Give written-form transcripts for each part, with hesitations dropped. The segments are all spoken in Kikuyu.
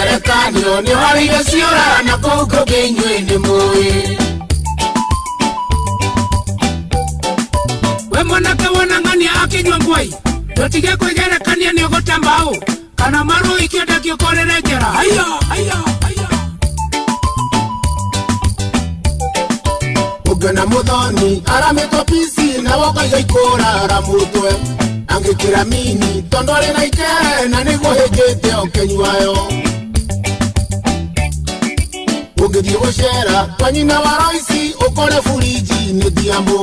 Mũgerekanio nĩ warĩire ciũra na kũu kũngĩ inyuĩ nĩ mũĩ. We mwanake wona ng'ania akĩnyua ngwai, ndũtige kwĩgerekania nĩ ũgũte mbaũ kana marũ ikĩenda kĩũkorere njera. Haiya, haiya, haiya. Ũngĩona mũthoni aramĩtwo pici na wokaiga ikũrara mũtwe angĩkĩra mini tondũ arĩ na ikere na nĩguo hĩngĩte ũkĩnyuayo. Ũngĩthiĩ gũcera kwa nyina wa Roici ũkore buriji nĩ thiamũ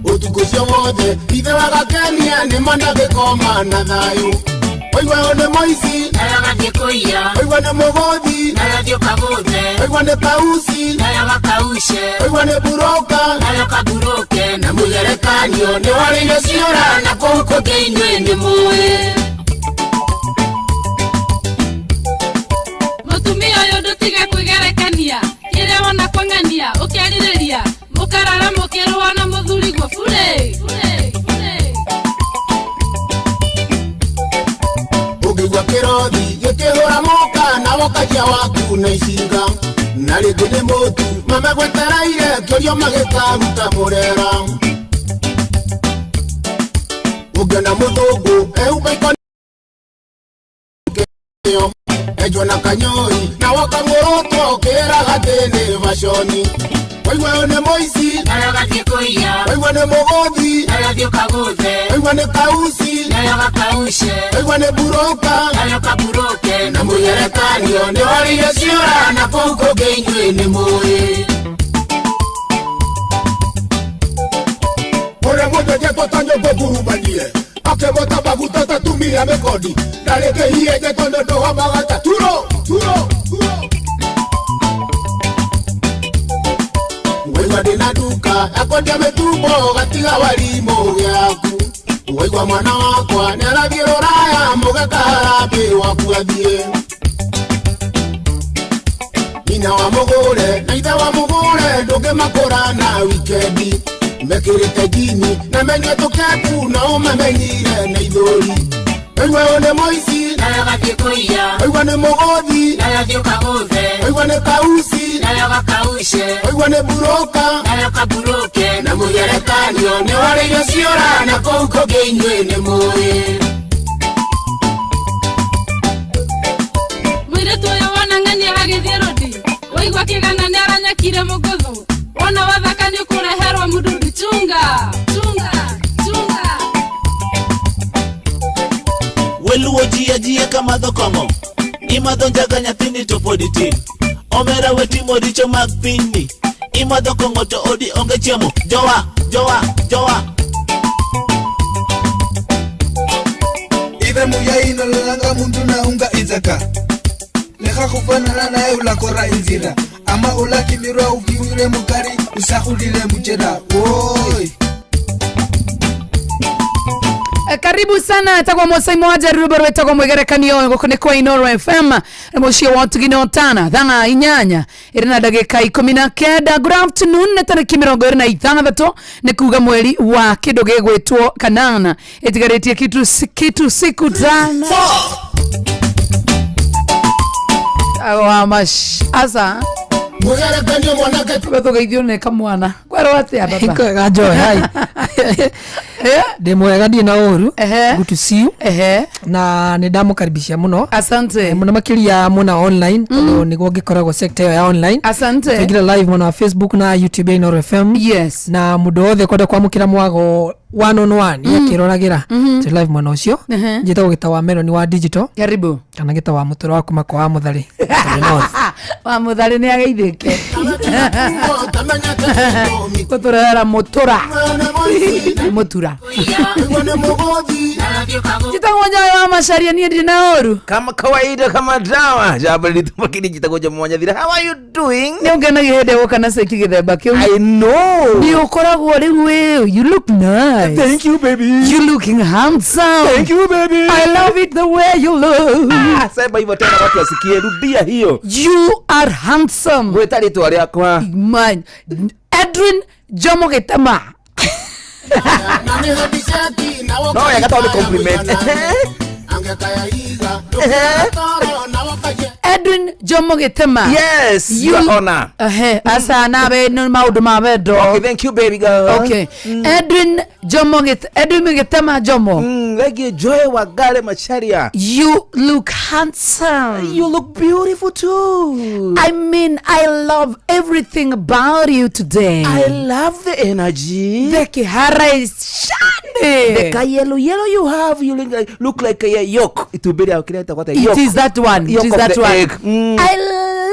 ũtukũ ũcio wothe ithe wa gakenia nĩ mandagĩkoma na thayũ. Waigua ũyũ nĩ mũici, Nayo gathiĩ kũiya, waigua nĩ mũgũthi, nayo thiĩ ũkagũthe, waigua nĩ kauci, nayo gakauce, waigua nĩ buroka, nayo kaburuke, na mũgerekanio nĩ warĩire ciũra na kũu kũngĩ inyuĩ nĩ mũĩ. Mũtumia ũyũ ndũtige kwĩgerekania kĩrĩa wona kwang'ania ũkĩarĩrĩria mũkarara mũkĩrũa na mũthuriguo bure bure bure. Ũngĩigua kĩrothi gĩkĩhũra mũka na wokagia waku na icinga na rĩngĩ nĩ mũtu mamegwetereire kĩũrio magĩkaruta mũrera. Ũngĩona mũthũngũ ehumba ikoni enjwo na kanyoi na wakang'ũrũtwo ũkĩraga atĩ nĩ baconi. Waigua ũyũ nĩ mũici, nayo gathiĩ kũiya, waigua nĩ mũgũthi, nayo thiĩ ũkagũthe, waigua nĩ kauci, nayo gakauce, waigua nĩ buroka, nayo kaburuke, na mũgerekanio nĩ warĩire ciũra na kũu kũngĩ inyuĩ nĩ mũĩ. Ũrĩa mũnjenjetwo ta nyũngũ ngurumanie akĩmota maguta ta tumia mĩkondi na rĩngĩ hienjetwo nĩ ũndũ homaga ta turo turo turo. Waigua ndĩna nduka yakwendia mĩtumbo gatiga warimũ gĩaku. Waigua mwana wakwa nĩarathiĩ rũraya mũgeka harambĩ waku athiĩ. Nyina wa mũgũre na ithe wa mũgũre ndũngĩmakũra na wikendi mekĩrĩte njini na menyue tũkepu na ũmamenyire na ithũri. Waigua ũyũ nĩ mũici, nayo gathiĩ kũiya, waigua nĩ mũgũthi, nayo thiĩ ũkagũthe, waigua nĩ kauci, nayo gakauce, waigua nĩ buroka, nayo kaburuke, na mũgerekanio nĩ warĩire ciũra na kũu kũngĩ inyuĩ nĩ mũĩ. Mũirĩtu ũyũ wona ng'ania agĩthiĩ rũdi waigua kĩgana nĩ aranyakire mũgũthũ wona wathaka nĩ ũkũreherwo mũdudu chunga chunga chunga. Weluwo ji ajia kamadho kong'o. Imadho njaga nyathini to pod itin. Omera we timo richo mag pinyni. Imadho kong'o to odi onge chiemo. Jowa, jowa, jowa. Ive muyaino lolanga muntu na unga inzaka lekha khufanana naye ulakora inzira ama ulakimirwa ukiwire mukari usakhulile muchela woi. Karibu sana tagwo musaimo wa rwimbo rwetagwo mwigerekanio guku ni kwa Inoro FM na muciĩ wa ũtugi na ũtana thaa 8 ĩrĩ na ndagĩka 19. Good afternoon, nĩ tarĩki 26 nĩ kuga mweri wa kĩndũ gĩgwĩtwo kanana ĩtigarĩtie kitu siku 5 wa mash asa. Mũgerekanio mwanake tũgeithio nĩ kamwana kwerwo atĩa baba? Kwega Joy, hi. Ndĩ mwega ndirĩ na ũru. Good to see you. Na nĩ ndamũkaribisha mũno. Asante. Mũno makĩria mwena wa online tondũ nĩguo ngĩkoragwo sector ĩyo ya online. Asante. Tũingĩra live mwena wa Facebook na YouTube ya Inoro FM. Yes. Na mũndũ wothe kwenda kwamũkĩra mwago one on one akĩroragĩra twĩ live mwena ũcio. Njĩtagwo Gĩta wa Meloni wa digital. Karibu. Kana Gĩta wa Mũtũra wa kuma kwa wa Mũtharĩ. Mũtharĩ North. Wa Mũtharĩ nĩ ageithĩke gũtũrehera mũtũra mũtura. Waigua nĩ mũgũthi, nayo thiĩ ũkagũthe, Njĩtagwo Nyayo wa Macaria niĩ ndirĩ na ũru. Kama kawaida kama dawa jabali jitagoja Mwanyathira, how are you doing? Nĩ ũngenagia hĩndĩ ĩrĩa gũka na ceki gĩthemba kĩu. I know. Nĩ ũkoragwo rĩu wĩ you look nice. Thank you baby. You looking handsome. Thank you baby. I love it the way you look. Ah, sema hivyo tena watu wasikie, rudia hiyo. You are handsome. Gwĩta rĩtwa rĩakwa. Man, Edwin Jomo Gĩtema. Na nĩ handiceti na No wega tondũ nĩ compliment. Mĩgeka ya iga ndũkĩra na wakaje Edwin Jomo Gitema. Yes, You- Your Honor. Ehe, aca nawe nĩ maũndũ ma wendo. Okay, thank you baby girl. Okay. Edwin Jomo Edwin Gitema Jomo. Thank you Joy Wangari Macharia. You look handsome. You look beautiful too. I mean, I love everything about you today. I love the energy. The kihara is shining. The ka yellow yellow you have, you look like a yolk. It will be what a It yolk. is that one. It Yolk is of that the one. egg. I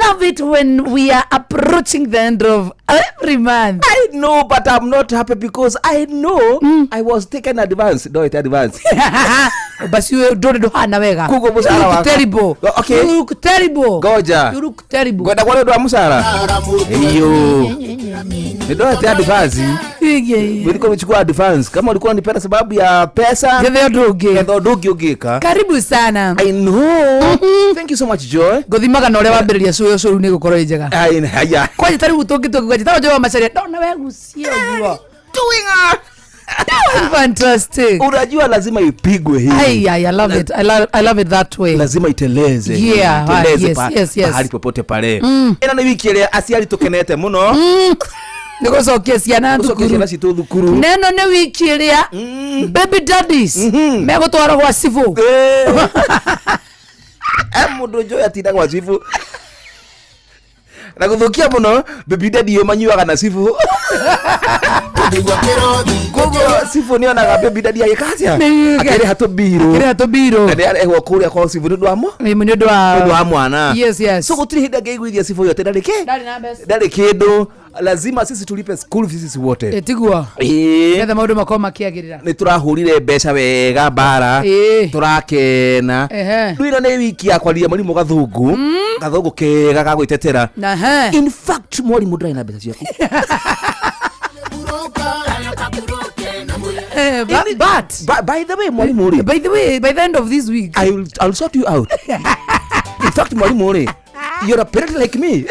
love it when we are approaching the end of every month. I know, but I'm not happy because I know I was taken advance. No, it advance. Basi wewe ndore nduhana wega. Kugo mũcara You look wakwa. terrible. Okay. You look terrible. Ngoja. You look terrible. Ngwenda kwa nĩ ũndũ wa mũcara. Iyo. Nĩ ndoete advance. Nilikuwa nimechukua advance. Kama ulikuwa unanipenda sababu ya pesa, Gethe ũndũ ũngĩ. getha ũndũ ũngĩ ũngĩka. Karibu sana. I know. Thank you so much, Joy. Ngũthimaga na ũrĩa wambĩrĩria cũĩ ũcũru nĩ gũkorwo ĩ njega. Ai, haya. Kwanja ta rĩu tũngĩtua njĩtagwo Joy wa Macharia ndona wegucie ũguo. Doing Doing fantastic. Unajua lazima ipigwe hii. Ai, ai, I love it. I love it that way. Lazima iteleze. Yeah, iteleze yes, yes, yes. pahali popote pale. Ĩno nĩ wiki ĩrĩa aciari tũkenete mũno. Nĩ gũcokia ciana Gũcokia thukuru. ciana citũ thukuru. Neno nĩ wiki ĩrĩa baby daddies megũtwarwo gwa cibũ. Mũndũ Joy atinda gwa cibũ na gũthũkia mũno baby daddy yo manyuaga na cibũ. Ũngĩigua kĩrothi Koguo cibũ nĩonaga baby daddy agĩka atĩa? Nĩ- Akĩrĩha tũmbirũ. Akĩrĩha tũmbirũ. Na nĩarehwo kũrĩa kwa cibũ nĩ ũndũ wa Nĩ ũndũ wa nĩ ũndũ wa mwana. Yes, yes. So gũtirĩ hĩndĩ angĩiguithia cibũ ĩyo atĩ ndarĩ kĩ? Ndarĩ na mbeca. Ndarĩ kĩndũ. Lazima sisi tulipe school fees sisi wote. Ĩ, tiguo. Ĩĩ. Nĩgetha maũndũ makorwo makĩagĩrĩra. Nĩ tũrahũrire mbeca wega mbara. Ĩĩ. Tũrakena. Ehe. Rĩu ĩno nĩ wiki ya kwaria mwarimũ gathũngũ. Gathũngũ kega ga gwĩtetera. Na he. In fact mwarimũ ndarĩ na mbeca ciaku. But by the way mwarimũ rĩ. By the way, by the end of this week I'll sort you out. In fact mwarimũ rĩ, you're a parent like me.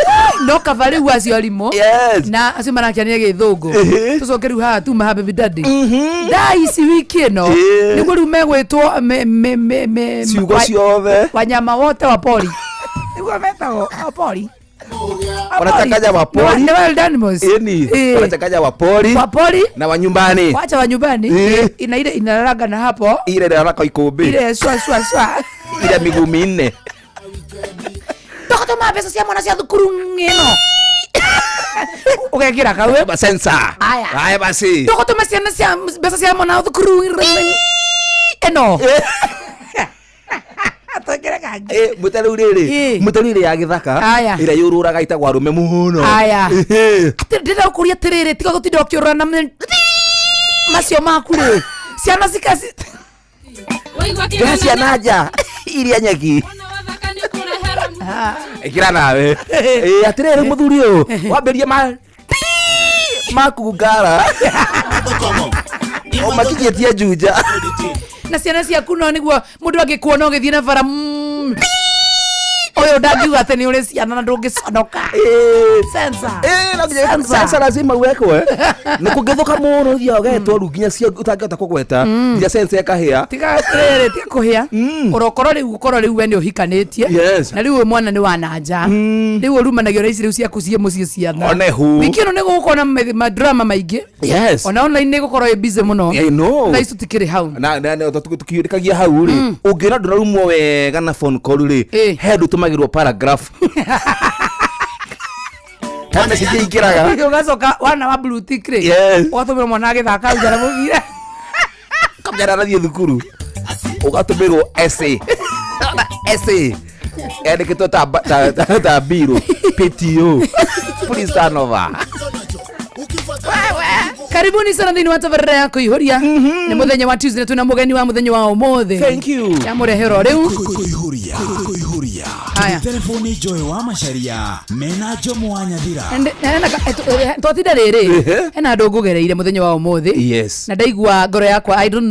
No kaba rĩu acio arimũ. Yes. Na acio marakiania gĩthũngũ. Tũcoke rĩu haha tuma ha baby daddy. Thaa ici wiki ĩno nĩguo rĩu megwĩtwo Ciugo ciothe. Wanyama wote wa pori. Nĩguo metagwo wa pori. Wanachanganya wa pori. Ni wild animals. Ĩni. Wanachanganya wa pori. Wa pori. Na wa nyumbani. Wacha wa nyumbani. Ina ile inararaga na hapo. Ile inararaka ikũmbĩ. Ile swa swa swa. Ile miguu minne. Tũgatũma mbeca cia mwana cia thukuru ng'ĩno. Ũgekĩra kau. Ba sensa. Aya. Haya basi. Tũgatũma ciana cia mbeca cia mwana thukuru ĩno. Twĩkĩre kangi. Mũte rĩu rĩrĩ. Mũte rĩu ya gĩthaka. Aya. Ĩrĩa yũrũraga ĩtagwo arũme mũno. Aya. Atĩ ndĩrenda gũkũria atĩrĩrĩ tiga gũtinda ũkĩũrũra na macio maku rĩ. Ciana cikaci. Njoha ciana nja iria nyeki. Ĩkĩra nawe. Atĩrĩrĩ mũthuri ũyũ wambĩrie ma makungara. O makinyĩtie Juja. Na ciana ciaku no nĩguo mũndũ angĩkuona ũgĩthiĩ na bara ũyũ ndangiuga atĩ nĩ ũrĩ ciana na ndũngĩconoka. Sensa. No nginya sensa lazima uwekwe. Nĩ kũngĩthũka mũno ũthiaga ũgetwo rĩu nginya cia ũtangĩhota kũgweta nginya sensa ĩkahĩa. Tiga atĩrĩrĩ tiga kũhĩa. Ũrokorwo rĩu ũkorwo rĩu we nĩ ũhikanĩtie. Yes. Na rĩu ũyũ mwana nĩ wa na nja. Rĩu ũrumanagio na ici rĩu ciaku ciĩ mũciĩ ciana. One hu. Wiki ĩno nĩ gũgũkorwo na madrama maingĩ. Yes. Ona online nĩ gũkorwo ĩ busy mũno. I know. Thaa ici tũtikĩrĩ hau. Na tukiũrĩkagia hau rĩ ũngĩona ndũrarumwo wega na phone call rĩ he ndũ tũmagĩrwo paragraph. He message ingĩraga. Ũgacoka wana wa blue tick rĩ. Yes. Ũgatũmĩrwo mwana agĩthaka nja na mũbira. Kamjana arathiĩ thukuru ũgatũmĩrwo essay. Essay yandĩkĩtwo ta biro PTO please turn over. Karibuni sana thĩinĩ wa tabarĩra ya kũihũria. Nĩ mũthenya wa Tuesday na twĩna mũgeni wa mũthenya wa ũmũthĩ. Thank you. Yamũreherwo rĩu. Kũihũria. Kũihũria. Haya. Telefoni Joy wa Macharia mena Jomo wa Nyathira. Twatinda rĩrĩ hena andũ ngũgereire mũthenya wa ũmũthĩ. Yes. Na ndaigua ngoro yakwa I don't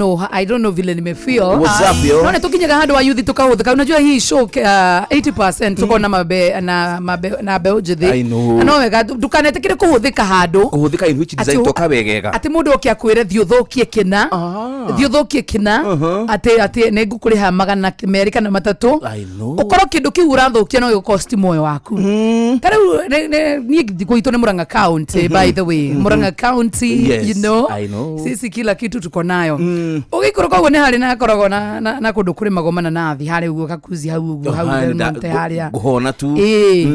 know vile nimefeel. What's up, yo? No nĩ tũkinyaga handũ wa youth tũkahũthĩka. Unajua hii show 80% tukorwo na mabe na mbeũ njĩthĩ. I know. Na no wega ndukanetĩkĩre kũhũthĩka handũ. Kũhũthĩka in which design Atĩ toka wega. wegega. Atĩ mũndũ oke akwĩre thiĩ ũthũkie kĩna, thiĩ ũthũkie kĩna, atĩ nĩ ngũkũrĩha 200 kana 300. I know. Ũkorwo kĩndũ kĩu ũrathũkia no gĩgũkosti muoyo waku. Ta rĩu niĩ thikũ itũ nĩ Murang'a County, by the way. Murang'a County, Yes, you know, I know. Sisi kila kitu tuko nayo. Ũgĩikũrũka ũguo nĩ harĩ na hakoragwo na kũndũ kũrĩmagwo mananathi harĩa ũguo kakuzi hau ũguo hau Del Monte harĩa. Ngũhona tu. Ĩĩ.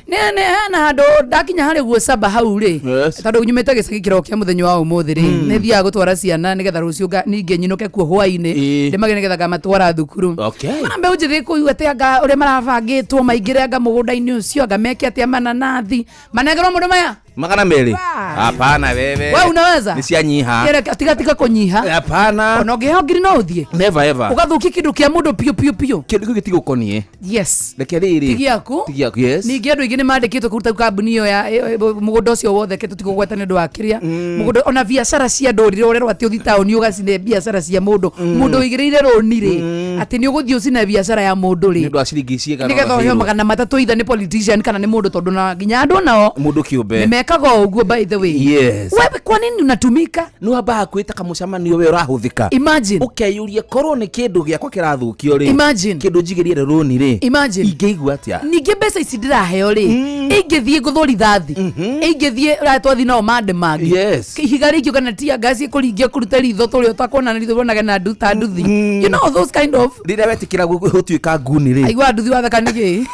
Nĩ hena handũ ndakinya harĩa ũguo saba hau rĩ, Yes. tondũ nyumĩte gĩcagi kĩroko kĩa mũthenya wa ũmũthĩ rĩ, nĩ thiaga gũtwara ciana nĩgetha rũciũ ningĩ nyinũke kuo hwainĩ, ndĩmage nĩgetha ngamatwara thukuru. Mana mbeũ njĩthĩ kũu atĩ anga ũrĩa marabangĩtwo maingĩre anga mũgũnda-inĩ ũcio, anga meke atĩa mananathi manengerwo mũndũ maya 200. Hapana wewe. We unaweza? Nĩ cianyiha. Tiga tiga kũnyiha. Hapana. Ona ũngĩheo 1000 no ũthiĩ. Never ever. Ũgathũkia kĩndũ kĩa mũndũ piũ piũ piũ. Kĩndũ kĩu gĩtigũkoniĩ. Yes. Reke rĩrĩ. Ti gĩaku. Ti gĩaku, yes. Ningĩ andũ aingĩ nĩ mandĩkĩtwo kũruta kambuni ĩyo ya mũgũnda ũcio wothe ke tũtikũgweta nĩ ũndũ wa kĩrĩa. Mũgũnda ona biacara cia andũ rĩrĩa ũrerwo atĩ ũthiĩ taũni ũgacine biacara cia mũndũ. Mũndũ ũigĩrĩire rũni rĩ, atĩ nĩ ũgũthiĩ ũcine biacara ya mũndũ rĩ. Nĩ ũndũ wa ciringi cigana Nĩgetha ũheo 300 either nĩ politician kana nĩ mũndũ, tondũ na nginya andũ nao mũndũ kĩũmbe nĩ mekaga ũguo, by the way. Yes. Wewe kwa nini unatumika? Nĩ wambaga kwĩta kamũcemanio we ũrahũthĩka. Imagine. Ũkeyũria korwo nĩ kĩndũ gĩakwa kĩrathũkio rĩ. Imagine. Kĩndũ njigĩrĩire rũni rĩ. Imagine. Ingĩigua atĩa? Ningĩ mbeca ici ndĩraheo rĩ, ingĩthiĩ ngũthũ rithathi, ingĩthiĩ ũrĩa twathiĩ nao mande mangĩ. Yes. Ihiga rĩingĩ kana tia ngasi ĩkũringia kũruta ritho tũrĩa ũtakuona na ritho wonage na ta nduthi. You know those kind of. Rĩrĩa wetĩkĩra gũtuĩka nguni rĩ. Aigua nduthi wathaka nĩkĩ?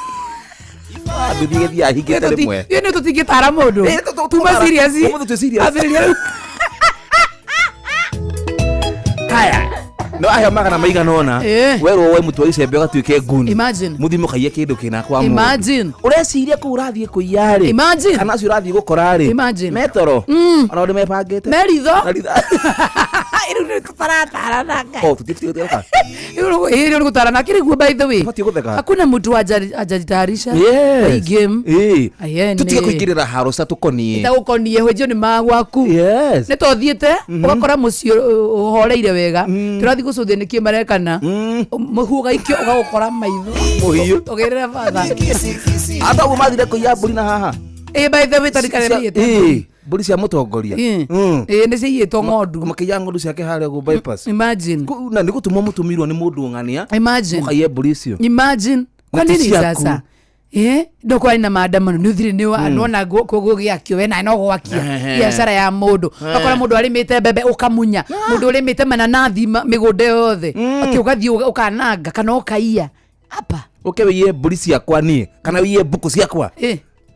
Nduthi ĩgĩthiĩ ahingĩte rĩmwe. Ithuĩ nĩ tũtingĩtara mũndũ. Tuma serious. Ũmũthĩ twĩ serious. Ambĩrĩria rĩu. Haya. No aheo 400 werwo we mũtwari icembe ũgatuĩke nguni. Imagine. Mũthiĩ mũkaiye kĩndũ kĩna kwa mũndũ. Imagine. Ũreciria kũu ũrathiĩ kũiya rĩ. Imagine. Kana acio ũrathiĩ gũkora rĩ. Imagine. Metoro. Ona ũrĩa mebangĩte. Meritho. Na ritho. Rĩu nĩ tũtaratarana Ngai. Oh, tũtibatiĩ gũtheka. Rĩu nĩ gũtarana kĩrĩ guo, by the way. Tũbatiĩ gũtheka. Hakuna mtu hajajitayarisha. Yes. Hii game. Ĩĩ. Tũtige kũingĩrĩra haro citatũkoniĩ. Itagũkoniĩ hwĩnjio nĩ magwaku. Yes. Nĩ tothiĩte ũgakora mũciĩ ũhoreire wega. Tũrathiĩ gũcũthia nĩkĩ marekana. Mũhu ũgaikio ũgagũkora maitho. Mũhiũ. Ũgĩrĩra batha. Ata ũguo mathire kũiya mbũri na haha. Ĩĩ, by the way, tarikana nĩ Ĩĩ, mbũri cia mũtongoria. Ĩĩ, nĩ ciaiyĩtwo ng'ondu. Makĩiya ng'ondu ciake harĩa ũguo bypass. Imagine. Na nĩ gũtũmwo mũtũmirwo nĩ mũndũ ng'ania. Imagine. Mũkaiye mbũri icio. Imagine. Kwa Na ti nini ciaku. sasa? Ndokwari na maandamano nĩ ũthire nĩ nona gũgĩakio we nawe no gwakia biacara ya mũndũ. Ũgakora mũndũ arĩmĩte mbembe ũkamunya, mũndũ ũrĩmĩte mananathi mĩgũnda yothe, atĩ ũgathiĩ ũkananga kana ũkaiya. Hapa. Ũke wĩiye mbũri ciakwa niĩ kana wĩiye mbũkũ ciakwa.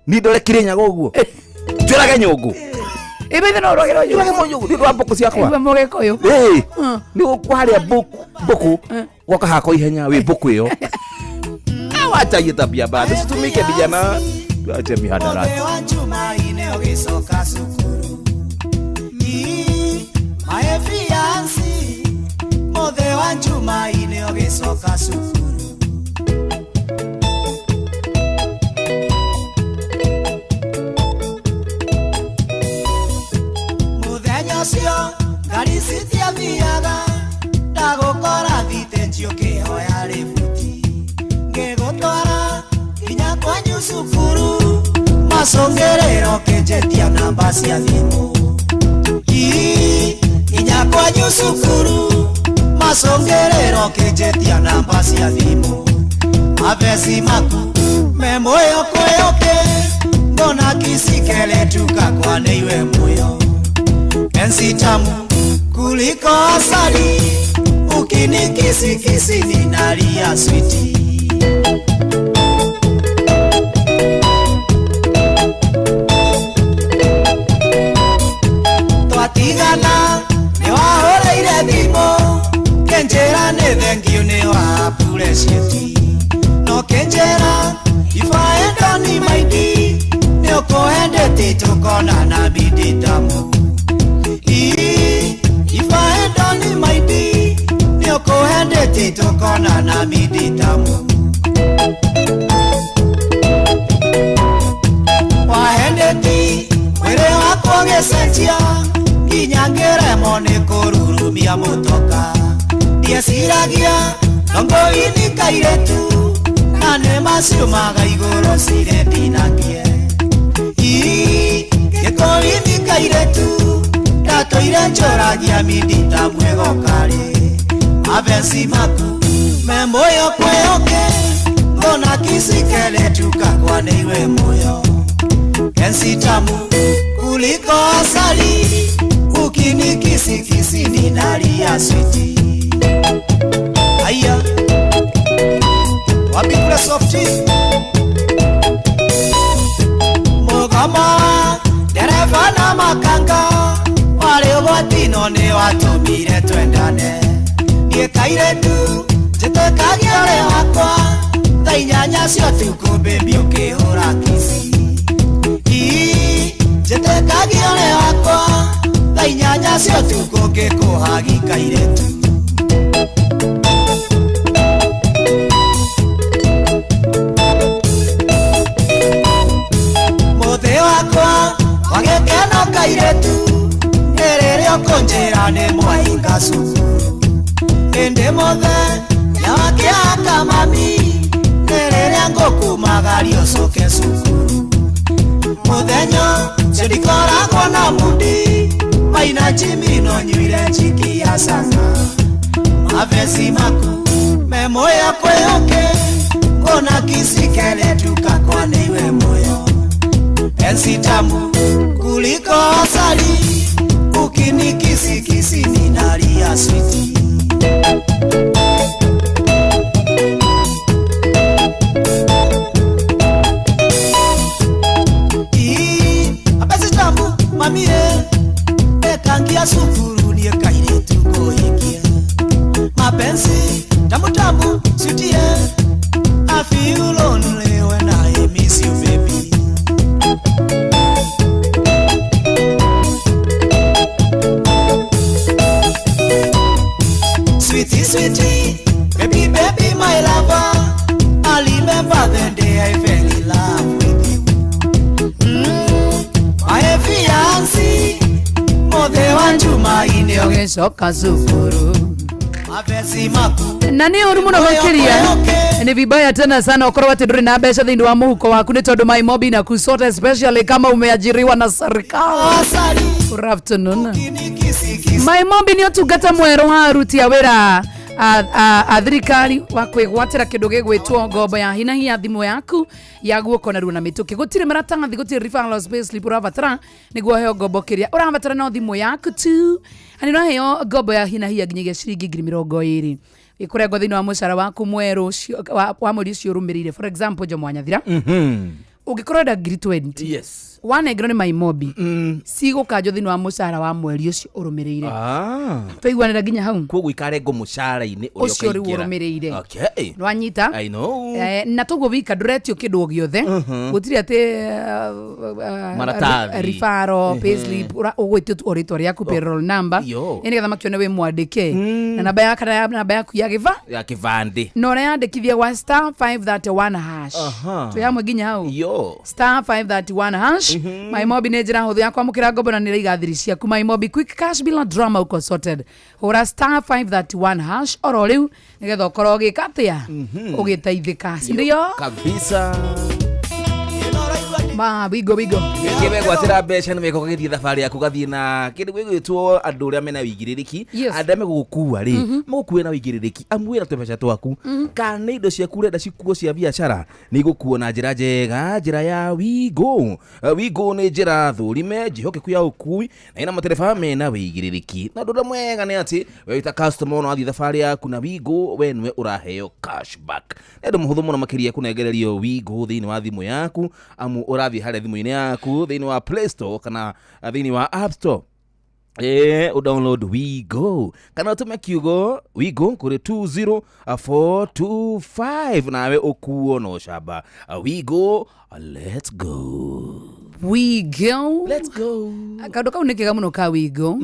Niĩ ndore Kĩrĩnyaga ũguo. Njũrage nyũngũ. Ĩ, bethe no ũrogere Njũrage nyũngũ nĩ ũndũ wa mbũkũ ciakwa. Igua mũgĩkũyũ. Ĩĩ. Nĩ gũkwarĩa mbũkũ gwoka hakwa ihenya wĩ mbũkũ ĩyo. Wacha hiyo tabia bado, situmike vijana, tuache mihadarati. Muthenya ũcio ngari citiathiaga, ndagũkora thitĩnji ũkĩhoya rĩbuti, ngĩgũtwara nginya kwanyu cukuru, macũngĩrĩro kĩnjĩtia namba cia thimũ. Ii, nginya kwanyu cukuru, macũngĩrĩro kĩnjĩtia namba cia thimũ. Mavesi maku me muoyo kwĩyũkĩ, mbona kisikeletuka kwa nĩiwe muoyo. Penzi tamu kuliko asali, ukinikisikisi ninalia switi. Twatigana nĩwahũrĩire thimũ, kĩnjĩra nĩ thengiũ nĩ appreciate. No kĩnjĩra ifaendo ni maindi, nĩũkũendete tũkonana bidi tamu. Ifaendo ni maindi, nĩũkũendete tũkonana bidi tamu. Wahendeti mwĩrĩ wakwa ũgĩcenjia, nginya ngĩremwo nĩ kũrurumia mũtoka. Ndieciragia ndongo-inĩ kairĩtu, na nĩ maciumaga igũrũ cirĩ ndinakie. Ii, gĩkũinĩ kairĩtu, Ndatũire njũragia mindita mwĩgokari Mapenzi maku me moyo kweoke Ngona kisikele tukakwa neiwe moyo Penzi tamu kuliko asali Ukinikisikisi ninalia switi Aya wapi kula softi Mugama dereva na makanga Wale ũgwati-inĩ nĩ watũmire twendane Niĩ kairetu njĩtĩkagia ũrĩ wakwa Thaa inyanya cia ũtukũ baby ũkĩhũra kici Ii njĩtĩkagia ũrĩ wakwa Thaa inyanya cia ũtukũ ngĩkũhagi kairetu Mũthĩ wakwa wagĩkeno kairetu Nĩ rĩrĩa ũkũnjĩra nĩ mwahinga cukuru Ĩndĩ mũthenya wakĩaka mami Nĩ rĩrĩa ngũkumagaria ũcoke cukuru Mũthenya ũcio ndikoragwo na mudi Maina Jimmy no nyuire njiki ya sana Mavezi maku me moyo kweoke Ngona kisikele tukakwa neiwe moyo Penzi tamu kuliko asali Ukinikisikisi ninalia switi Ii, tamu mamie Ekangia sukuru nie kairetu kuhikia Mapenzi tamu tamu sweetie I feel lonely when I miss you baby Sweetie, sweetie, baby, baby, my lover I remember the day I fell in love with you My fiancé Mothe wa Njumaine Ũgĩcoka cukuru Mavezi maku na nä å ru må no makä ni vibaya tena sana okorwo atä ndå rä na mbeca thä inä wa må huko waku nä tondå maimobi na kusota especially kama umeajiriwa na serikali. Good afternoon. Maimobi nä å tungata mwerå wa aruti a wä ra a thirikari wa kwĩgwatĩra kĩndũ gĩgwĩtwo ngombo ya hinahi ya thimũ yaku ya guoko narua na mĩtũkĩ gũtirĩ maratathi gũtirĩ referral payslip ũrabatara nĩguo ũheo ngombo kĩrĩa ũrabatara no thimũ yaku tu na nĩ ũraheo ngombo ya hinahi ya nginyagia ciringi 20,000 ĩkũrengwo thĩinĩ wa mũcara waku mwerũ wa mweri ũcio ũrũmĩrĩire. For example Jomo Wanyathira ũngĩkorwo wenda 20,000 yes wanengerwo nĩ maimobi cigũkanjwo thĩinĩ wa mũcara wa mweri ũcio ũrũmĩrĩire. Twaiguanĩra nginya hau koguo ikarengwo mũcara-inĩ ũrĩa ũcio rĩu ũkaingĩra. ũrũmĩrĩire. Okay. Nwanyita I know. Na toguo wika ndũretio kĩndũ o gĩothe gũtirĩ atĩ Maratathi. referral payslip ũgwĩtio tu o rĩtwa rĩaku payroll number nĩgetha makĩone wĩ mwandĩke na namba ya kana namba yaku ya gĩba ya kĩbandĩ na ũreyandĩkithia gwa star 531 hash twĩ hamwe nginya hau yo star 531 hash maimobi nä njä ra hå thå ya kwamå kä ra ngombo na nä raiga thiri ciaku maimobi quick cash bila drama uko sorted hå star 531 hash oro rä u nä getha å korwo å gä ka atä a å gä teithä ka sindio kabisa ma wigo wigo kĩmegwatĩra mbeca nĩ wega ũgagĩthiĩ thabarĩ yaku ũgathiĩ na kĩndũ gĩgwĩtwo andũ ũrĩa mena wĩigĩrĩrĩki andũ arĩa megũgũkua rĩ magũkue na wĩigĩrĩrĩki amu wĩna tũbeca twaku kana nĩ indo ciaku ũrenda cikuo cia biacara nĩ igũkuo na njĩra njega njĩra ya Wigo. Wigo nĩ njĩra thũrime njĩhokeku ya ũkui na ĩna matereba mena wĩigĩrĩrĩki na ũndũ ũrĩa mwega nĩ atĩ we wĩ ta customer ona wathiĩ thabarĩ yaku na Wigo we nĩwe ũraheo cashback nĩ ũndũ mũhũthũ mũno makĩria kũnengererio Wigo thĩinĩ wa thimũ yaku amu ũrathiĩ harĩa thimũ-inĩ yaku thĩinĩ wa Play Store kana thĩinĩ wa App Store download Wigo kana ũtũme kiugo Wigo kũrĩ 20425 nawe ũkuo na ũcamba. Wigo, let's go. Wigo let's go kaũndũ kau nĩ kega mũno ka Wigo.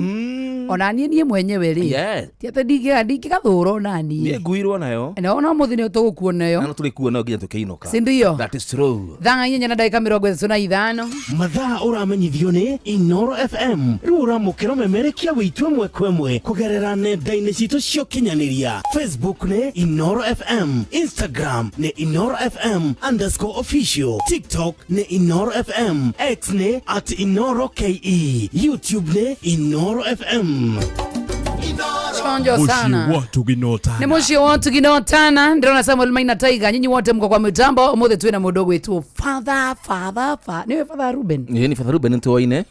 Ona niĩ niĩ mwenyewe rĩ, Yes. ti atĩ ndingĩgathũra ona Niĩ niĩ. nguirwo nayo. Na ona mũthĩ nĩ tũgũkuo nayo. Na no tũrĩkuo nayo nginya tũkĩinũka. Si ndio? That is true. Thaa 8 na ndagĩka 35. Mathaa ũramenyithio nĩ Inoro FM. Rĩu ũramũkĩra ũmemerekia witũ ĩmwe kwa ĩmwe kũgerera nenda-inĩ citũ cia ũkinyanĩria. Facebook nĩ Inoro FM, Instagram nĩ Inoro FM underscore official, TikTok nĩ Inoro FM, X nĩ at Inoro KE, YouTube nĩ Inoro FM. Chonjo sana. Watu ginota. Nĩ mũciĩ wa ũtugi na ũtana. Ndĩrona Samuel Maina Taiga, nyinyi wote mko kwa mitambo. Ũmũthĩ twĩna mũndũ ũgwĩtwo Father, Father, Father. Nĩwe Father Ruben? Yeye ni Father Ruben ntoine.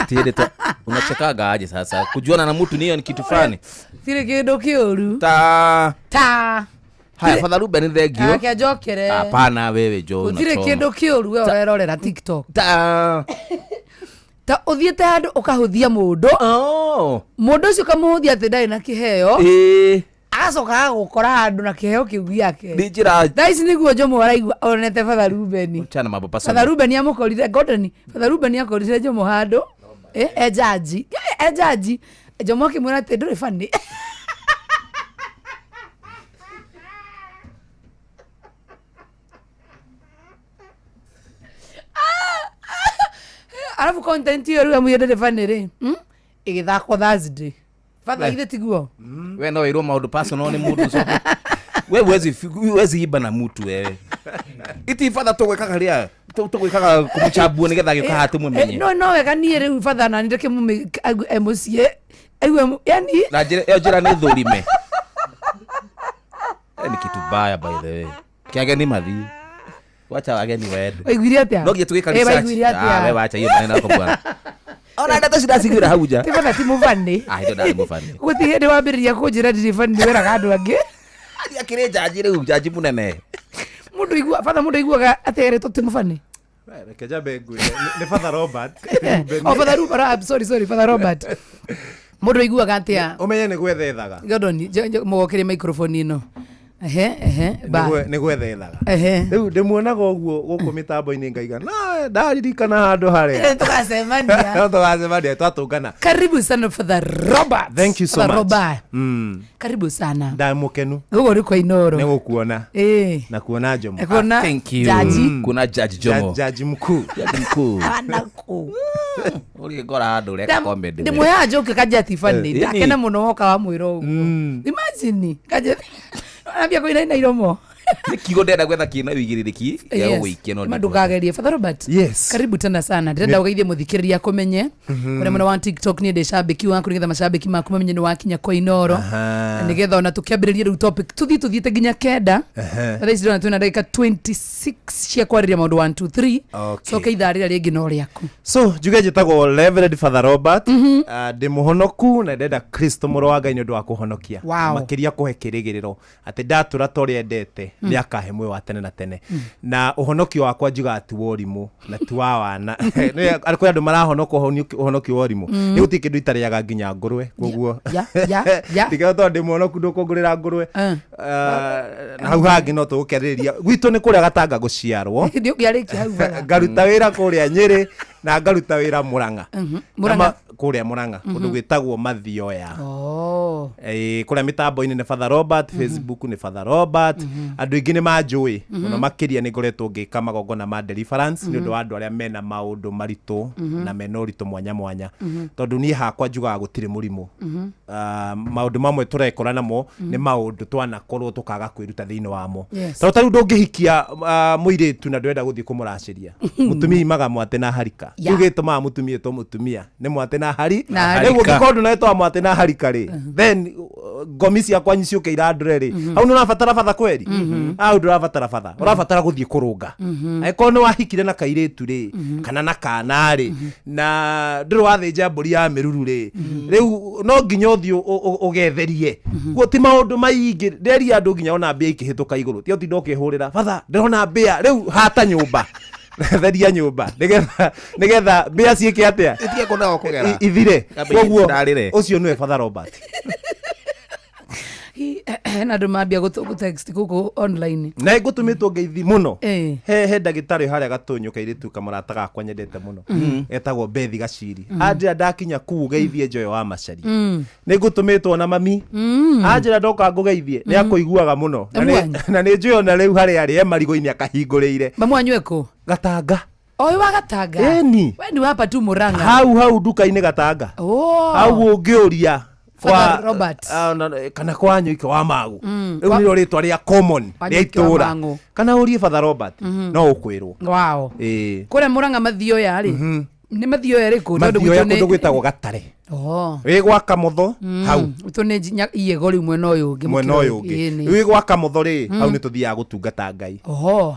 Tiende ta unachekaga aje sasa? Kujuana na mtu niyo ni kitu fulani. Tirĩ kĩndũ kĩũru. Ta Ta. Haya, Father Ruben, thank you. Ake njokere. Hapana wewe Joe. Gũtirĩ unachoma. kĩndũ kĩũru we ũrerorera TikTok. Ta Ta ũthiĩte handũ ũkahũthia mũndũ. Mũndũ ũcio ũkamũhũthia atĩ ndarĩ na kĩheo. Agacoka agagũkora handũ na kĩheo kĩu gĩake. Nĩ njĩra Thaa ici nĩguo Jomo araigua onete Father Ruben. Chana mambo personal. Father Ruben amũkorire Gordon. Father Ruben akorire Jomo handũ. E jaji. E jaji. Jomo akĩmwĩra atĩ ndũrĩ funny. Arabu content ĩyo rĩu amwĩra ndũrĩ funny rĩ. Ĩgĩthakwo Thursday. Father We. githĩ tiguo? We no irwo maundu personal ni mundu ucoke. We huwezi iba na mtu wewe. Iti father tugwikaga ria tugwikaga kumuchambua nigetha agĩũka haha tũmũmenye. No no wega niĩ rĩu batha na ndeke mũciĩ aigue yani Na njĩra ĩyo njĩra nĩ thũrime. Ni kitu baya by the way. Ke ageni mathiĩ. Wacha ageni waende. Waiguire atĩa? No nginya tũgĩka Eh, research. waiguire atĩa? Ah, we wacha hiyo maneno yako bwana. Ona ndeto cindaciguĩra hau nja. Ti batha ti mũbani. Ah, hĩndĩ ndarĩ mũbani. Gũtirĩ hĩndĩ wambĩrĩria kũnjĩra ndirĩ bani wĩraga andũ angĩ. Akĩrĩ njanji rĩu, njanji mũnene. Mũndũ igua batha mũndũ aiguaga atĩ erĩtwo ti mũbani. Reke njambe ngwĩre, nĩ Father Robert. Ti Ruben. Oh, Father Ruben, I'm sorry, sorry, Father Robert. Mũndũ aiguaga atĩa? Ũmenye nĩ gwethethaga. Gordon, mũgokĩrie microphone ĩno. Ehe, ehe, ba. Nĩ gwethethaga. Ehe. Rĩu ndĩmuonaga ũguo gũkũ mĩtambo-inĩ ngaiga na ndaririkana handũ harĩa. Tũgacemania. No tũgacemania twatũngana. Karibu sana Father Robert. Thank you so Father much. Robert. Karibu sana. Ndamũkenu. Gũkũ nĩ kwa Inoro. Nĩ gũkuona. Eh. Na kuona Jomo. Kuona Thank you. Jaji. Kuona Jaji Jomo. Jaji mkuu. Jaji mkuu. Anaku. Ũrĩ ngora handũ ũreka comedy. Ndĩmwĩhaga njoke kanja ti funny. Eh, Ndakena mũno woka wa mwĩra ũguo. Imagine kanja ambia kũinaina iromo. Nĩ kiugo ndĩrenda gwetha kĩna ũigĩrĩrĩki gĩa gũgũikia no Ma ndũkagerie. Father Robert. Yes. Karibu tena sana. Ndĩrenda ũgeithie mũthikĩrĩria akũmenye. Kũrĩa mwena wa TikTok niĩ ndĩ cambĩki waku nĩgetha macambĩki maku mamenye nĩ wakinya kwa Inoro. Aha. Na nĩgetha ona tũkĩambĩrĩrie rĩu topic tũthiĩ tũthiĩte nginya 9. Aha. Thaa ici ndĩrona twĩna ndagĩka 26 cia kwarĩria maũndũ 1 2 3. Okay. Coke ithaa rĩrĩa rĩngĩ no rĩaku. So njuge njĩtagwo Reverend Father Robert. Ndĩ mũhonoku na ndenda Kristo mũrũ wa Ngai nĩ ũndũ wa kũhonokia. Wow. Makĩria kũhe kĩrĩgĩrĩro atĩ ndatũra ta ũrĩa endete nĩ akahe muoyo wa tene na tene. Na ũhonokio wakwa njugaga ti wa ũrimũ na ti wa wana. Nĩ kwĩ andũ marahonoka ũhonokio wa ũrimũ. Nĩ gũtirĩ kĩndũ itarĩaga nginya ngũrwe koguo. Ya, ya, ya. Tiga tondũ ndĩ mũhonoku ndũkũngũrĩra ngũrwe. Na hau hangĩ no tũgũkĩarĩrĩria. Gwitũ nĩ kũrĩa Gatanga gũciarwo. Ndũngĩarĩkia hau batha. Ngaruta wĩra kũrĩa Nyĩrĩ na ngaruta wĩra Mũrang'a. Mũrang'a. Kũrĩa Mũrang'a kũndũ gwĩtagwo Mathioya. Oh. Kũrĩa mĩtambo-inĩ nĩ Father Robert, Facebook nĩ Father Robert. Andũ aingĩ nĩ manjũĩ mũno makĩria nĩ ngoretwo ngĩka magongona ma deliverance nĩ ũndũ wa andũ arĩa mena maũndũ maritũ na mena ũritũ mwanya mwanya. Tondũ niĩ hakwa njugaga gũtirĩ mũrimũ. Maũndũ mamwe tũrekora namo nĩ maũndũ twanakorwo tũkaga kwĩruta thĩinĩ wamo. Yes. Tondũ ta rĩu ndũngĩhikia mũirĩtu na ndũrenda gũthiĩ kũmũracĩria. Mũtumia imaga mwate na harika. Yeah. Rĩu gĩtũmaga mũtumia etwo mũtumia nĩ mwate na hari. Na harika. Rĩu ũngĩkorwo ndũnetwo mwate na harika rĩ, then ngomi ciakwa ciũke irandũre rĩ, hau nĩ ũrabatara batha kweri? Hau ndũrabatara batha, ũrabatara gũthiĩ kũrũnga. Angĩkorwo nĩ wahikire na kairĩtu rĩ, kana na kana rĩ, na ndũrĩ wathĩnja mbũri ya mĩruru rĩ, rĩu no nginya ũthiĩ ũgetherie. Kuo ti maũndũ maingĩ nderia andũ nginya ona mbĩa ikĩhĩtũka igũrũ, ti ũtinda ũkĩhũrĩra batha ndĩrona mbĩa rĩu hata nyũmba. Theria nyũmba nĩgetha mbĩa ciĩke atĩa? Itige kuona kũgera. Ithire. Kambe Koguo itirarĩre. ũcio nĩwe Father Robert. Hena andũ mambia gũtext gũkũ online. Na ngũtũmĩtwo ngeithi mũno. Eh. He ndagĩtarĩ harĩa gatũnyũ kairĩtu kamũrata gakwa nyendete mũno. Etagwo Bethi Gaciri. Anjĩra ndakinya kũu geithie Joy wa Macharia. Nĩ ngũtũmĩtwo na mami. Anjĩra ndoka ngũgeithie nĩ akũiguaga mũno. Na Mwanyu. Na nĩ njũĩ ona rĩu harĩa arĩ e marigũ-inĩ akahingũrĩire. Mamu wanyu eko? Gatanga. Oyo wa Gatanga. Ĩni. We ni wapa tu Murang'a. Hau nduka-inĩ Gatanga. Oh. Hau ũngĩũria Father Robert. Kana kwa Nyũike wa Magu. Rĩu Kwa- nĩrĩo rĩtwa rĩa common Kwa rĩa Nyũike wa itũra. Mang'u. Kana ũrie Father Robert no ũkwĩrwo. Wow. Ĩĩ. Kũrĩa Murang'a mathioya rĩ. Nĩ mathioya rĩkũ? Tondũ Mathioya gwitũ nĩ- kũndũ gwĩtagwo Gatare. Oh. Wĩ gwa Kamotho hau Gwitũ nĩ Iego rĩu mwena ũyũ ũngĩ. mwena mũkĩra ũyũ ũngĩ. Ĩĩ, nĩ. Wĩ gwa Kamotho rĩ hau nĩ tũthiaga gũtungata Ngai. Oho.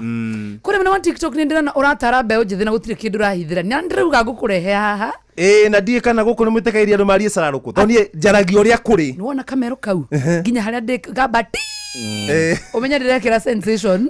Kũrĩa mwena wa TikTok nĩ ndĩrona ũratara mbeũ njĩthĩ na gũtirĩ kĩndũ ũrahithĩra. Na ndĩrauga ngũkũrehe haha. Ĩĩ na ndiĩ kana gũkũ nĩ mwĩtĩkagĩria andũ marie cararũkũ. Tondũ niĩ njaragia ũrĩa kũrĩ. Nĩwona kamero kau nginya harĩa ndĩ gamba ti Ĩĩ. ũmenye ndĩrekĩra sensation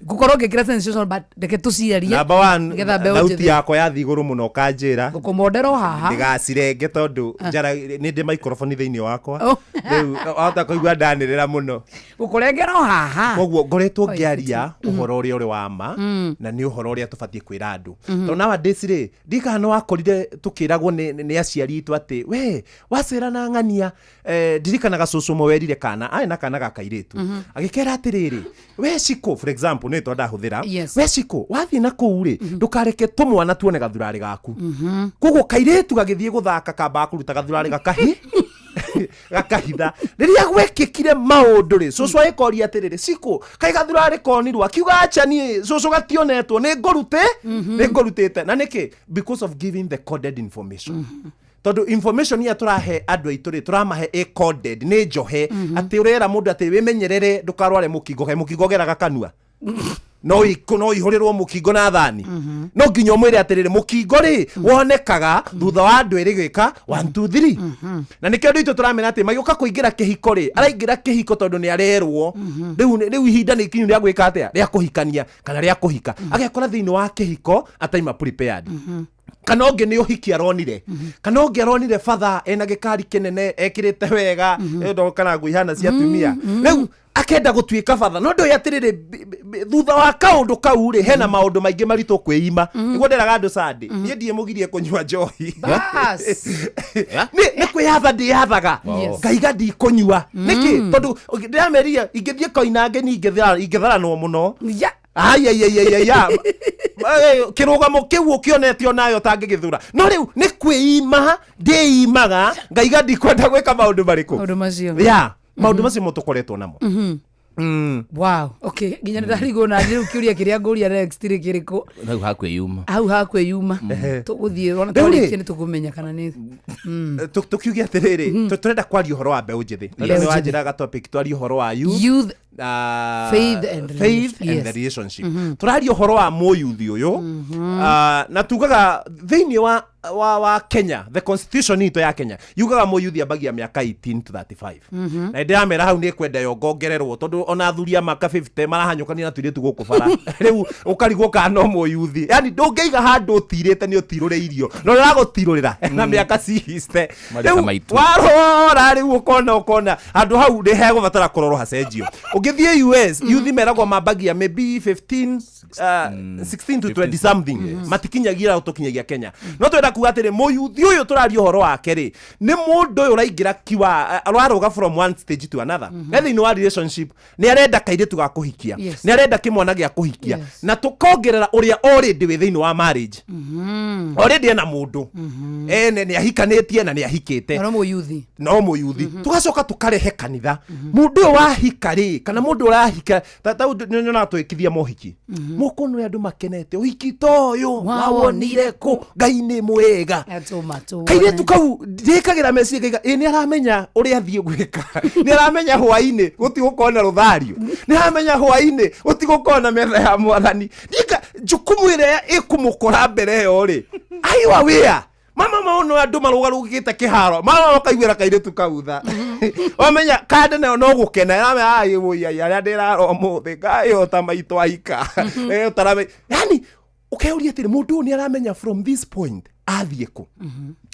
ngũkorwo ngĩkĩra sensation but reke tũciarie Number one, nĩgetha mbeũ thauti njĩthĩ yakwa yathiĩ igũrũ mũno ũkanjĩra. ngũkũmondera o haha Ndĩgacirenge tondũ nĩ ndĩ microphone thĩinĩ wakwa. Oh. Rĩu wahota kũigua ndanĩrĩra mũno. Gũkũrengera o haha. Koguo ngoretwo Oi, ngĩaria ũhoro ũrĩa ũrĩ wa ma na nĩ ũhoro ũrĩa tũbatiĩ kwĩra andũ. Tondũ nowadays rĩ ndiĩ kana nĩ wakorire tũkĩragwo nĩ aciari itũ atĩ we wacera na ng'ania ndirikanaga cũcũ ũmwe werire kana arĩ na kana ga kairĩtu agĩkera atĩrĩrĩ we Shiko for example nĩ ndahũthĩra Yes. we Shiko wathiĩ na kũu rĩ ndũkareke tũmwana tuone gathurarĩ gaku. Koguo kairĩtu gagĩthiĩ gũthaka kambaga kũruta gathurarĩ gakahi gakahitha rĩrĩa gwekĩkire maũndũ rĩ cũcũ agĩkoria atĩrĩrĩ Shiko kaĩ gathurarĩ konirwo akiuga acha niĩ cũcũ gationetwo nĩ ngũrute nĩ ngũrutĩte na nĩkĩ because of giving the coded information. Tondũ information ĩrĩa tũrahe andũ aitũ rĩ tũramahe ĩ coded nĩ njohe atĩ ũrera mũndũ atĩ wĩmenyerere ndũkarware mũkingo kaĩ mũkingo geraga kanua no ihũrĩrwo mũkingo na thani no nginya ũmwĩre atĩrĩrĩ mũkingo rĩ wonekaga thutha wa andũ erĩ gwĩka 1 2 3 na nĩkĩo andũ aitũ tũramenya atĩ magĩũka kũingĩra kĩhiko rĩ araingĩra kĩhiko tondũ nĩ arerwo rĩu ihinda nĩ ikinyu rĩa gwĩka atĩa rĩa kũhikania kana rĩa kũhika agekora thĩinĩ wa kĩhiko ataima prepared. Kana ũngĩ nĩ ũhiki aronire kana ũngĩ aronire batha ena gĩkari kĩnene ekĩrĩte wega ndo kana nguo ihana cia atumia rĩu akenda gũtuĩka batha no ndoĩ atĩrĩrĩ thutha wa kaũndũ kau rĩ hena maũndũ maingĩ maritũ kwĩima nĩguo nderaga andũ Sunday niĩ ndiĩ mũgirie kũnyua njohi Bas. nĩ kwĩyatha ndĩyathaga ngaiga ndikũnyua nĩkĩ tondũ ndĩrameria ingĩthiĩ koinange ni ingĩtharanwo mũno aiaiaiaiya kĩrũgamo kĩu ũkĩonete onayo ũtangĩgĩthura no rĩu nĩ kwĩima ndĩimaga ngaiga ndikwenda gwĩka maũndũ marĩkũ maũndũ macio ya maũndũ macio mo tũkoretwo namo. Wow okay nginya nĩndarigwo na rĩu kĩũria kĩrĩa ngũria next rĩ kĩrĩkũ hau hakwĩyuma hau hakwĩyuma tũgũthiĩ ona Rĩu rĩ- twarĩkia nĩ tũkũmenya kana nĩ Tũkiuge atĩrĩrĩ tũrenda kwaria ũhoro wa mbeũ njĩthĩ na Mbeũ nĩ njĩthĩ. wanjĩraga topic twarie ũhoro wa youth youth faith and faith and yes. the relationship. Tũraria ũhoro wa mũyuthi ũyũ na tugaga thĩinĩ wa Kenya the constitution itũ ya Kenya yugaga mũyuthi ambagia mĩaka 18 to 35 na ndĩramera hau nĩ kwenda yongongererwo tondũ ona athuri a maka 50 marahanyũkania na tũirĩtu gũkũ bara rĩu ũkarigwo kana no mũyuthi yani ndũngĩiga handũ ũtirĩte nĩ ũtirũrĩirio no ũragũtirũrĩra na mĩaka 60 Marika rĩu maitũ. warora rĩu ũkona handũ hau nĩ hegũbatara kũrorwo hacenjio ũngĩthiĩ US yuthi meragwo mambagia maybe 15 16 to 20 something matikinyagia tũkinyagia Kenya no twenda kuga atĩrĩ mũyuthi ũyũ tũraria ũhoro wake rĩ nĩ mũndũ ũyũ ũraingĩra kiwa ũrarũga from one stage to another mm thĩinĩ wa relationship nĩ arenda kairĩtu ga kũhikia nĩ arenda kĩmwana gĩa kũhikia na tũkongerera ũrĩa already wĩ thĩinĩ wa marriage already ena mũndũ ene nĩ ahikanĩtie na nĩ ahikĩte no mũyuthi no mũyuthi tũgacoka tũkarehe kanitha mũndũ ũyũ wahika rĩ kana mũndũ ũrahika nyonaga twĩkithia mohiki mũkona ũrĩa andũ makenete ũhiki ta ũyũ wawonire kũ Ngai nĩ mwega kairĩtu kau ndĩkagĩra meciria ngaiga ĩ nĩ aramenya ũrĩa athiĩ gwĩka nĩ aramenya hwainĩ gũtigũkorwo na rũthario nĩ aramenya hwainĩ gũtigũkorwo na metha ya mwathani ndika jukumu ĩrĩa ĩkũmũkora mbere ĩyo rĩ aiwa wĩa mama maono andũ marũgarũgĩte kĩharo mama makaiguĩra kairĩtu kau tha wamenya kande nayo no gũkena ĩramenya ai wũi arĩa ndĩrara ũmũthĩ ngaĩhota maitũ aika ũtaramenya yani ũkeuria atĩrĩ mũndũ ũyũ nĩ aramenya from this point athiĩ kũ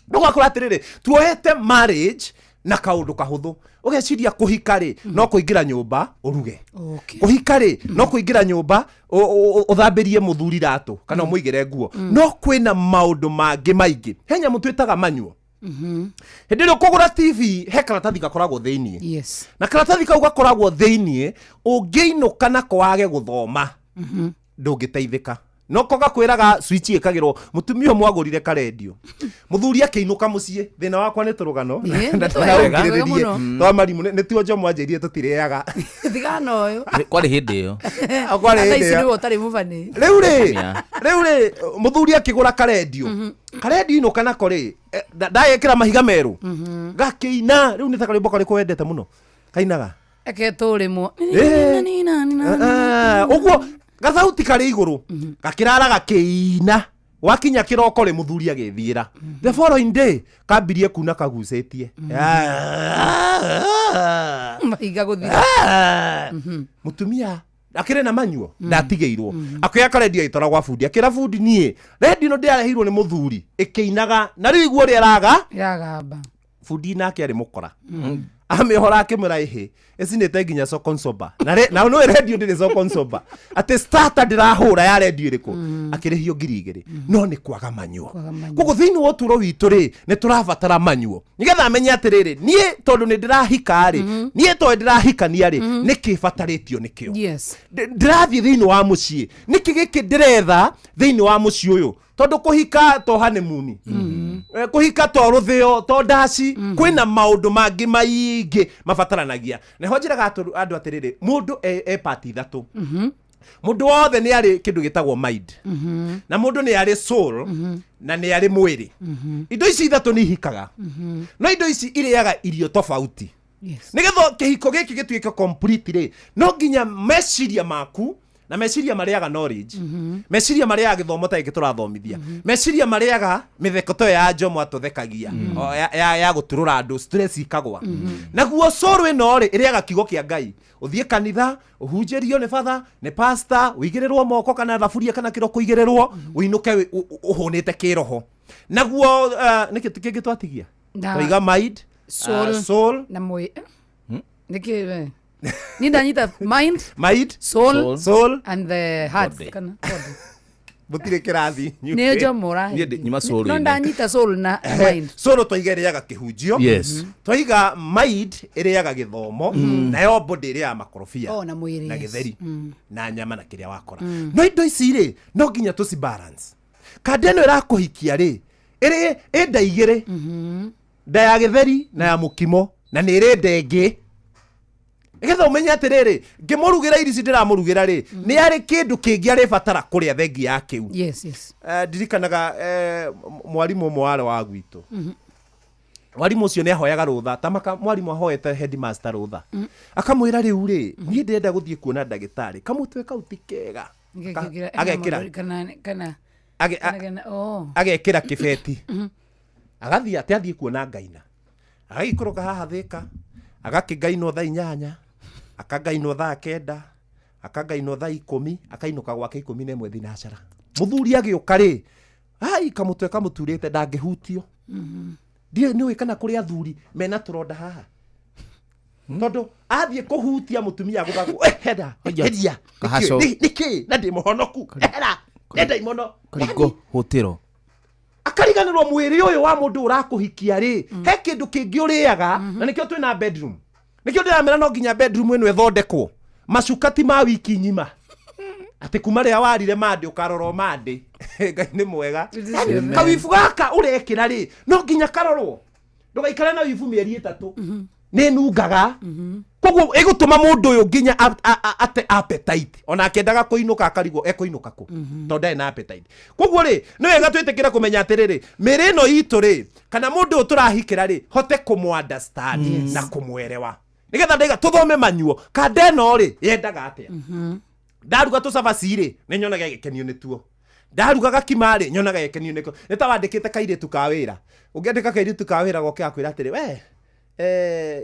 Ndũgakora atĩrĩrĩ, tuoete marriage na kaũndũ kahũthũ, ũgeciria kũhika rĩ no kũingĩra nyũmba ũruge, Okay. kũhika rĩ no kũingĩra nyũmba ũthambĩrie mũthuri ratũ kana ũmũigĩre nguo. No kwĩna maũndũ mangĩ maingĩ. He nyamũ twĩtaga manyuo. Hĩndĩ ĩrĩa ũkũgũra TV, he karatathi gakoragwo thĩiniĩ. Na karatathi kau gakoragwo thĩiniĩ, ũngĩinũka nako wage gũthoma, ndũngĩteithĩka. Noko gakwĩraga switch ĩkagĩrwo. Mũtumia ũmwe agũrire karendio, mũthuri akĩinũka mũciĩ. Thĩna wakwa nĩ tũrũgano Ĩĩ, na nĩ twega, twega ũngirĩrĩrie mũno. twa marimũ. Nĩtuo njomo anjĩrire tũtirĩaga. Thigana ũyũ. Kwarĩ hĩndĩ ĩyo. Kwarĩ Thaa hĩndĩ ici ĩyo. nĩwe ũtarĩ mũbani. Rĩu rĩ, Yeah. rĩu rĩ, mũthuri akĩgũra karendio. Karendio inũka nako rĩ, ndagekĩra mahiga merũ, gakĩina. Rĩu nĩ ta karwĩmbo karĩkũ wendete mũno kainaga? Eke tũrĩmwo. Ũguo gathauti karĩ igũrũ, gakĩrara gakĩina. Wakinya kĩroko rĩ, mũthuri agĩthiĩra. The following day kambirie kuna kagucĩtie. Mahiga gũthira. Mũtumia akĩrĩ na manyuo ndatigĩirwo, akĩoya karendio agĩtwara gwa bundi, akĩra bundi, "Niĩ rendio ĩno ndĩrareheirwo nĩ mũthuri ĩkĩinaga, na rĩu igua ũrĩa ĩraga." Ĩragamba. Bundi nake arĩ mũkora, amĩhora akĩmwĩra, "Ĩhĩ, ĩcinĩte nginya sokonsoba." Na na nĩ rendio ndĩrĩ sokonsoba, atĩ starter ndĩrahũra ya rendio ĩrĩkũ. Akĩrĩhio 2000, no nĩ kwaga manyuo. Kwaga manyuo. Koguo thĩinĩ wa ũtũũro witũ rĩ, nĩ tũrabatara manyuo nĩgetha amenye atĩrĩrĩ, niĩ tondũ nĩ ndĩrahika rĩ, niĩ tondũ ndĩrahikania rĩ, nĩ kĩbatarĩtio nĩkĩo. Ndĩrathiĩ thĩinĩ wa mũciĩ, nĩkĩ gĩkĩ ndĩretha thĩinĩ wa mũciĩ ũyũ? Tondũ kũhika to honeymoon, kũhika to rũthĩo, to ndaci, kwĩna maũndũ mangĩ maingĩ mabataranagia. Neho njĩraga andũ atĩrĩrĩ, mũndũ e part ithatũ. Mũndũ wothe nĩ arĩ kĩndũ gĩtagwo mind, na mũndũ nĩ arĩ soul, na nĩ arĩ mwĩrĩ. Indo ici ithatũ nĩ ihikaga, no indo ici irĩaga irio tofauti. Nĩgetha kĩhiko gĩkĩ gĩtuĩke complete rĩ, no nginya meciria maku, na meciria marĩaga knowledge, meciria marĩaga gĩthomo ta gĩkĩ tũrathomithia, meciria marĩaga mĩtheko ta ĩyo ya njomo atũthekagia, o, ya gũturũra andũ stress ikagwa. Naguo soul ĩno rĩ, ĩrĩaga kiugo kĩa Ngai, ũthiĩ kanitha, ũhunjĩrio nĩ batha, nĩ pastor, ũigĩrĩrwo moko kana thaburia kana kĩro kũigĩrĩrwo, ũinũke ũhũnĩte kĩroho. Naguo nĩkĩ kĩngĩ twatigia? Twaiga mind, Soul. Soul. Na mwĩ nĩkĩ we ni ndanyita mind, mind, soul, soul and the heart. Body. Kana body. Mũtirĩ kĩrathi. Nĩ njomo ũrahe. Niĩ nyuma soul no -inĩ. Ndanyita soul na mind. Soul twaiga ĩrĩaga kĩhunjio. Twaiga mind ĩrĩaga gĩthomo, nayo body ĩrĩaga makorobia Oh, na mwĩrĩ, na gĩtheri na nyama na kĩrĩa wakora. No indo ici rĩ, no nginya tũci balance. Kanda ĩno ĩrakũhikia rĩ, ĩrĩ ĩ nda igĩrĩ, nda ya gĩtheri na ya mũkimo, na nĩ ĩrĩ nda ĩngĩ. Nĩgetha ũmenye atĩrĩrĩ, ngĩmũrugĩra irio ici ndĩramũrugĩra rĩ, nĩ arĩ kĩndũ kĩngĩ arĩbatara kũrĩa thengi ya kĩu. Ndirikanaga mwarimũ ũmwe warĩ wa gwitũ. Mwarimũ ũcio nĩ ahoyaga rũtha tamaka. Mwarimũ ahoete headmaster rũtha, akamwĩra, "Rĩu rĩ, niĩ ndĩrenda gũthiĩ kuona ndagĩtarĩ, kamũtwe kau ti kega." Agekĩra kana kana kana oh. Agekĩra kĩbeti, agathiĩ atĩ athiĩ kuona ngaina, agagĩikũrũka haha Thĩka, agakĩngainwo thaa 8, akangainwo thaa 9, akangainwo thaa 10, akainũka gwake 11 thinacara. Mũthuri agĩũka rĩ, ai, kamũtwe kamũturĩte, ndangĩhutio. Ndiũĩ nĩũĩ kana kũrĩ athuri mena tũronda haha, tondũ athiĩ kũhutia mũtumia agũthagwo, "Ehera, eheria." Kahaco. Nĩkĩ na ndĩ mũhonoku, ehera, nĩ ndaimono. Karingo hũtĩro. Akariganĩrwo mwĩrĩ ũyũ wa mũndũ ũrakũhikia rĩ, he kĩndũ kĩngĩ ũrĩaga, na nĩkĩo twĩna bedroom. Nĩkĩo ndĩramera no nginya bedroom ĩno ĩthondekwo. Macuka ti ma wiki ng'ima, atĩ kuma rĩrĩa warire mandĩ ũkarora mandĩ. Ngai nĩ mwega. Amen. Kawibu gaka ũrekĩra rĩ, no nginya karorwo. Ndũgaikare na wibu mĩeri 3, nĩ nungaga. Koguo ĩgũtũma mũndũ ũyũ nginya ate appetite. Ona akĩendaga kũinũka akarigwo ekũinũka kũ, tondũ ndarĩ na appetite. Koguo rĩ, nĩ wega twĩtĩkĩre kũmenya atĩrĩrĩ, mĩrĩ ĩno itũ rĩ, kana mũndũ ũyũ tũrahikĩra rĩ, hote kũmũ understand na kũmwerewa, nĩgetha ndaiga tũthome manyuo. Kanda ĩno rĩ, yendaga atĩa? Ndaruga tũcabaci rĩ, nĩ nyonaga ĩgĩkenio nĩtuo. Ndaruga gakima rĩ, nyonaga ĩgĩkenio nĩko. Nĩ ta wandĩkĩte kairĩtu ka wĩra. Ũngĩandĩka kairĩtu ka wĩra goke akwĩra atĩrĩ, "We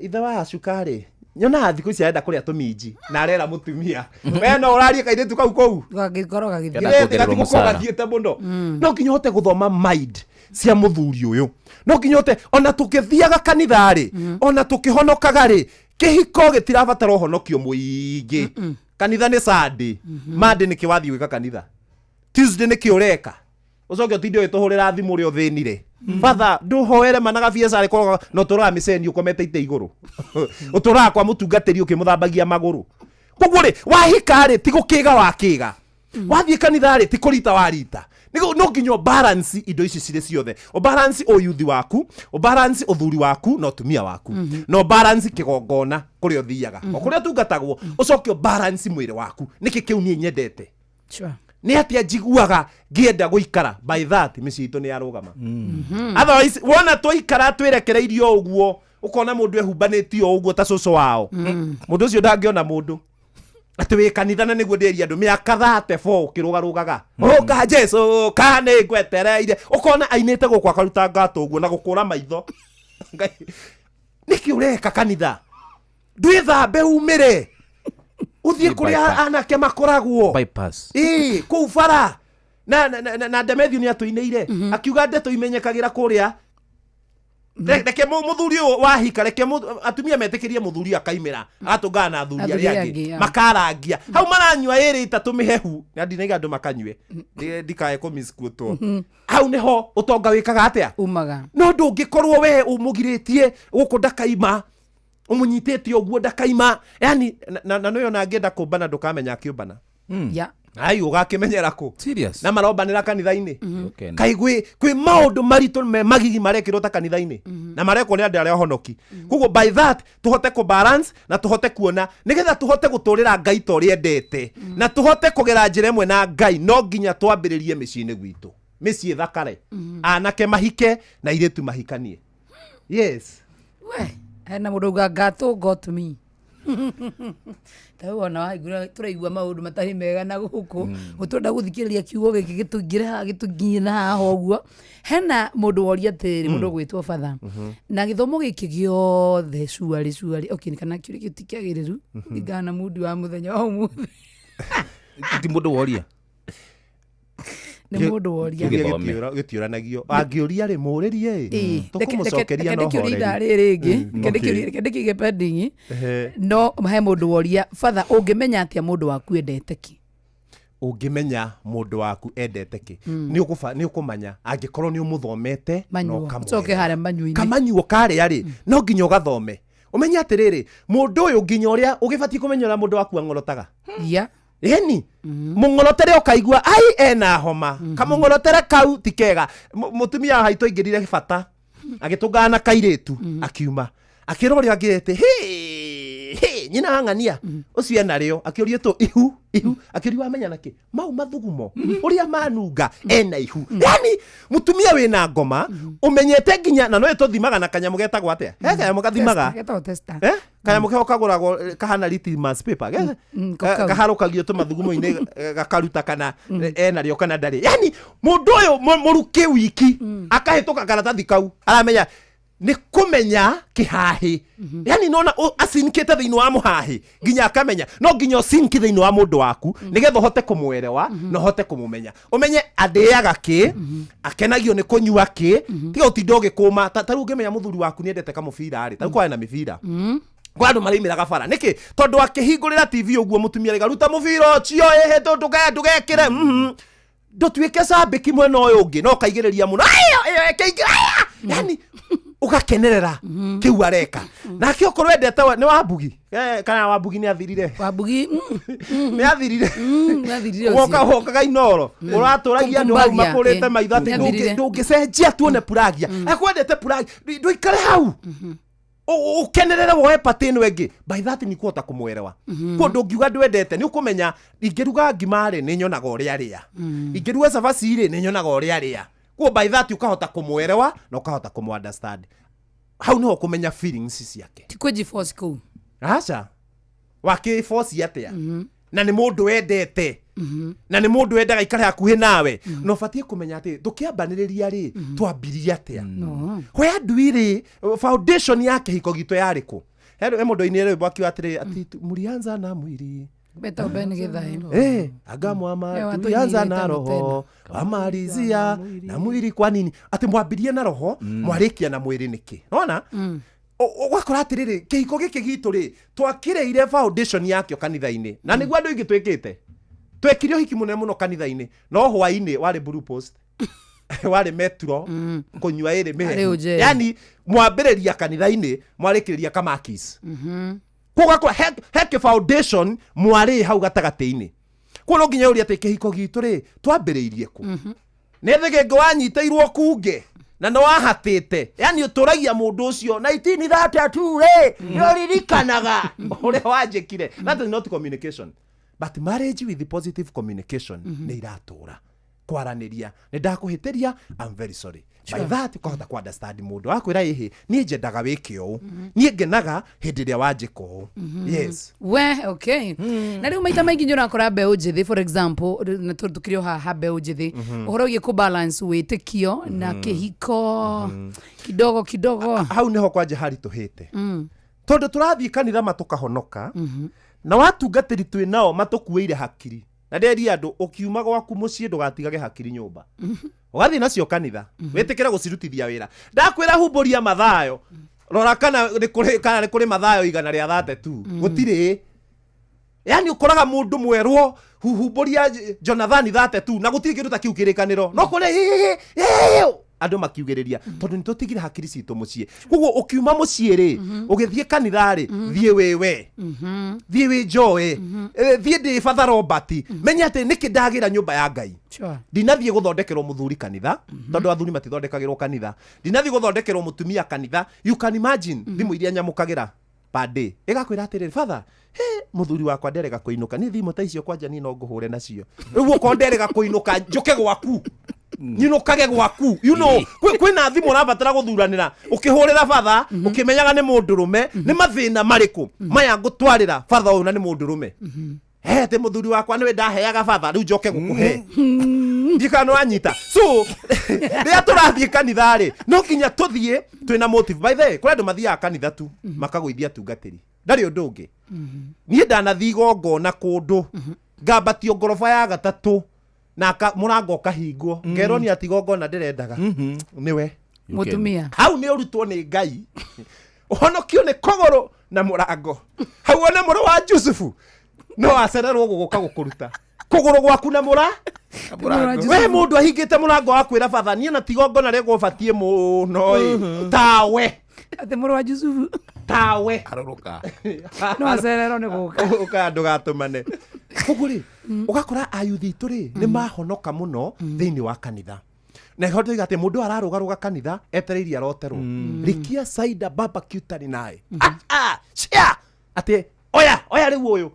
ithe wa cukari, nyonaga thikũ ici arenda kũrĩa tũminji," na arera mũtumia, "We no ũrarie kairĩtu kau kũu." Gagĩkorwo gagĩthiĩ. Kenda kuongererwo gatigũkorwo mũcara. gathiĩte mũno. No nginya ũhote gũthoma mind. Cia mũthuri ũyũ no nginya ũte ona tũkĩthiaga kanitha rĩ, ona tũkĩhonokaga rĩ, kĩhiko gĩtirabatara ũhonokio mũingĩ. Kanitha nĩ Sunday, Monday nĩkĩ wathiĩ gwĩka kanitha, Tuesday nĩkĩ ũreka, ũcoke ũtinde ũgĩtũhũrĩra thimũ ũrĩa ũthĩnire batha ndũhoere managa biacara ĩkoragwo na ũtũraga mĩceni ũkomete ite igũrũ, ũtũraga kwa mũtungatĩri ũkĩmũthambagia magũrũ. Koguo rĩ, wahika rĩ, ti gũkĩga wakĩga, wathiĩ kanitha rĩ, ti kũrita warita. No nginya ũbalance indo ici cirĩ ciothe, ũbalance ũyuthi waku, ũbalance ũthuri waku na ũtumia waku, na ũbalance kĩgongona kũrĩa ũthiaga o kũrĩa ũtungatagwo, ũcoke ũbalance mwĩrĩ waku, nĩkĩ kĩu niĩ nyendete, nĩ atĩa njiguaga ngĩenda gũikara. By that mĩciĩ itũ nĩ yarũgama. Otherwise wona twaikara twĩrekereirio ũguo, ũkona mũndũ ehumbanĩtio ũguo ta cũcũ wao, mũndũ ũcio ndangĩona mũndũ atĩ wĩ kanitha. Na nĩguo ndĩria andũ mĩaka 34 ũkĩrũgarũgaga, ũka Jesu ka nĩ ngwetereire, ũkona ainĩte gũkũ akaruta ngatũ ũguo na gũkũra maitho. Ngai, nĩkĩ ũreka kanitha? Ndwĩthambe umĩre ũthiĩ kũrĩa anake makoragwo. Bypass. Ĩĩ, kũu bara na Demethiũ nĩ atũinĩire akiuga ndeto imenyekagĩra kũrĩa. Reke mũthuri ũyũ wahika, reke atumia metĩkĩrie mũthuri akaimĩra agatũngana na athuri Athuri arĩa angĩ, angĩ makarangia hau maranyua ĩrĩ ĩtatũ mĩhehu, na ndinaiga andũ makanyue. Ndikae kũmisquotwo. Hau nĩho ũtonga wĩkaga atĩa? Umaga. No ndũngĩkorwo we ũmũgirĩtie gũkũ ndakaima, ũmũnyitĩte ũguo ndakaima, yani na nĩyo na angĩenda kũmbana ndũkamenya akĩũmbana. Ai, ũgakĩmenyera kũ? Serious? Na marombanĩra kanitha-inĩ. Okay. Kai kwĩ maũndũ maritũ me magigi marekĩrwo ta kanitha-inĩ na marekwo nĩ andũ arĩa ahonoki. Koguo by that tũhote kũ balance na tũhote kuona nĩgetha tũhote gũtũrĩra Ngai ta ũrĩa endete na tũhote kũgera njĩra ĩmwe na Ngai, no nginya twambĩrĩrie mĩciĩ-inĩ gwitũ, mĩciĩ thakare, anake mahike na airĩtu mahikanie, yes. We hena mũndũ uga ngatũ got me ta rĩu ona waigua tũraigua maũndũ matarĩ mega na gũkũ gũtũrenda gũthikĩrĩria kiugo gĩkĩ gĩtũingĩre haha gĩtũnginyie na haha ũguo. Hena mũndũ woria atĩrĩrĩ, mũndũ ũgwĩtwo batha na gĩthomo gĩkĩ gĩothe cuarĩ cuarĩ, okay, kana kĩũria kĩu ti kĩagĩrĩru ringana na mundi wa mũthenya wa ũmũthĩ. Ti mũndũ woria. Nĩ mũndũ woria. Kĩũria gĩtiũranagio, angĩũria rĩ, mũũrĩrie. Ĩĩ, Tũkũmũcokeria reke na ndĩkĩũrie ũhoreri. ithaa rĩrĩ rĩngĩ. Reke reke ndĩkĩige pending. No he mũndũ woria, batha, ũngĩmenya atĩa mũndũ waku endete kĩ? Ũngĩmenya mũndũ waku endete kĩ? Nĩ ũkũmanya angĩkorwo nĩ ũmũthomete na Manyuo. ũkamwĩra. Coke harĩa manyuo-inĩ. Kamanyuo karĩa rĩ, no nginya ũgathome ũmenye atĩrĩrĩ, mũndũ ũyũ nginya ũrĩa ũgĩbatiĩ kũmenya ũrĩa mũndũ waku ang'orotaga. Ĩni mũng'orotere ũkaigua ai ena homa, kamũng'orotere kau ti kega. Mũtumia wa haitũ aingĩrire bata agĩtũngana na kairĩtu, akiuma akĩra ũrĩa angĩrĩte, "Hĩ, hĩ, nyina wa ng'ania ũcio ena rĩo." Akĩũria tũ ihu ihu, akĩũria wamenya nakĩ mau mathugumo ũrĩa manunga ena ihu. Yani mũtumia wĩna ngoma ũmenyete nginya na no tũthimaga na kanyamũ getagwo atĩa, he kanyamũ gathimaga. Getagwo tester. Eh? Kanyamũ keho kagũragwo, kahana litmus paper. Kau. Kaharũkagio tũmathugumo-inĩ, gakaruta kana ena rĩo kana ndarĩ. Yani mũndũ ũyũ mũrukĩ wiki akahĩtũka karatathi kau aramenya nĩ kũmenya kĩhahĩ, yani nona acinkĩte thĩinĩ wa mũhahĩ nginya akamenya. No nginya ũcinki thĩinĩ wa mũndũ waku nĩgetha ũhote kũmwerewa na ũhote kũmũmenya, ũmenye andĩaga kĩ, akenagio nĩ kũnyua kĩ, tiga ũtinde ũgĩkũma. Ta rĩu ũngĩmenya mũthuri waku nĩ endete kamũbira rĩ, ta rĩu kwarĩ na mĩbira kwa andũ maraimĩraga bara nĩkĩ? Tondũ akĩhingũrĩra TV ũguo mũtumia rĩga ruta mũbira ũcio ĩhĩ ndũgekĩre, ndũtuĩke cambĩki mwena ũyũ ũngĩ no ũkaigĩrĩria mũno ĩyo ĩyo ĩkĩingĩra aya, yani ũgakenerera kĩu areka nake. Okorwo endete nĩ Wambugi. Kana Wambugi nĩ athirire? Wambugi. Nĩ athirire. Nĩ athirire Woka ũcio. wokaga Inoro ũratũragia andũ hau Kũmbagia, makũrĩte maitho atĩ Nĩ athirire. ndũngĩcenjia tuone puragia akwendete puragi, ndũikare hau ũkenerere woe pati ĩno ĩngĩ. By that nĩ kũhota kũmwerewa. Kuo ndũngiuga ndwendete, nĩ ũkũmenya ingĩruga ngima rĩ, nĩ nyonaga ũrĩa arĩa, ingĩruga cabaci rĩ, nĩ nyonaga ũrĩa arĩa. Kuo by that ũkahota kũmwerewa na ũkahota kũmũ understand. Hau nĩho kũmenya feelings ciake. Ti kwĩnjiboci kũu. Aca, wakĩboci atĩa na nĩ mũndũ wendete na nĩ mũndũ wendaga ikare hakuhĩ nawe? Na ũbatiĩ kũmenya atĩ tũkĩambanĩrĩria rĩ, twambirie atĩa? No. Where do we rĩ foundation ya kĩhiko gitũ yarĩ kũ? He mũndũ ainire rwĩmbo akiuga atĩrĩ, ati mlianza na mwili. Betagwo Ben Githae. Eh, agamwama Eh, watũinĩire tulianza na tano roho wamalizia na mwili kwa nini atä mwambirie na roho mwarĩkia na mwĩrĩ nĩkĩ nona ũgakora atĩrĩrĩ kĩhiko gĩkĩ gitũ rĩ twakĩrĩire foundation yakĩo kanitha-inĩ na nĩguo andũ aingĩ twĩkĩte twekire ũhiki mũnene mũno kanitha-inĩ no hwainĩ warĩ blue post warĩ metro kũnyua ĩrĩ Arĩ mĩhehu ũnjeri. yani mwambĩrĩria kanitha-inĩ mwarĩkĩrĩria kamakis kũgakora he, he kĩ foundation mwarĩ hau gatagatĩ-inĩ kuo no nginya ũria atĩ kĩhiko gitũ rĩ twambĩrĩirie kũ nĩ thĩgĩngĩ wanyitĩirwo kunge na nĩ wahatĩte yani ũtũragia mũndũ ũcio 1932 rĩ nĩ ũririkanaga ũrĩa wanjĩkire that is not communication but marriage with positive communication nĩ iratũra kwaranĩria nĩ ndakũhĩtĩria I'm very sorry by that ũkahota ku understand mũndũ akwĩra ĩhĩ niĩ njendaga wĩke ũũ niĩ ngenaga hĩndĩ ĩrĩa wanjĩka ũũ yes We, okay. Na rĩu maita maingĩ nĩ ũrakora mbeũ njĩthĩ for example na tũkĩrĩ o haha mbeũ njĩthĩ ũhoro wĩgiĩ kũ balance wĩtĩkio na kĩhiko kidogo kidogo. Hau nĩho kwanja haritũhĩte tondũ tũrathiĩ kanitha matũkahonoka na watungatĩri twĩ nao matũkuĩire hakiri na nderia andũ ũkiuma gwaku mũciĩ ndũgatigage hakiri nyũmba ũgathiĩ nacio kanitha wĩtĩkĩre gũcirutithia wĩra ndakwĩra humbũria mathayo rora kana nĩ kũrĩ kana nĩ kũrĩ mathayo igana rĩa thate tu gũtirĩ yani ũkoraga mũndũ mwerwo huhumbũria Jonathani thate tu na gũtirĩ kĩndũ ta kĩu kĩrĩkanĩro no kũrĩ andũ makiugĩrĩria tondũ nĩ tũtigire hakiri citũ mũciĩ koguo ũkiuma mũciĩ rĩ ũgĩthiĩ kanitha rĩ thiĩ wĩ we thiĩ wĩ njoe thiĩ ndĩ batha Robert menya atĩ nĩkĩ ndagĩra nyũmba ya Ngai Sure. ndinathiĩ gũthondekerwo mũthuri kanitha tondũ athuri matithondekagĩrwo kanitha ndinathiĩ gũthondekerwo mũtumia kanitha you can imagine thimũ iria nyamũkagĩra per day ĩgakwĩra atĩrĩrĩ father he mũthuri wakwa nderega kũinũka niĩ thimũ ta icio kwanja niĩ no ngũhũre nacio rĩu okorwo nderega kũinũka njũke gwaku nyinũkage gwaku you know kwĩna thimũ ũrabatara gũthuranĩra ũkĩhũrĩra batha ũkĩmenyaga nĩ mũndũrũme nĩ mathĩna marĩkũ maya ngũtwarĩra batha ũyũ na nĩ mũndũrũme he atĩ mũthuri wakwa nĩwe ndaheaga batha rĩu njoke gũkũhe ndikana nĩ wanyita so rĩrĩa tũrathiĩ kanitha rĩ no nginya tũthiĩ twĩna motive by the way kũrĩ andũ mathiaga kanitha tu makagũithia atungatĩri ndarĩ ũndũ ũngĩ niĩ ndanathiĩ igongona kũndũ ngambatio ngoroba ya gatatũ na mũrango ũkahingwo ngerwo nĩ ati igongona ndĩrendaga nĩwe Mũtumia. Hau nĩ ũrutwo nĩ Ngai ũhonokio nĩ kũgũrũ na mũrango hau one mũrũ wa Jusufu no acererwo gũgũka gũkũruta kũgũrũ gwaku na mũra we mũndũ ahingĩte mũrango wa kwĩra batha niĩ na tigongona rĩgwo batiĩ mũno ĩ tawe Atĩ mũrũ wa Jusufu tawe arũrũka no acererwo nĩ gũka. ũka ndũgatũmane koguo rĩ ũgakora ayuthi itũ rĩ nĩ mahonoka mũno thĩinĩ wa kanitha na iho ndoiga atĩ mũndũ ararũgarũga kanitha etereirie aroterwo rikia saida barbecue tarĩ naĩ Ah, ah, cia atĩ oya oya rĩu ũyũ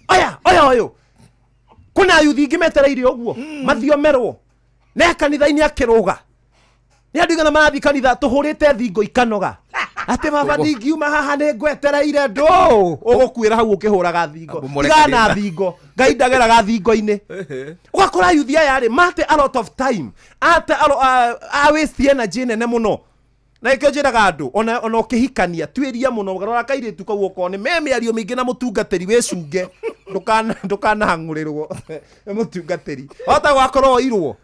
oya oya ũyũ kwĩna ayuthi ingĩ metereire ũguo mathiomerwo ne kanitha-inĩ akĩrũga nĩ andũ igana marathiĩ kanitha tũhũrĩte thingo ikanoga atĩ baba ndingiuma haha nĩ ngwetereire ndũ ũgũkuĩra hau ũkĩhũraga thingo Abomore tigana na kanitha. thingo ngai ndageraga thingo-inĩ ũgakora yuthi aya rĩ mate a lot of time ate a waste energy nene mũno na nĩkĩo njĩraga andũ ona ona ũkĩhikania tuĩria mũno rora kairĩtu kau ũkone me mĩario mĩingĩ na mũtungatĩri wĩcunge ndũkana ndũkanahang'ũrĩrwo nĩ mũtungatĩri hota gwakorwo oirwo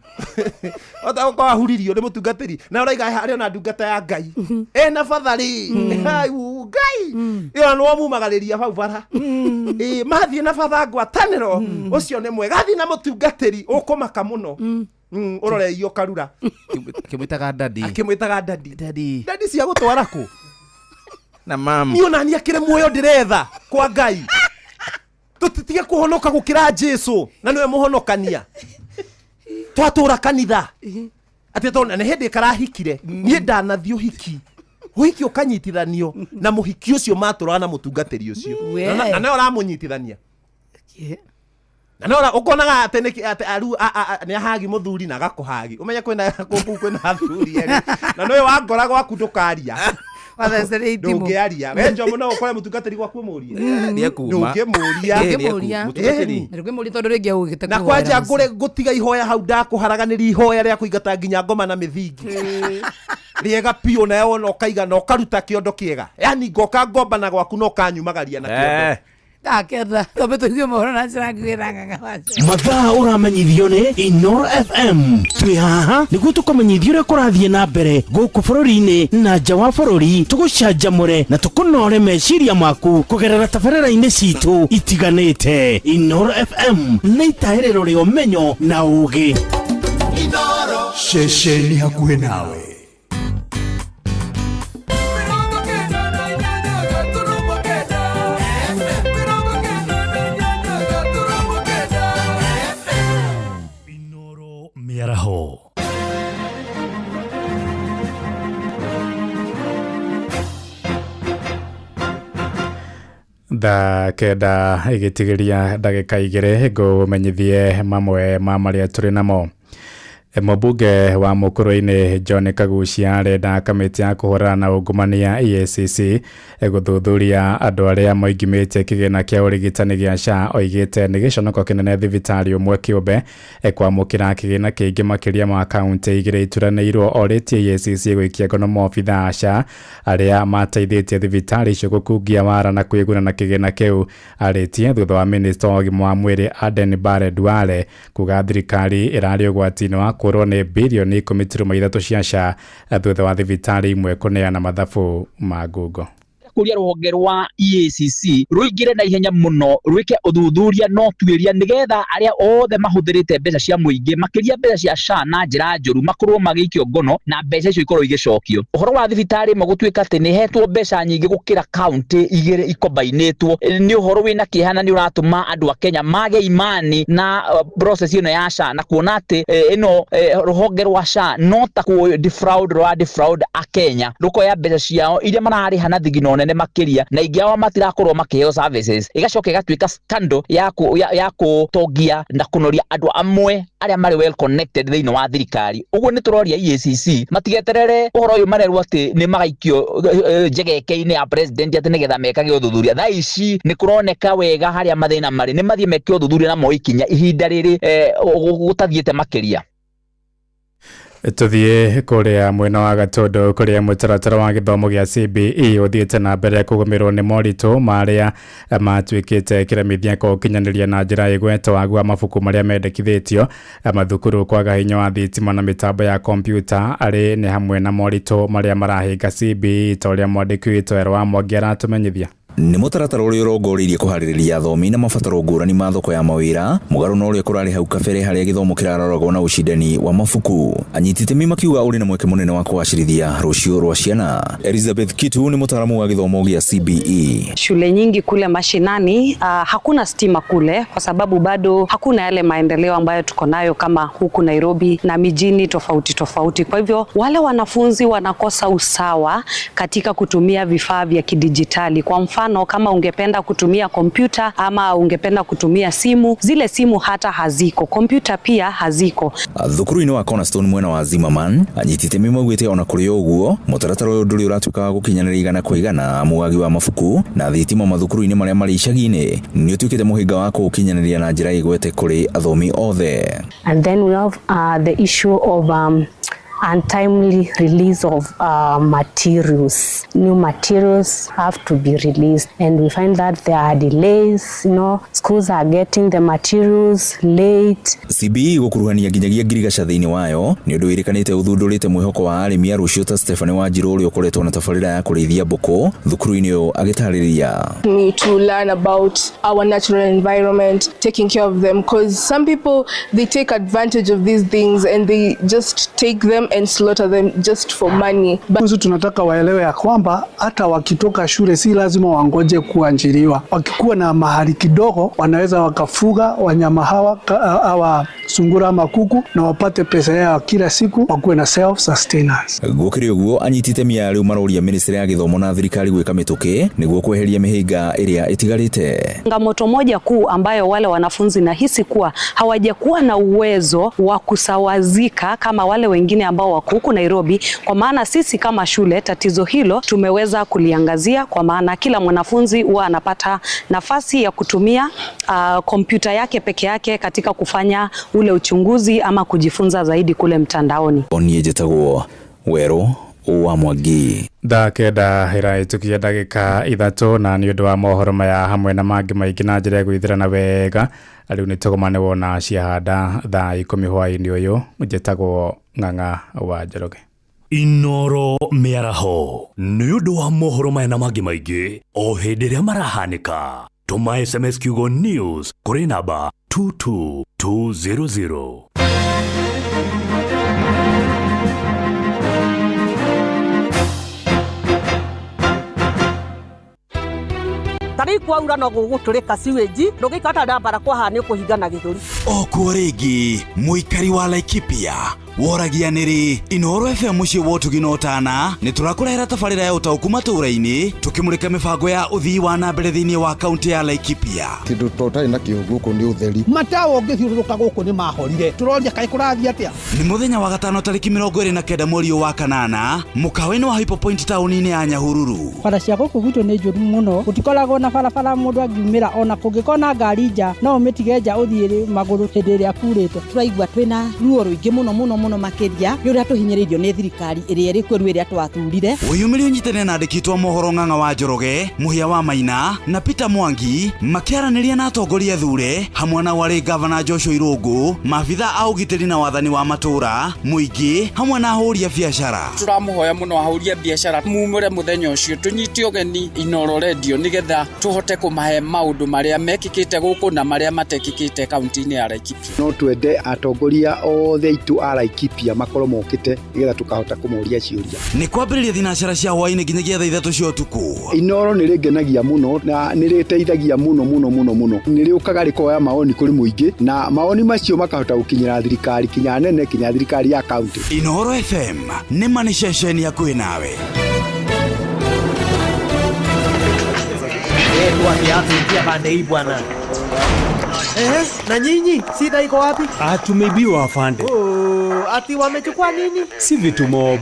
hota gũkorwo ahuririo nĩ mũtungatĩri na ũraiga harĩ ona ndungata ya ngai ĩna batha rĩ Ai, ngai ĩyo nĩwo mumagarĩria bau bara ĩ mathiĩ na batha ngwatanĩro ũcio nĩ mwega athiĩ na mũtungatĩri ũkũmaka mũno ũroreio karura akĩmwĩtaga dadi akĩmwĩtaga dadi dadi dadi cia gũtwara kũ na mam niĩ ona niĩ akĩrĩ muoyo ndĩretha kwa ngai tũtitige kũhonoka gũkĩra jesu na nĩwe mũhonokania twatũra kanitha atĩ tondũ nĩ hĩndĩ karahikire niĩ ndanathiĩ ũhiki ũhiki ũkanyitithanio na mũhiki ũcio matũraga na mũtungatĩri ũcio We. Na- na nĩwe ũramũnyitithania na nĩ ũra- ũkonaga atĩ nĩkĩ- atĩ aru nĩ ahagi mũthuri na agakũhagi ũmenye kwĩna kũu kwĩna athuri erĩ na nĩwe wangora gwaku ndũkaria Watheceria itimũ. ndũngĩaria we njomo no ũkore mũtungatĩri gwaku ũmũrie Nĩekuma. ndũngĩmũria Ndũngĩmũria. Mũtungatĩri. Ndũngĩmũria tondũ rĩngĩ augĩte na kũhoera kwanja mũciĩ. ngũre ngũtiga ihoya hau ndakũharaganĩria ihoya rĩa kũingata nginya ngoma na mĩthingi rĩega biũ nawe wona ũkaiga na ũkaruta kĩondo kĩega yani ngoka ngomba na gwaku na ũkanyumagaria na kĩondo Eh. Thaa 9 twambe tũigue mohoro na njĩra nguhĩ na ng'ang'a wacio. Mathaa ũramenyithio nĩ Inoro FM. Twĩ haha nĩguo tũkũmenyithia ũrĩa kũrathiĩ na mbere gũkũ bũrũri-inĩ na nja wa bũrũri, tũgũcanjamũre na tũkũnore meciria maku kũgerera tabarĩra-inĩ citũ itiganĩte. Inoro FM nĩ itahĩrĩro rĩa ũmenyo na ũgĩ. Ceceni hakuhĩ nawe. Mĩaraho. Thaa 9 igĩtigĩria ndagĩka 2 ngũmenyithie mamwe ma marĩa tũrĩ namo. Mũmbunge wa Mũkũrũ-inĩ John Kagucia arenda kamĩtĩ ya kũhũrana na ungumania EACC gũthuthuria andũ arĩa moingimĩtie kĩgĩna kĩa ũrigitani gĩa SHA. Oigĩte nĩ gĩconoko kĩnene thibitarĩ ũmwe kĩũmbe kwamũkĩra kĩgĩna kĩingĩ makĩria ma kaũntĩ 2 ituranĩirwo. Orĩtie EACC gũikia ngono maobithaa a SHA arĩa mateithĩtie thibitarĩ icio gũkungia wara na kwĩguna na kĩgĩna kĩu. Arĩtie thutha wa minista wa ũgima wa mwĩrĩ Aden Barre Duale kuga thirikari ĩrarĩ ũgwati-inĩ wa kũrwo nĩ birioni 10.3 cia SHA thutha wa thibitarĩ imwe kũneana mathabu ma ngungo. Kũria rũhonge rwa EACC rũingĩre na ihenya mũno rwĩke ũthuthuria no tuĩria nĩgetha arĩa othe mahũthĩrĩte mbeca cia mũingĩ makĩria mbeca cia SHA na njĩra njũru makorwo magĩikio ngono na mbeca icio ikorwo igĩcokio. Ũhoro wa thibitarĩ ĩmwe gũtuĩka atĩ nĩ ĩhetwo mbeca nyingĩ gũkĩra kaũntĩ 2 ikombainĩtwo nĩ ũhoro wĩna kĩeha na nĩ ũratũma andũ a Kenya mage imani na process ĩno ya SHA na kuona atĩ ĩno rũhonge rwa SHA no ta kũ defraud rwa defraud a Kenya rũkoya mbeca ciao iria mararĩha na thigino nene makĩria na ingĩ ao matirakorwo makĩheo services, ĩgacoka ĩgatuĩka scandal ya kũtongia na kũnoria andũ amwe arĩa marĩ well connected thĩinĩ wa thirikari. Ũguo nĩ tũroria EACC matigeterere ũhoro ũyũ marerwo atĩ nĩ magaikio njegeke-inĩ ya president atĩ nĩgetha mekage ũthuthuria. Thaa ici nĩ kũroneka wega harĩa mathĩna marĩ, nĩ mathiĩ meke ũthuthuria na moe ikinya ihinda rĩrĩ gũtathiĩte makĩria. Tuthiĩ kũrĩa mwena wa Gatũndũ kũrĩa mũtaratara wa gĩthomo gĩa CBE ũthiĩte na mbere kũgũmĩrwo nĩ moritũ marĩa matuĩkĩte kĩremithia kwa ũkinyanĩria na njĩra ĩgwete wagu wa mabuku marĩa mendekithĩtio mathukuru, kwaga hinya wa thitima na mĩtambo ya kompiuta arĩ nĩ hamwe na moritũ marĩa marahĩnga CBE ta ũrĩa mwandĩki witũ Erwa wa Mwangi aratũmenyithia. Nĩ mũtaratara ũrĩa ũrongoreirie kũharĩrĩria athomi na mabataro ngũrani ma thoko ya mawĩra mũgarũ na ũrĩa kũrarĩ hau kabere harĩa gĩthomo kĩraroragwo na ũcindani wa mabuku. Anyiti itemi makiuga ũrĩ na mweke mũnene wa kũgacĩrithia rũciũ rwa ciana. Elizabeth Kitu nĩ mũtaaramu wa gĩthomo gĩa CBE. Shule nyingi kule mashinani hakuna stima kule kwa sababu bado hakuna yale maendeleo ambayo tuko nayo kama huku Nairobi na mijini tofauti tofauti. Kwa hivyo wale wanafunzi wanakosa usawa katika kutumia vifaa vya kidijitali. Kwa mfano kama ungependa kutumia kompyuta ama ungependa kutumia simu, zile simu hata haziko, kompyuta pia haziko. Thukuru-inĩ wa Cornerstone mwena wa Zimmerman anyiti itemi maugĩte ona kũrĩ ũguo mũtaratara ũyũ ndũrĩ ũratuĩka wa gũkinyanĩra igana kwa igana amu wagi wa mabuku na thitima mathukuru-inĩ marĩa marĩ icagi-inĩ nĩ ũtuĩkĩte mũhĩnga wa kũũkinyanĩria na njĩra ĩgwete kũrĩ athomi othe. And then we have the issue of untimely release of materials. New materials have to be released, and we find that there are delays. You know, schools are getting the materials late. CBE gũkuruhania nginyagia ngirigaca thĩinĩ wayo nĩ ũndũ wĩrĩkanĩte ũthundũrĩte mwĩhoko wa arĩmi a rũciũ ta Stephanie Wanjiru ũrĩa ũkoretwo na tabarĩra ya kũrĩithia mbũkũ thukuru-inĩ ũyũ agĩtarĩria. Me to learn about our natural environment, taking care of them, because some people, they take advantage of these things and they just take them and slaughter them just for money. But tunataka waelewe ya kwamba hata wakitoka shule si lazima wangoje kuajiriwa. Wakikuwa na mahali kidogo wanaweza wakafuga wanyama hawa sungura ama kuku na wapate pesa yao kila siku, wakuwe na self sustenance. Gũkĩrĩ ũguo anyiti itemi aya rĩu maroria ministry ya gĩthomo na thirikari gwĩka mĩtũkĩ nĩguo kweheria mĩhĩnga ĩrĩa ĩtigarĩte. Changamoto moja kuu ambayo wale wanafunzi nahisi kuwa hawajakuwa na uwezo wa kusawazika kama wale wengine ambao wako huku Nairobi, kwa maana sisi kama shule tatizo hilo tumeweza kuliangazia, kwa maana kila mwanafunzi huwa anapata nafasi ya kutumia kompyuta yake peke yake katika kufanya ule uchunguzi ama kujifunza zaidi kule mtandaoni. Niĩ njĩtagwo Werũ wa Mwangi. Thaa 9 ĩrahĩtũkia ndagĩka 3, na nĩ ũndũ wa mohoro maya hamwe na mangĩ maingĩ na njĩra ya gwĩthĩrana wega, rĩu nĩ tũgomane wona ciahanda thaa 10 hwaĩ-inĩ ũyũ. Njĩtagwo Ng'ang'a wa Njoroge. Inoro mĩaraho nĩ ũndũ wa mohoro maya na mangĩ maingĩ o hĩndĩ ĩrĩa marahanĩka, tũma SMS kiugo news kũrĩ namba 22200. Ta rĩu kwaura no gũgũtũrĩka sewage, ndũngĩikara ndambara kwaha nĩ ũkũhingana gĩthũri. O kuo rĩngĩ mũikari wa Laikipia woragia nĩrĩ Inooro FM mũciĩ wa ũtugi na ũtana nĩ tũrakũrehera tabarĩra ya ũtaũku matũũra-inĩ, tũkĩmũrĩka mĩbango ya ũthii wa na mbere thĩinĩ wa kaũntĩ ya Laikipia. Kĩndũ tũtarĩ nakĩo gũkũ nĩ ũtheri. Matawa ũngĩthiũrũrũka gũkũ nĩ mahorire, tũroria kaĩ kũrathiĩ atĩa. Nĩ mũthenya wa gatano tarĩki 29 mweri wa kanana mũkawa-inĩ wa Hypo Point taũni-inĩ ya Nyahururu. Bara cia gũkũ gwitũ nĩ njũru mũno, gũtikoragwo na barabara mũndũ angiumĩra, ona kũngĩkorwo na ngari nja no ũmĩtige nja ũthiĩ magũrũ hĩndĩ ĩrĩa kurĩte. Tũraigua twĩna ruo rũingĩ mũno mũno mũno makĩria nĩ ũrĩa tũhinyĩrĩirio nĩ thirikari ĩrĩa ĩrĩ kuo rĩu ĩrĩa twathurire. Wĩyumĩrie ũnyitane na andĩki a mohoro Ng'ang'a wa Njoroge, Mũhĩa wa Maina na Peter Mwangi makĩaranĩria na atongoria thure hamwe na warĩ gavana Joshua Irũngũ, maabitha a ũgitĩri na wathani wa matũũra, mũingĩ hamwe na ahũri a biacara. Tũramũhoya mũno ahũri a biacara mumũre mũthenya ũcio tũnyite ũgeni Inooro Radio nĩgetha tũhote kũmahe maũndũ marĩa mekĩkĩte gũkũ na marĩa matekĩkĩte kaunti-inĩ ya Laikipia. No twende atongoria othe aitũ a Laikipia makorwo mokĩte nĩgetha tũkahota kũmoria ciũria. Nĩ kwambĩrĩria thinacara cia hwaĩ-inĩ nginyagia thaa 3 cia ũtukũ. Inooro nĩ rĩngenagia mũno na nĩ rĩteithagia mũno mũno mũno mũno. Nĩ rĩũkaga rĩkoya maoni kũrĩ mũingĩ na maoni macio makahota gũkinyĩra thirikari kinya nene kinya thirikari ya kaunti. Inooro FM nĩ ma nĩ ceceni hakuhĩ nawe. Bwana. Na nyinyi sida iko wapi? Tumeibiwa afande. Oh, ati wamechukua nini? Si vitu mob.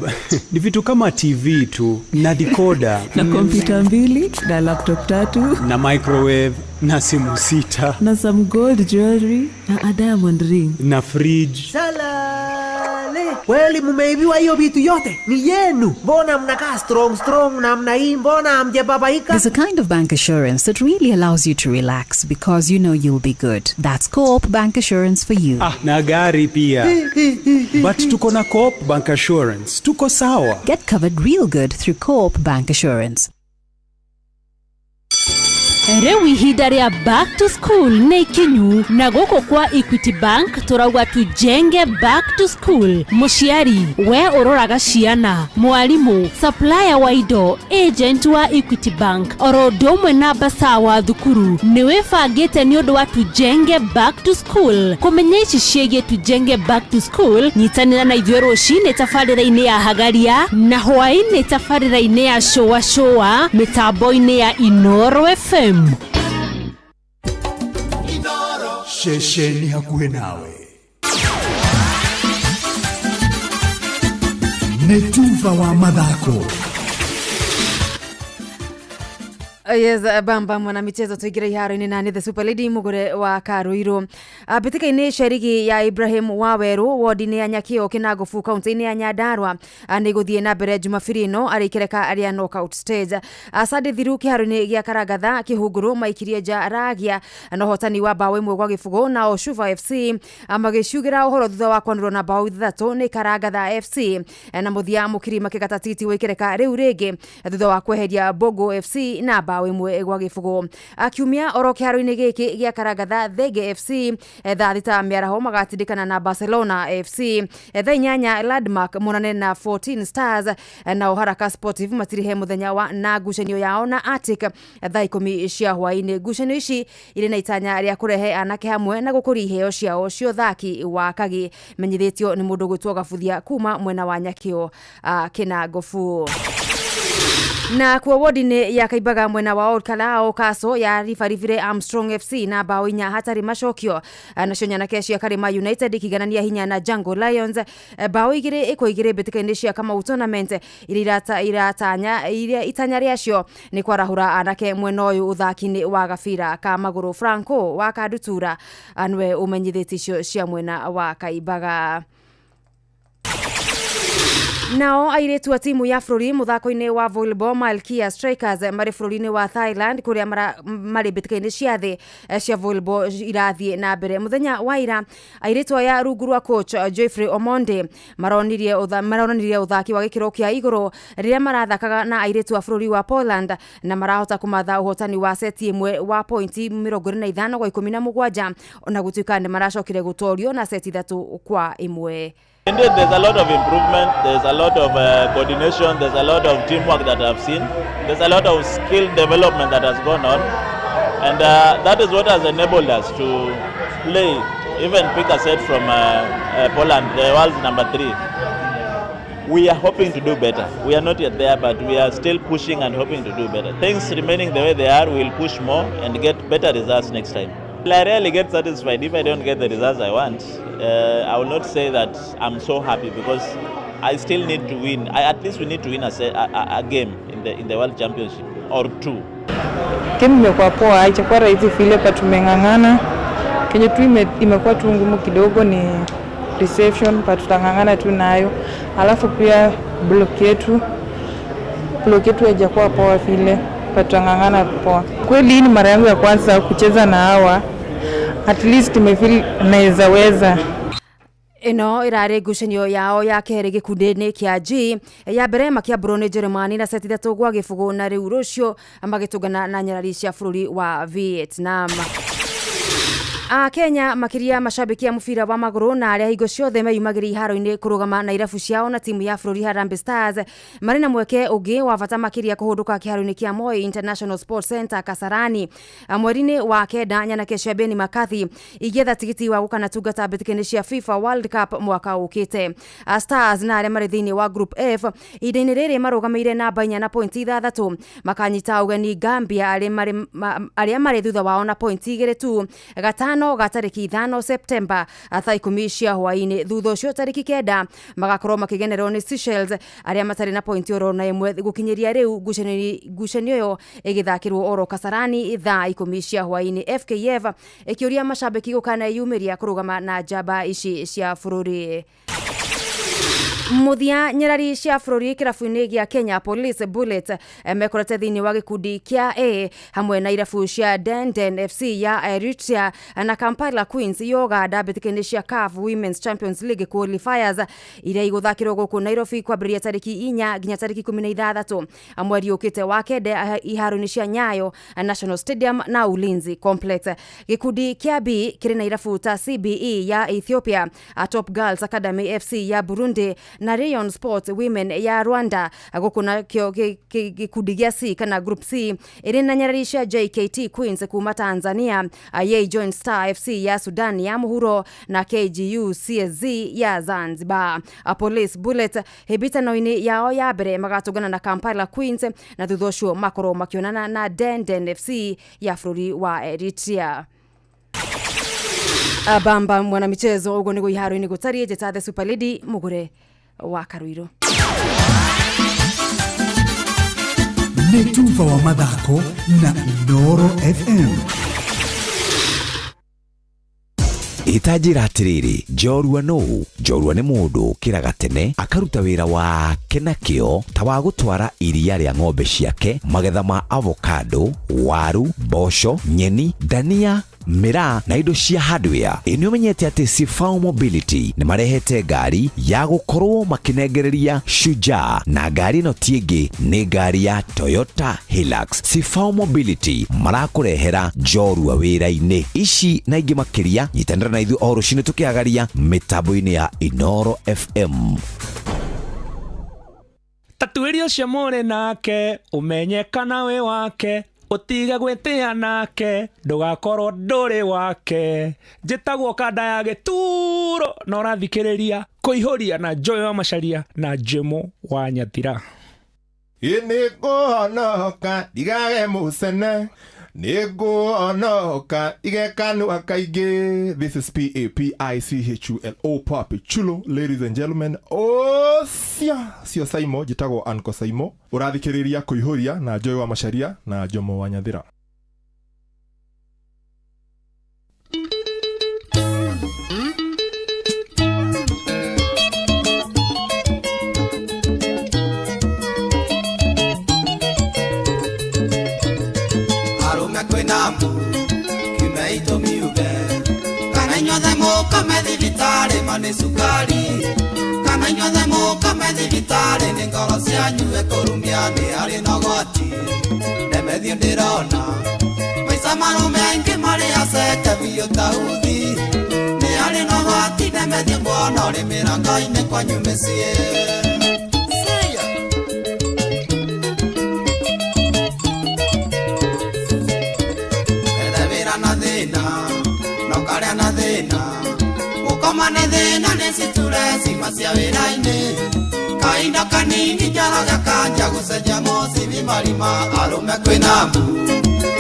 Ni vitu kama TV tu na decoder na kompyuta 2 na laptop 3 na microwave na simu 6 na some gold jewelry na a diamond ring na fridge. Salale. Kweli mumeibiwa hiyo vitu yote? Ni yenu. Mbona mnakaa strong strong na mna hii, mbona hamjababaika? There's a kind of bank assurance that really allows you to relax because you know you'll be good. That's Co-op Bank Assurance for you. Na gari pia. But tuko na Co-op Bank Assurance. Tuko sawa. Get covered real good through Co-op Bank Assurance. Rĩu ihinda rĩa back to school nĩ ikinyu, na gũkũ kwa Equity Bank tũrauga tujenge back to school. Mũciari we ũroraga ciana, mwarimũ, supplier wa indo, agent wa Equity Bank, oro ũndũ ũmwe na mbaca wa thukuru, nĩ wĩbangĩte nĩ ũndũ wa tujenge back to school. Kũmenya ici ciĩgiĩ tujenge back to school, nyitanĩra na ithuĩ rũcinĩ tabarĩra-inĩ ya Hagaria na hwaĩ-inĩ tabarĩra-inĩ ya Shũa Shũa mĩtambo-inĩ ya Inooro FM. Ceceni hakuhĩ nawe nĩ tuba wa mathako. Yes, bamba mwana michezo tuingire iharo-inĩ na nĩ the super lady mugure wa Karuiru. Mbĩtĩka-inĩ cia rigi ya Ibrahim Waweru wodi-inĩ ya Nyakĩo Kĩnangobu kaunti-inĩ ya Nyandarua nĩ gũthiĩ na mbere Jumabiri ĩno arĩ ikereka rĩa knockout stage. Sande Thiru kĩharo-inĩ gĩa Karangatha Kĩhunguru maikirie nja Ragia na ũhotani wa bao 1-0, nao Shuva FC magĩciugĩra ũhoro thutha wa kwanĩrwo na bao 6 nĩ Karangatha FC, na mũthia Mũkiri makĩgata titi wa ikereka rĩu rĩngĩ thutha wa kweheria Bogo FC na bao 1-0. Akiumia oro kĩharo-inĩ gĩkĩ gĩa Karangatha Thenge FC thaa 6 mĩaraho magatindĩkana na Barcelona FC, thaa 8 Landmark monane na 14 Stars, nao Haraka Sportive matirihe mũthenya wa na ngucanio yao na Arctic thaa 10 cia hwaĩ-inĩ. Ngucanio ici irĩ na itanya rĩa kũrehe anake hamwe na gũkũria iheo ciao cia ũthaki wa kagi, menyithĩtio nĩ mũndũ gwĩtwo Gabuthia kuma mwena wa Nyakĩo Kĩnangobu. Na kuo wodi-inĩ ya Kaimbaga mwena wa Old Kalao Kaso ya ribaribire Armstrong FC na bao 4 hatarĩ macokio. Nacio nyanake cia Karima United ikiganania hinya na Jungle Lions bao 2-2 mbĩtĩka-inĩ cia Kamau Tournament iria iratanya iria itanya rĩacio nĩ kwarahũra anake mwena ũyũ ũthaki-inĩ wa gabira ka magũrũ. Franco wa Kandutura nĩwe ũmenyithĩtie icio cia mwena wa Kaimbaga. Nao airĩtu a timu ya bũrũri mũthako-inĩ wa volleyball Malkia Strikers marĩ bũrũri-inĩ wa Thailand kũrĩa marĩ mbĩtĩka-inĩ cia thĩ cia volleyball irathiĩ na mbere. Mũthenya wa ira airĩtu aya rungu rwa coach Geoffrey Omondi maronanirie ũthaki wa gĩkĩro kĩa igũrũ rĩrĩa marathakaga na airĩtu a bũrũri wa Poland na marahota kũmatha ũhotani wa seti ĩmwe wa pointi 25 kwa 17 ona gũtuĩka nĩ maracokire gũtorio na seti 3-1. Indeed, there's a lot of improvement, there's a lot of coordination, there's a lot of teamwork that I've seen, there's a lot of skill development that has gone on, and that is what has enabled us to play, even pick a set from Poland, the world's number 3. We are hoping to do better. We are not yet there, but we are still pushing and hoping to do better. Things remaining the way they are, we'll push more and get better results next time. I rarely get satisfied if I don't get the results I want. I will not say that I'm so happy because I still need to win. At least we need to win a game in the World Championship or 2. Game imekuwa poa, haijakuwa rahisi vile, but tumeng'ang'ana. Kenye tu imekuwa tu ngumu kidogo ni reception, but tutang'ang'ana tu nayo. Alafu pia block yetu haijakuwa poa vile, but tutang'ang'ana poa. Kweli hii ni mara yangu ya kwanza kucheza na hawa. At least nimefeel naweza weza. Ĩno ĩrarĩ ngucanio yao ya kerĩ gĩkundi-inĩ kĩa G ya mbere makĩambũrwo nĩ Jerumani na seti 3-0 na rĩu rũciũ magĩtũngana na nyarari cia bũrũri wa Vietnam. Kenya makiria mashabiki a mũbira wa magũrũ na arĩa hingo ciothe meyumagĩria iharo-inĩ kũrũgama na irabu ciao na timu ya bũrũri Harambee Stars marĩ na mweke ũngĩ wa bata makĩria kũhũndũka kĩharo-inĩ kĩa Moi International Sports Center Kasarani mweri-inĩ wa 9. Nyanake cia Benni McCarthy igĩetha tigiti wa gũkanatungata mbĩtĩka-inĩ cia FIFA World Cup mwaka ũkĩte. Stars na arĩa marĩ thĩinĩ wa Group F ihinda-inĩ rĩrĩ marũgamĩire namba 4 na pointi 6 makanyita ũgeni Gambia arĩa marĩ thutha wao na pointi 2 tu gatano ga tarĩki 5 Septemba thaa 10 cia hwaĩ-inĩ. Thutha ũcio tarĩki 9 magakorwo makĩgenerwo nĩ Seychelles arĩa matarĩ na pointi oro na ĩmwe gũkinyĩria rĩu. Ngucanio ĩyo ĩgĩthakĩrwo oro Kasarani thaa 10 cia hwaĩ-inĩ. FKF ĩkĩũria mashabiki gũkaneyumĩria kũrũgama na njamba ici cia bũrũri. Muthia nyarari cia bũrũri kĩrabu-inĩ gĩa Kenya Police Bullet mekorete thĩinĩ wa gĩkundi kĩa A hamwe na irabu cia Denden FC ya Eritrea na Kampala Queens ya Uganda mbĩtĩka-inĩ cia CAF Women's Champions League qualifiers iria igũthakĩrwo gũkũ Nairobi kwambĩrĩria tarĩki 4 nginya tarĩki 16 mweri ũkĩte wa 9 iharo-inĩ cia Nyayo National Stadium na Ulinzi Complex. Gĩkundi kĩa B kĩrĩ na irabu ta CBE ya Ethiopia, Top Girls Academy FC ya Burundi na Rayon Sports Women ya Rwanda. Gũkũ nakĩo gĩkundi gĩa C kana Group C ĩrĩ na nyarari cia JKT Queens kuma Tanzania, Yei Joint Star FC ya Sudan ya Mũhuro na KGU CSZ ya Zanzibar. Police Bullet hĩmbĩtano-inĩ yao ya mbere magatũngana na Kampala Queens na thutha ũcio makorwo makĩonana na Denden FC ya bũrũri wa Eritrea. Bamba mwanamichezo ũguo nĩguo iharo-inĩ gũtariĩ. Njĩta The Super Lady Mũgũre wa Karuiro. Nĩ tuba wa mathako na Inooro FM. Itanjĩra atĩrĩrĩ, njorua nũũ? Njorua nĩ mũndũ ũkĩraga tene akaruta wĩra wake na kĩo ta wa gũtwara iria rĩa ng'ombe ciake, magetha ma avocado, waru, mboco, nyeni, dania, mĩraa na indo cia hardware. Ĩ nĩ ũmenyete atĩ Sifao Mobility nĩ marehete ngari ya gũkorwo makĩnengereria Shujaa, na ngari ĩno ti ĩngĩ nĩ ngari ya Toyota Hilux. Sifao Mobility marakũrehera njorua wĩra-inĩ ici na ingĩ makĩria. Nyitanĩra na ithuĩ o rũcinĩ tũkĩagaria mĩtambo-inĩ ya Inooro FM. Tatuĩria ũcio mũrĩ nake ũmenye kana wĩ wake, ũtige gwĩtĩa nake ndũgakorwo ndũrĩ wake. Njĩtagwo kanda ya gĩturo na ũrathikĩrĩria kũihũria na Joy wa Macharia na Jemo wa Nyathira. Nĩngũhonoka ndigage mũcene, nĩngũhonoka ige kanua kaingĩ. This is P-A-P-I-C-H-U-L-O, Papi Chulo, ladies and gentlemen. Ocia cio Saimo, njĩtagwo Anko Saimo. Ũrathikĩrĩria kũihũria na Joy wa Macharia na Jomo wa Nyathira. Mũkame thibitarĩ nĩ ngoro cianyu ĩkũrumia nĩ arĩ na ũgwati ndemethio ndĩrona maica marũme aingĩ marĩ aceke biũ ta uthi nĩ arĩ na ũgwati ndemethio nguona ũrĩ mĩrango-inĩ kwanyu mĩciĩ. Ethe wĩra na thĩna na ũkarĩa na thĩna gũkoma nĩ thĩna nĩ citure cima cia wĩra-inĩ kahinda kanini njaraga kanja gũcenjia mũcibi marima arũme kwĩna mbu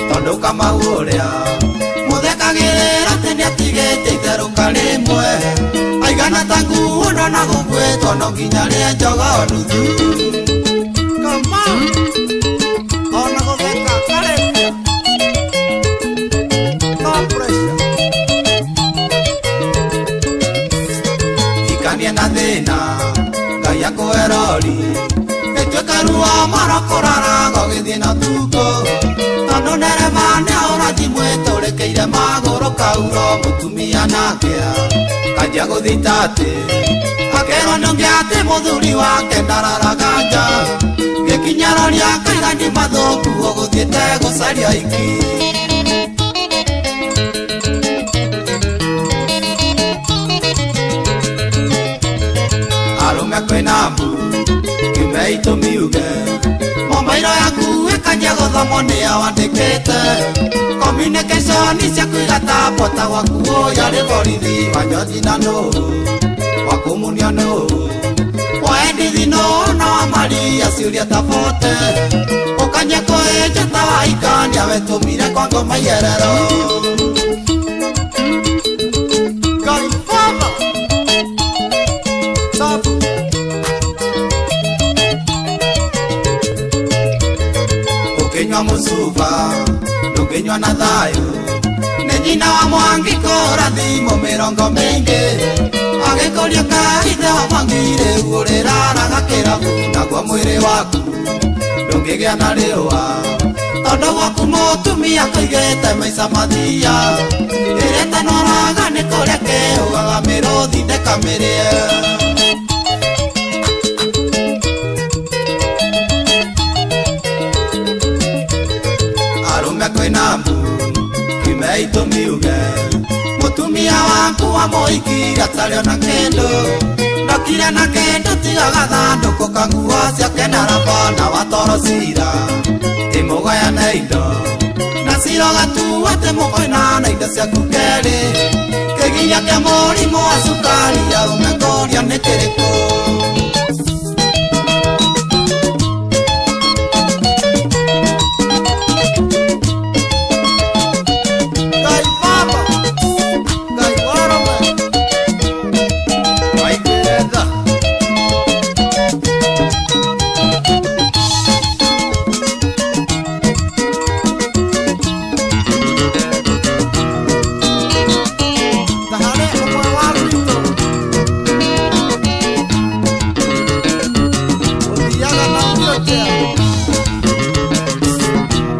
tondũ Kamau ũrĩa mũthekagĩrĩra atĩ nĩatigĩte itherũka rĩmwe aigana ta nguo ndona gũkuĩtwo no nginya rĩe njogoo nuthu. Kamau ona gũtheka karĩkia no pressure ikanie na thĩna Ngai akũhe rori ĩtuĩka ruo moro kũraraga ũgĩthiĩ na ũtukũ tondũ ndereba nĩahũra thimũ ĩtũrĩkĩire magũrũ kauro mũtumia nake kanjia gũthita atĩ akerwo nĩ ũngĩ atĩ mũthuri wake ndararaga nja gĩkinya rori akaiga nĩ mathũku ũgũthiĩte gũcaria iki. Arũme kwĩna mbu kiume itũmiuge mobairo yaku ĩkanjia gũthomwo nĩyo wandĩkĩte communication ciaku igatambwo ta gwaku ũyũ arĩ borithi wa Njoji na nũ wa kũmunio nũ wa Endithi nũ na wa Maria ciũria ta bote ũkanjia kũĩnja ta waikania wetũmire kwa ngoma iyerero. Ngai Baba Sabu ũkĩnyua mũcuba ndũngĩnyua na thayũ nĩ nyina wa Mwangi kũra thimũ mĩrongo mĩingĩ agĩkũria ka ithe wa Mwangi rĩu ũrĩraraga kĩrabu naguo mwĩrĩ waku ndũngĩgĩa na rĩũa tondũ gwaku mũtumia kũigĩte maica mathia ĩrĩa ĩtanoraga nĩ kũrĩa kĩũgaga mĩrũthi ndĩkamĩrĩe. Arũme kwĩna mbu kiume itũmiuge mũtumia waku wa mũhiki atarĩ ona kĩndũ ndokire na kĩndũ tiga gathandũkũ ka nguo ciake na raba na watoro cira ĩmũgayane indo na cira ũgatua atĩ mũkoinana indo ciaku kerĩ kĩginya kĩa mũrimũ wa cukari arũme ngũria nĩ kĩrĩkũ. Ngai Baba Ngai warũme maiguire tha. Ta harĩ ũmwe wa gwitũ ũthiaga na wheelchair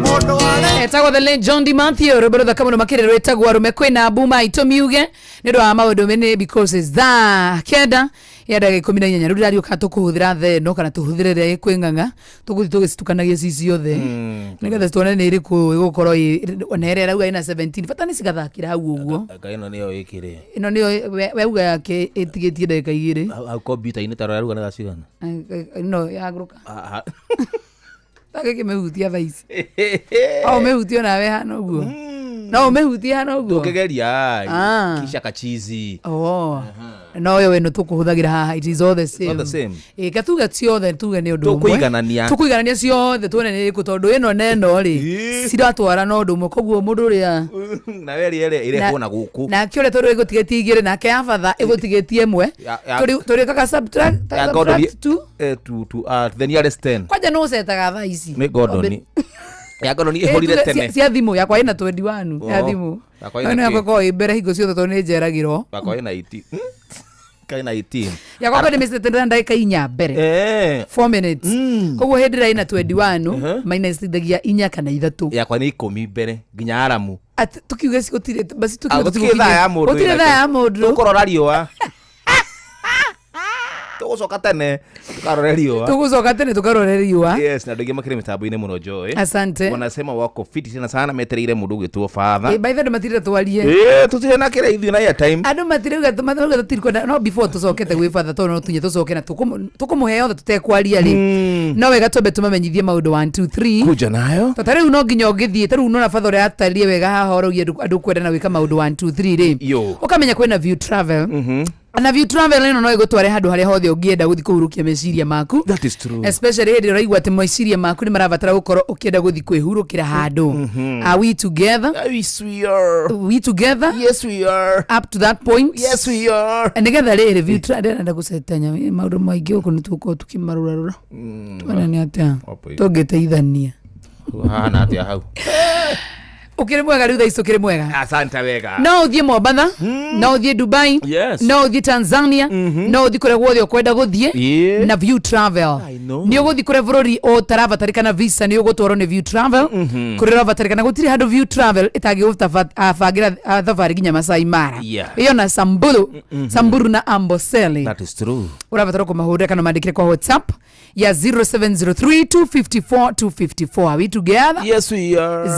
mũndũ warĩ Etagwo the late John D. Matthew rwĩmbo rũthaka mũno makĩria rwĩtagwo arũme kwĩna mbu maitũ miuge nĩ ũndũ wa maũndũ mene because it's thaa 9 ya ndagĩka 18 rĩu ndĩrariũka tũkũhũthĩra thaa ĩno kana tũhũthĩre ĩrĩa ĩkwĩng'ang'a tũgũthiĩ tũgĩcitukanagia ci ciothe nĩgetha tuone nĩ ĩrĩkũ ĩgũkorwo ona ĩrĩa ĩrauga ĩna 17 bata nĩ cigathakĩra hau ũguo. Anga ĩno nĩyo ĩkĩrĩ Ĩno nĩyo wauga yake ĩtigĩtie ndagĩka 2 hau kompiuta-inĩ ta rora yaruga nĩ thaa cigana. Ĩno yagũrũka Ah, ah. tagĩkĩmĩhutia thaa ici o ũmĩhutie onawe hana ũguo no ũmĩhutie hana ũguo. Tũkĩgeria Ah. kisha kachizi. Oh. No yo ĩno tũkũhũthagĩra haha it is all the same. All the same. Ĩ katuge ciothe tuge nĩ ũndũ ũmwe. Tũkũiganania. Tũkũiganania ciothe tuone nĩ ĩrĩkũ tondũ ĩno na ĩno rĩ ciratwara na ũndũ ũmwe koguo mũndũ ũrĩa na we rĩere ĩrehwo na gũkũ nake ũrĩa tondũ ĩgũtigĩtie igĩrĩ nake ya batha ĩgũtigĩtie ĩmwe. Tũrĩkaga subtract Ya Gordon subtract two. To the nearest 10 Kwanja nũ ũcetaga thaa ici? Nĩ Gordon ya Gordon ĩhũrire Ĩ, tuge tene cia thimũ yakwa ĩna 21 ya Oh, thimũ yakwa No ĩna ĩno yakwa kĩ? ĩkoragwo ĩ mbere hingo ciothe tondũ nĩ njeragĩrwo. Yakwa ĩna 18 kaina 18 Yakwa kwenda mĩcete na ndagĩka 4 mbere. 4 minutes. Koguo hĩndĩ ĩrĩa ĩna 21 minus thindagia 4 kana 3. Yakwa nĩ 10 mbere nginya aramu. Atĩ tukiuge gũtirĩ basi Ah, tukiuge gũtirĩ thaa ya mũndũ gũtirĩ thaa ya mũndũ. Tũkũrora riũa. Tũgũcoka tene tũkarore riũa. Tũgũcoka tene tũkarore riũa. Yes, na andũ aingĩ makĩrĩ mĩtambo-inĩ mũno Joy. Asante. Wanasema wako fiti tena sana metereire mũndũ ũgwĩtwo father. Eh, by the way, andũ matirĩ twarie. Eh, tũtirĩ na kĩrĩa ithuĩ na airtime. Andå matirauga tũtirĩ no before tũcokete gwĩ batha tondũ no tunye tũcoke na tũkũmũhe othe tũtekwaria rĩ, no wega twambe tũmamenyithie maũndũ 1 2 3. Kuja nayo. To ta rĩu no nginya ũngĩthiĩ ta rĩu nona batha ũrĩa atarie wega haha ũraugia andũ kwenda na gwĩka maũndũ 1 2 3 rĩ, Yo. ũkamenya kwĩna View Travel, na View Travel ĩno no ĩgũtware handũ harĩa hothe ũngĩenda gũthiĩ kũhurũkia meciria maku. That is true. Especially hĩndĩ ĩrĩa ũraigua atĩ meciria maku nĩ marabatara gũkorwo ũkĩenda gũthiĩ kwĩhurũkĩra handũ. Are we together? Yes, we are. We together? Yes, we are. Up to that point? Yes, we are. Nĩgetha rĩrĩ View Travel ndĩrenda gũcetanya maũndũ maingĩ gũkũ nĩ tũgũkorwo tũkĩmarũrarũra tuone nĩ atĩa Hapo hivi. tũngĩteithania. Hahana atĩa hau? Ũkĩrĩ mwega rĩu thaa ici ũkĩrĩ mwega. Asante wega. No ũthiĩ Mombatha, no ũthiĩ Dubai, Yes. no ũthiĩ Tanzania, no ũthiĩ kũrĩa guothe ũkwenda gũthiĩ Yeah. na View Travel. Know. Nĩ ũgũthiĩ kũrĩa bũrũri ũtarabatarĩkana visa, nĩ ũgũtwarwo nĩ View Travel kũrĩa ũrabatarĩkana. Gũtirĩ handũ View Travel ĩtangĩgũbangĩra thabarĩ nginya Masai Mara, Yeah. ĩyo na Samburu, Samburu na Amboseli. That is true. Ũrabatara kũmahũrĩra kana mandĩkĩre kwa WhatsApp ya 0703 254 254. Are we together? Yes, we are.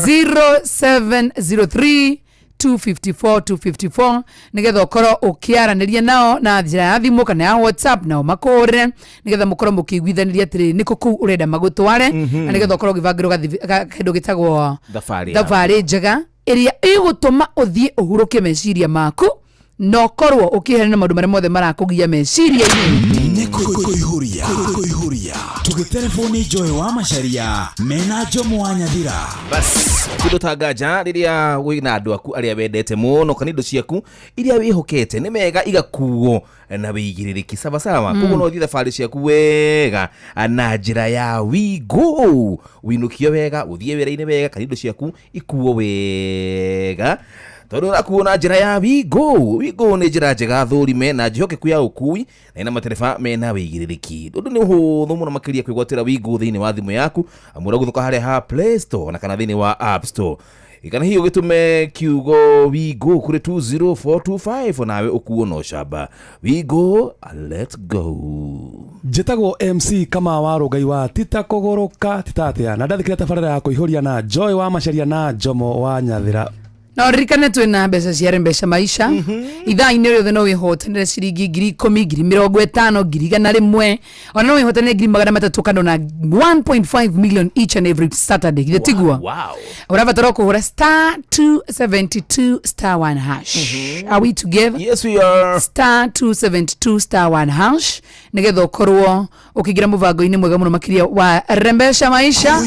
0703 254 254 nigetha ũkorwo ũkĩaranĩria nao na njĩra ya thimũ kana ya WhatsApp, nao makũhũrĩre nigetha mũkorwo mũkĩiguithanĩria atĩrĩrĩ nĩkũ kũu ũrenda magũtware, na nĩgetha ũkorwo ũgĩbangĩrwo kĩndũ gĩtagwo Thabarĩ. thabarĩ njega ĩrĩa ĩgũtũma ũthiĩ ũhurũke meciria maku na ũkorwo ũkĩeherania na maũndũ marĩa mothe marakũgia meciria-inĩ. Nĩ kũihũria kũihũria tũgĩtereboni Joy wa Macharia mena Jomo wa Nyathira. Bas kĩndũ ta nganja rĩrĩa wĩna andũ aku arĩa wendete mũno kana indo ciaku iria wĩhokete nĩ mega igakuo na wĩigĩrĩrĩki sawasawa. Koguo no ũthiĩ thabarĩ ciaku wega na njĩra ya wigo wĩinũkio wega, ũthiĩ wĩra-inĩ wega kana indo ciaku ikuo wega tondũ ũrakuo na njĩra ya wigo. Wigo nĩ njĩra njega thũrime na njĩhokeku ya ũkui na ĩna matereba mena wĩigĩrĩrĩki. Ũndũ nĩ ũhũthũ mũno makĩria kwĩgwatĩra wigo thĩinĩ wa thimũ yaku amũra gũthũka harĩa ha Play Store na kana thĩinĩ wa App Store, kana hihi ũgĩtũme kiugo wigo kũrĩ 20425 nawe ũkuo na ũcamba. Wigo, let go. Njĩtagwo MC Kama wa Rũngai wa tita kũgũrũka tita atĩa, na ndathikĩra tabarĩra ya kũihũria na Joy wa Macharia na Jomo wa Nyathira. Na ũririkane twĩna mbeca ciarĩ mbeca maisha ithaa-inĩ rĩothe no wĩhotanĩre ciringi 10,000, 50,000, 100,000, ona no wĩhotanĩre 300,000 kana ona 1.5 million each and every Saturday. Githĩ tiguo? Wow. Ũrabatara kũhũra star 272 star 1 hash. Are we together? Yes, we are. Star 272 star 1 hash nĩgetha ũkorwo ũkĩingĩra mũbango-inĩ mwega mũno makĩria wa rembesha maisha.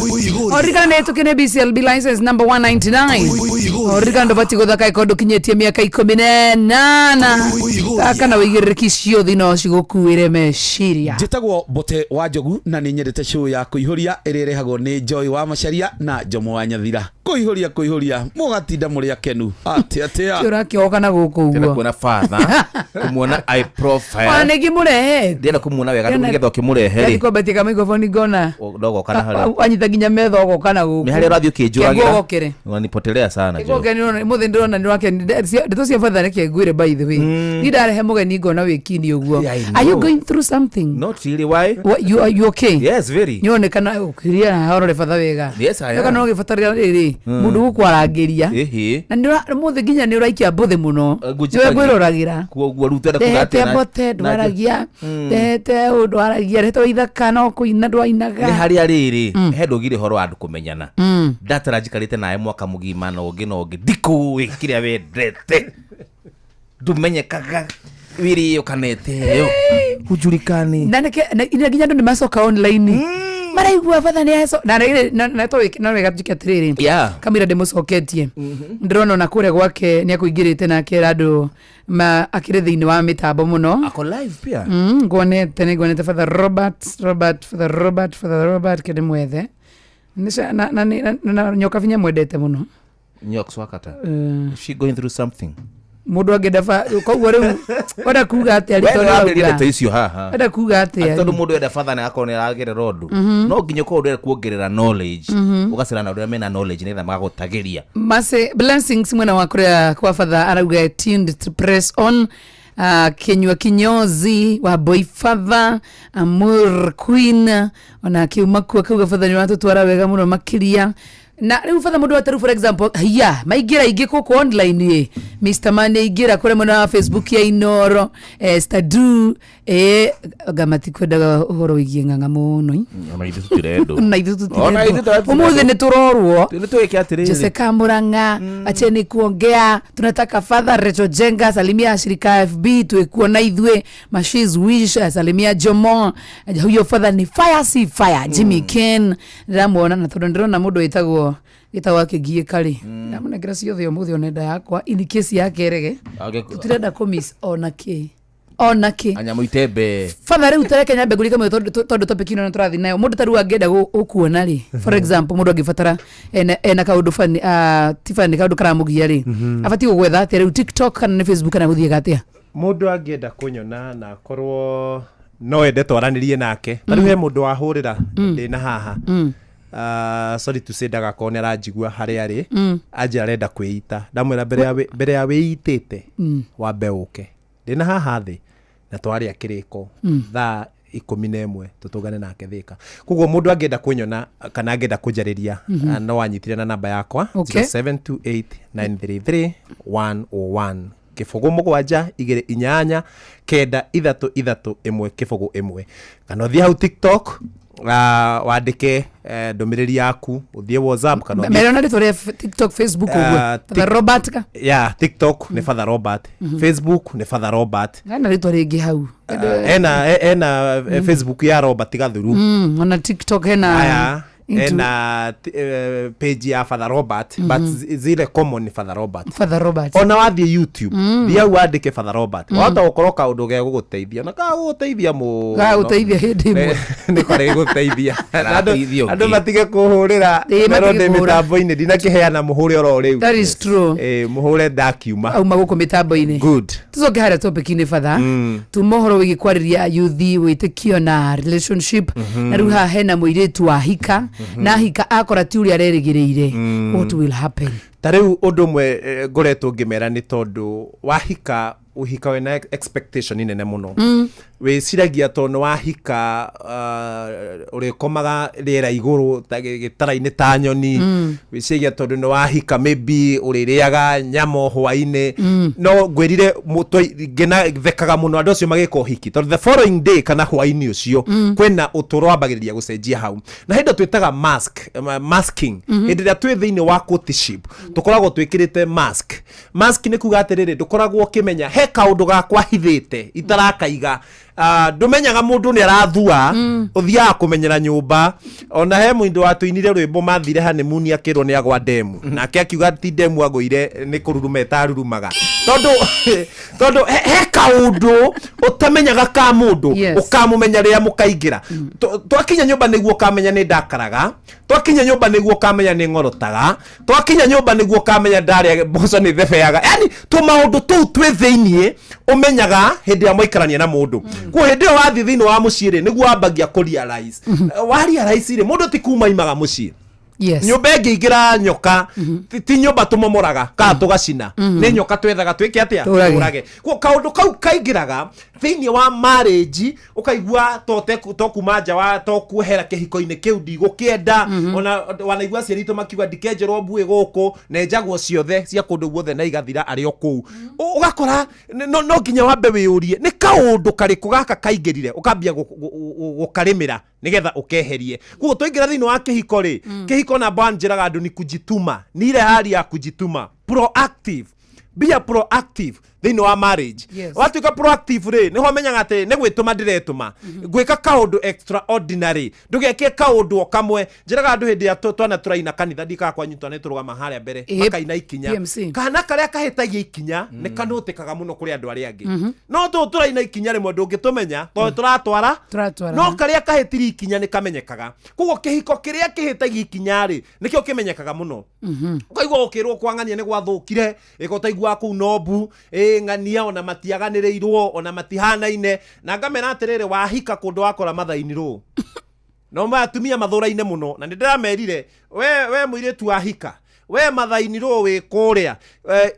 Ũririkane nĩ tũkĩne BCLB license number 199. Ũririkane ndũbatiĩ gũthaka ĩkorwo ndũkinyĩtie mĩaka 18. Thaka na wĩigĩrĩrĩki ciothe no cigũkuĩre meciria. Njĩtagwo Mbote wa Njogu na nĩ nyendete show ya kũihũria ĩrĩa ĩrehagwo nĩ Joy wa Macharia na Jomo wa Nyathira. Kũihũria kũihũria mũgatinda mũrĩ akenu atĩa atĩa. Ũrakĩoka na gũkũ Ndĩrenda ũguo kuona father, kũmuona eye profile. Ona nĩngĩmũrehe. Ndĩrenda kũmuona wega nĩgetha ũkĩmũrehe rĩ kwambatia ka microphone ngona ndogoka na harĩa wanyita nginya metha ũgoka na gũkũ nĩ harĩa ũrathiĩ ũkĩnjũragĩra. Kengũgokere. Unanipotelea sana Joy. Gũkũ mũthĩ ndĩrona nĩ wake ndeto cia batha reke ngwĩre by the way ni ndarehe mũgeni ngona wĩkini ũguo. Yeah, I Are you know. going through something? Not really, why? What, you are you okay? Yes, very. Nĩonekana ũkĩria haha ũrore batha wega. Yes, I am. Nĩũka no ũgĩbatarĩra rĩrĩ mũndũ gũkwarangĩria Ĩhĩ. na mũthĩ nginya nĩ ũraikia mbũthĩ mũno. Ngũnjikagia. Nĩwe ngwĩroragĩra. Koguo rĩu twenda kuga Ndehete atĩa na- mbote na- ndwaragia, ndehete ũũ ndwaragia, ndehete waithaka no kũina ndwainaga. Nĩ harĩa rĩrĩ he ndũgire ũhoro wa andũ kũmenyana. Ndatara njikarĩte nawe mwaka mũgima na ũngĩ na ũngĩ ndikũĩ kĩrĩa wendete, ndũmenyekaga wĩrĩo kana ĩteo hujulikani. Na nĩke nginya andũ nĩ macoka online maraigua batha nĩ aco na rĩrĩ na to no wega njuke atĩrĩrĩ Yeah. kamira ndĩmũcoketie ndĩrona ona kũrĩa gwake nĩ akũingĩrĩte na akera andũ akĩrĩ thĩinĩ wa mĩtambo mũno. Ako live pia. Nguonete nĩ nguonete Father Robert Robert Father Robert Father Robert kĩndĩ mwethe na nyoka binya mwendete mũno. Nyoks wakata. Is she going through something? Mũndũ angĩenda koguo rĩu wenda kuga atĩa We rĩ tondũ nĩwambĩrĩria ũrauga? ndeto icio haha. Wenda kuga atĩa Atĩ tondũ rĩ? mũndũ enda batha nĩ akorwo nĩ aragerera ũndũ no nginya ũkorwo ũrenda kuongerera knowledge, ũgacera na ũrĩa mena knowledge nĩgetha magagũtagĩria. Mase blessings mwena wa kuria kwa father arauga tuned to press on. Kinyua kinyozi wa boifatha Amur Queen ona akiuma kuo akauga batha nĩ ũratũtwara wega mũno makĩria. Na rĩu batha mũndũ atarĩu, for example, hiya maingĩra ingĩ gũkũ online ĩ Mr Man aingĩra kũrĩa mwena wa Facebook ya Inoro, Stadu anga matikwendaga ũhoro wĩgiĩ ng'ang'a mũno ĩ. Ona ithuĩ tũtirendwo. Na ithuĩ Ona ithuĩ tũtirendwo ũmũthĩ nĩ tũrorwo. Nĩ twĩke atĩrĩrĩ. Jessica Murang'a, acheni kuongea, tunataka Father Rachel Jenga, salimia shirika FB tuekuona ithuĩ. Mashiz Wish, salimia Jomo, huyo father ni fire si fire. Jimmy Ken ndĩramuona na tondũ ndĩrona mũndũ wĩtagwo akĩgiĩka rĩ, ndamũnengera ciothe ũmũthĩ ona nda yakwa in case yake rege tũtirenda kũmiss ona kĩ ona kĩ. Anyamũ itembe. Father, rĩu tareke nyambe ngũrike mũno tondũ topic ĩno nĩ tũrathiĩ nayo. Mũndũ ta rĩu angĩenda gũkuona rĩ, for example, mũndũ angĩbatara ena kaũndũ funny, ti funny, kaũndũ karamũgia rĩ, abatiĩ gũgwetha atĩa rĩu, TikTok kana nĩ Facebook kana gũthiĩga atĩa? Mũndũ angĩenda kũnyona na akorwo no ende twaranĩrie nake, ta rĩu he mũndũ wahũrĩra ndĩna haha, sorry to say, ndagakorwo nĩ aranjigua harĩa arĩ, anjĩra arenda kwĩita. Ndamwĩra mbere ya wĩitĩte, wambe ũke ndĩna haha thĩ na twarĩa kĩrĩko thaa 11 tũtũngane nake Thĩka. Koguo mũndũ angĩenda kũnyona kana angĩenda kũnjarĩria, no anyitire na namba yakwa 0728933101 0 7 2 8 9 3 3 1 0 1, kana ũthiĩ hau TikTok, wandĩke ndũmĩrĩri yaku, ũthiĩ WhatsApp kana Merona rĩtwa rĩa TikTok, Facebook ũguo? Father Robert ka? Yeah, TikTok nĩ Father Robert, Facebook nĩ Father Robert. Ena rĩtwa rĩngĩ hau? Ena Facebook ya Robert Gathuru. Ona TikTok hena? Aya, ena page ya Father Robert, but zile common ni Father Robert. Father Robert. Ona wathiĩ YouTube, thiĩ hau wandĩke Father Robert, wahota gũkorwo kaũndũ gegũgũteithia na kagũgũteithia mũno. Gagũteithia hĩndĩ ĩmwe. Nĩ karĩ gũteithia. Na Arateithia andũ ũngĩ. Matige kũhũrĩra Ĩĩ, merwo matige ndĩ kũhũra. mĩtambo-inĩ, ndinakĩheana, mũhũre oro rĩu. That is true. Ĩĩ, mũhũre ndakiuma auma gũkũ mĩtambo-inĩ. Good. Tucoke harĩa topic-inĩ, batha. Tuma ũhoro wĩgiĩ kwarĩria yuthi wĩtĩkio na relationship, na rĩu haha hena mũirĩtu wa hika na hika akora ti ũrĩa arerĩgĩrĩire. What will happen? Ta rĩu ũndũ ũmwe ngoretwo ngĩmera nĩ tondũ wahika ũhika wĩna expectation nene mũno. Wĩciragia tondũ nĩ wahika, ũrĩkomaga rĩera igũrũ ta gĩtara-inĩ ta nyoni. Wĩciragia tondũ nĩ wahika maybe ũrĩrĩaga nyama o hwaĩ-inĩ. No ngwĩrire ngĩna thekaga mũno andũ acio magĩka ũhiki, tondũ the following day kana hwaĩ-inĩ ũcio kwĩna ũtũro wambagĩrĩria gũcenjia hau, na hĩndĩ twĩtaga mask, masking. Hĩndĩ ĩrĩa twĩ thĩinĩ wa courtship tũkoragwo twĩkĩrĩte mask. Mask nĩ kuga atĩrĩrĩ, ndũkoragwo ũkĩmenya he kaũndũ gakwa hithĩte itarakaiga. Ndũmenyaga mũndũ nĩ arathua, ũthiaga kũmenyera nyũmba. Ona he mũndũ watũinire rwĩmbo mathire honeymoon akĩrwo nĩ agwa ndemu, nake akiuga ti ndemu agũire, nĩ kũruruma ĩtarurumaga, tondũ he kaũndũ ũtamenyaga ka mũndũ. Ũkamũmenya rĩrĩa mũkaingĩra. Twakinya nyũmba nĩguo ũkamenya nĩ ndakaraga, twakinya nyũmba nĩguo ũkamenya nĩ ng'orotaga, twakinya nyũmba nĩguo ũkamenya ndarĩa mboco nĩ thebeaga. Yani tũmaũndũ tũu twĩ thĩiniĩ ũmenyaga hĩndĩ ĩrĩa mwaikarania na mũndũ. Kuo hĩndĩ ĩyo wathiĩ thĩinĩ wa mũciĩ rĩ, nĩguo wambagia kũ realize. Wa realize rĩ, mũndũ ti kuma imaga mũciĩ. Nyũmba ĩngĩingĩra nyoka, ti nyũmba tũmomoraga kana tũgacina, nĩ nyoka twethaga twĩke atĩa? Tũrage. Tũrage. Kuo kaũndũ kau kaingĩraga thĩinĩ wa marriage, ũkaigua to kuma nja wa to kuehera kĩhiko-inĩ kĩu ndigũkĩenda. Ona wanaigua aciari aitũ makiuga ndikenjerwo mbuĩ gũkũ, na enjagwo ciothe cia kũndũ guothe na igathira arĩ o kũu. Ũgakora no nginya wambe wĩyũrie nĩ kaũndũ karĩkũ gaka kaingĩrire, ũkambia gũkarĩmĩra nĩgetha ũkeherie. Koguo twaingĩra thĩinĩ wa kĩhiko rĩ, kĩhiko namba one njĩraga andũ ni kujituma, ni ile hali ya kujituma, proactive, be a proactive thĩinĩ wa marriage. Watuĩka proactive rĩ, nĩho menyaga atĩ nĩ gwĩtũma ndĩretũma gwĩka kaũndũ extraordinary, ndũgeke kaũndũ o kamwe. Njĩraga andũ hĩndĩ ĩrĩa twana tũraina kanitha, ndikaga kwanyu twana tũrũgama harĩa mbere makaina ikinya. PMC. Kana karĩa kahĩtagia ikinya nĩ kanũtĩkaga mũno kũrĩ andũ arĩa angĩ. No tũũ tũraina ikinya rĩmwe ndũngĩtũmenya tondũ tũratwara Tũratwara. No karĩa kahĩtirie ikinya nĩ kamenyekaga. Koguo kĩhiko kĩrĩa kĩhĩtagia ikinya rĩ, nĩkĩo kĩmenyekaga mũno. Ũkaigua ũkĩrwo kwa ng'ania nĩ gwathũkire, ĩka ũtaiguaga kũu nombu ĩ ng'ania ona matiaganĩrĩirwo ona matihanaine. Na ngamera atĩrĩrĩ, wahika kũndũ wakora mathaini rũ no ma atumia mathũraine mũno, na nĩ ndĩramerire we mũirĩtu wahika we mathaini rũ wĩ kũrĩa,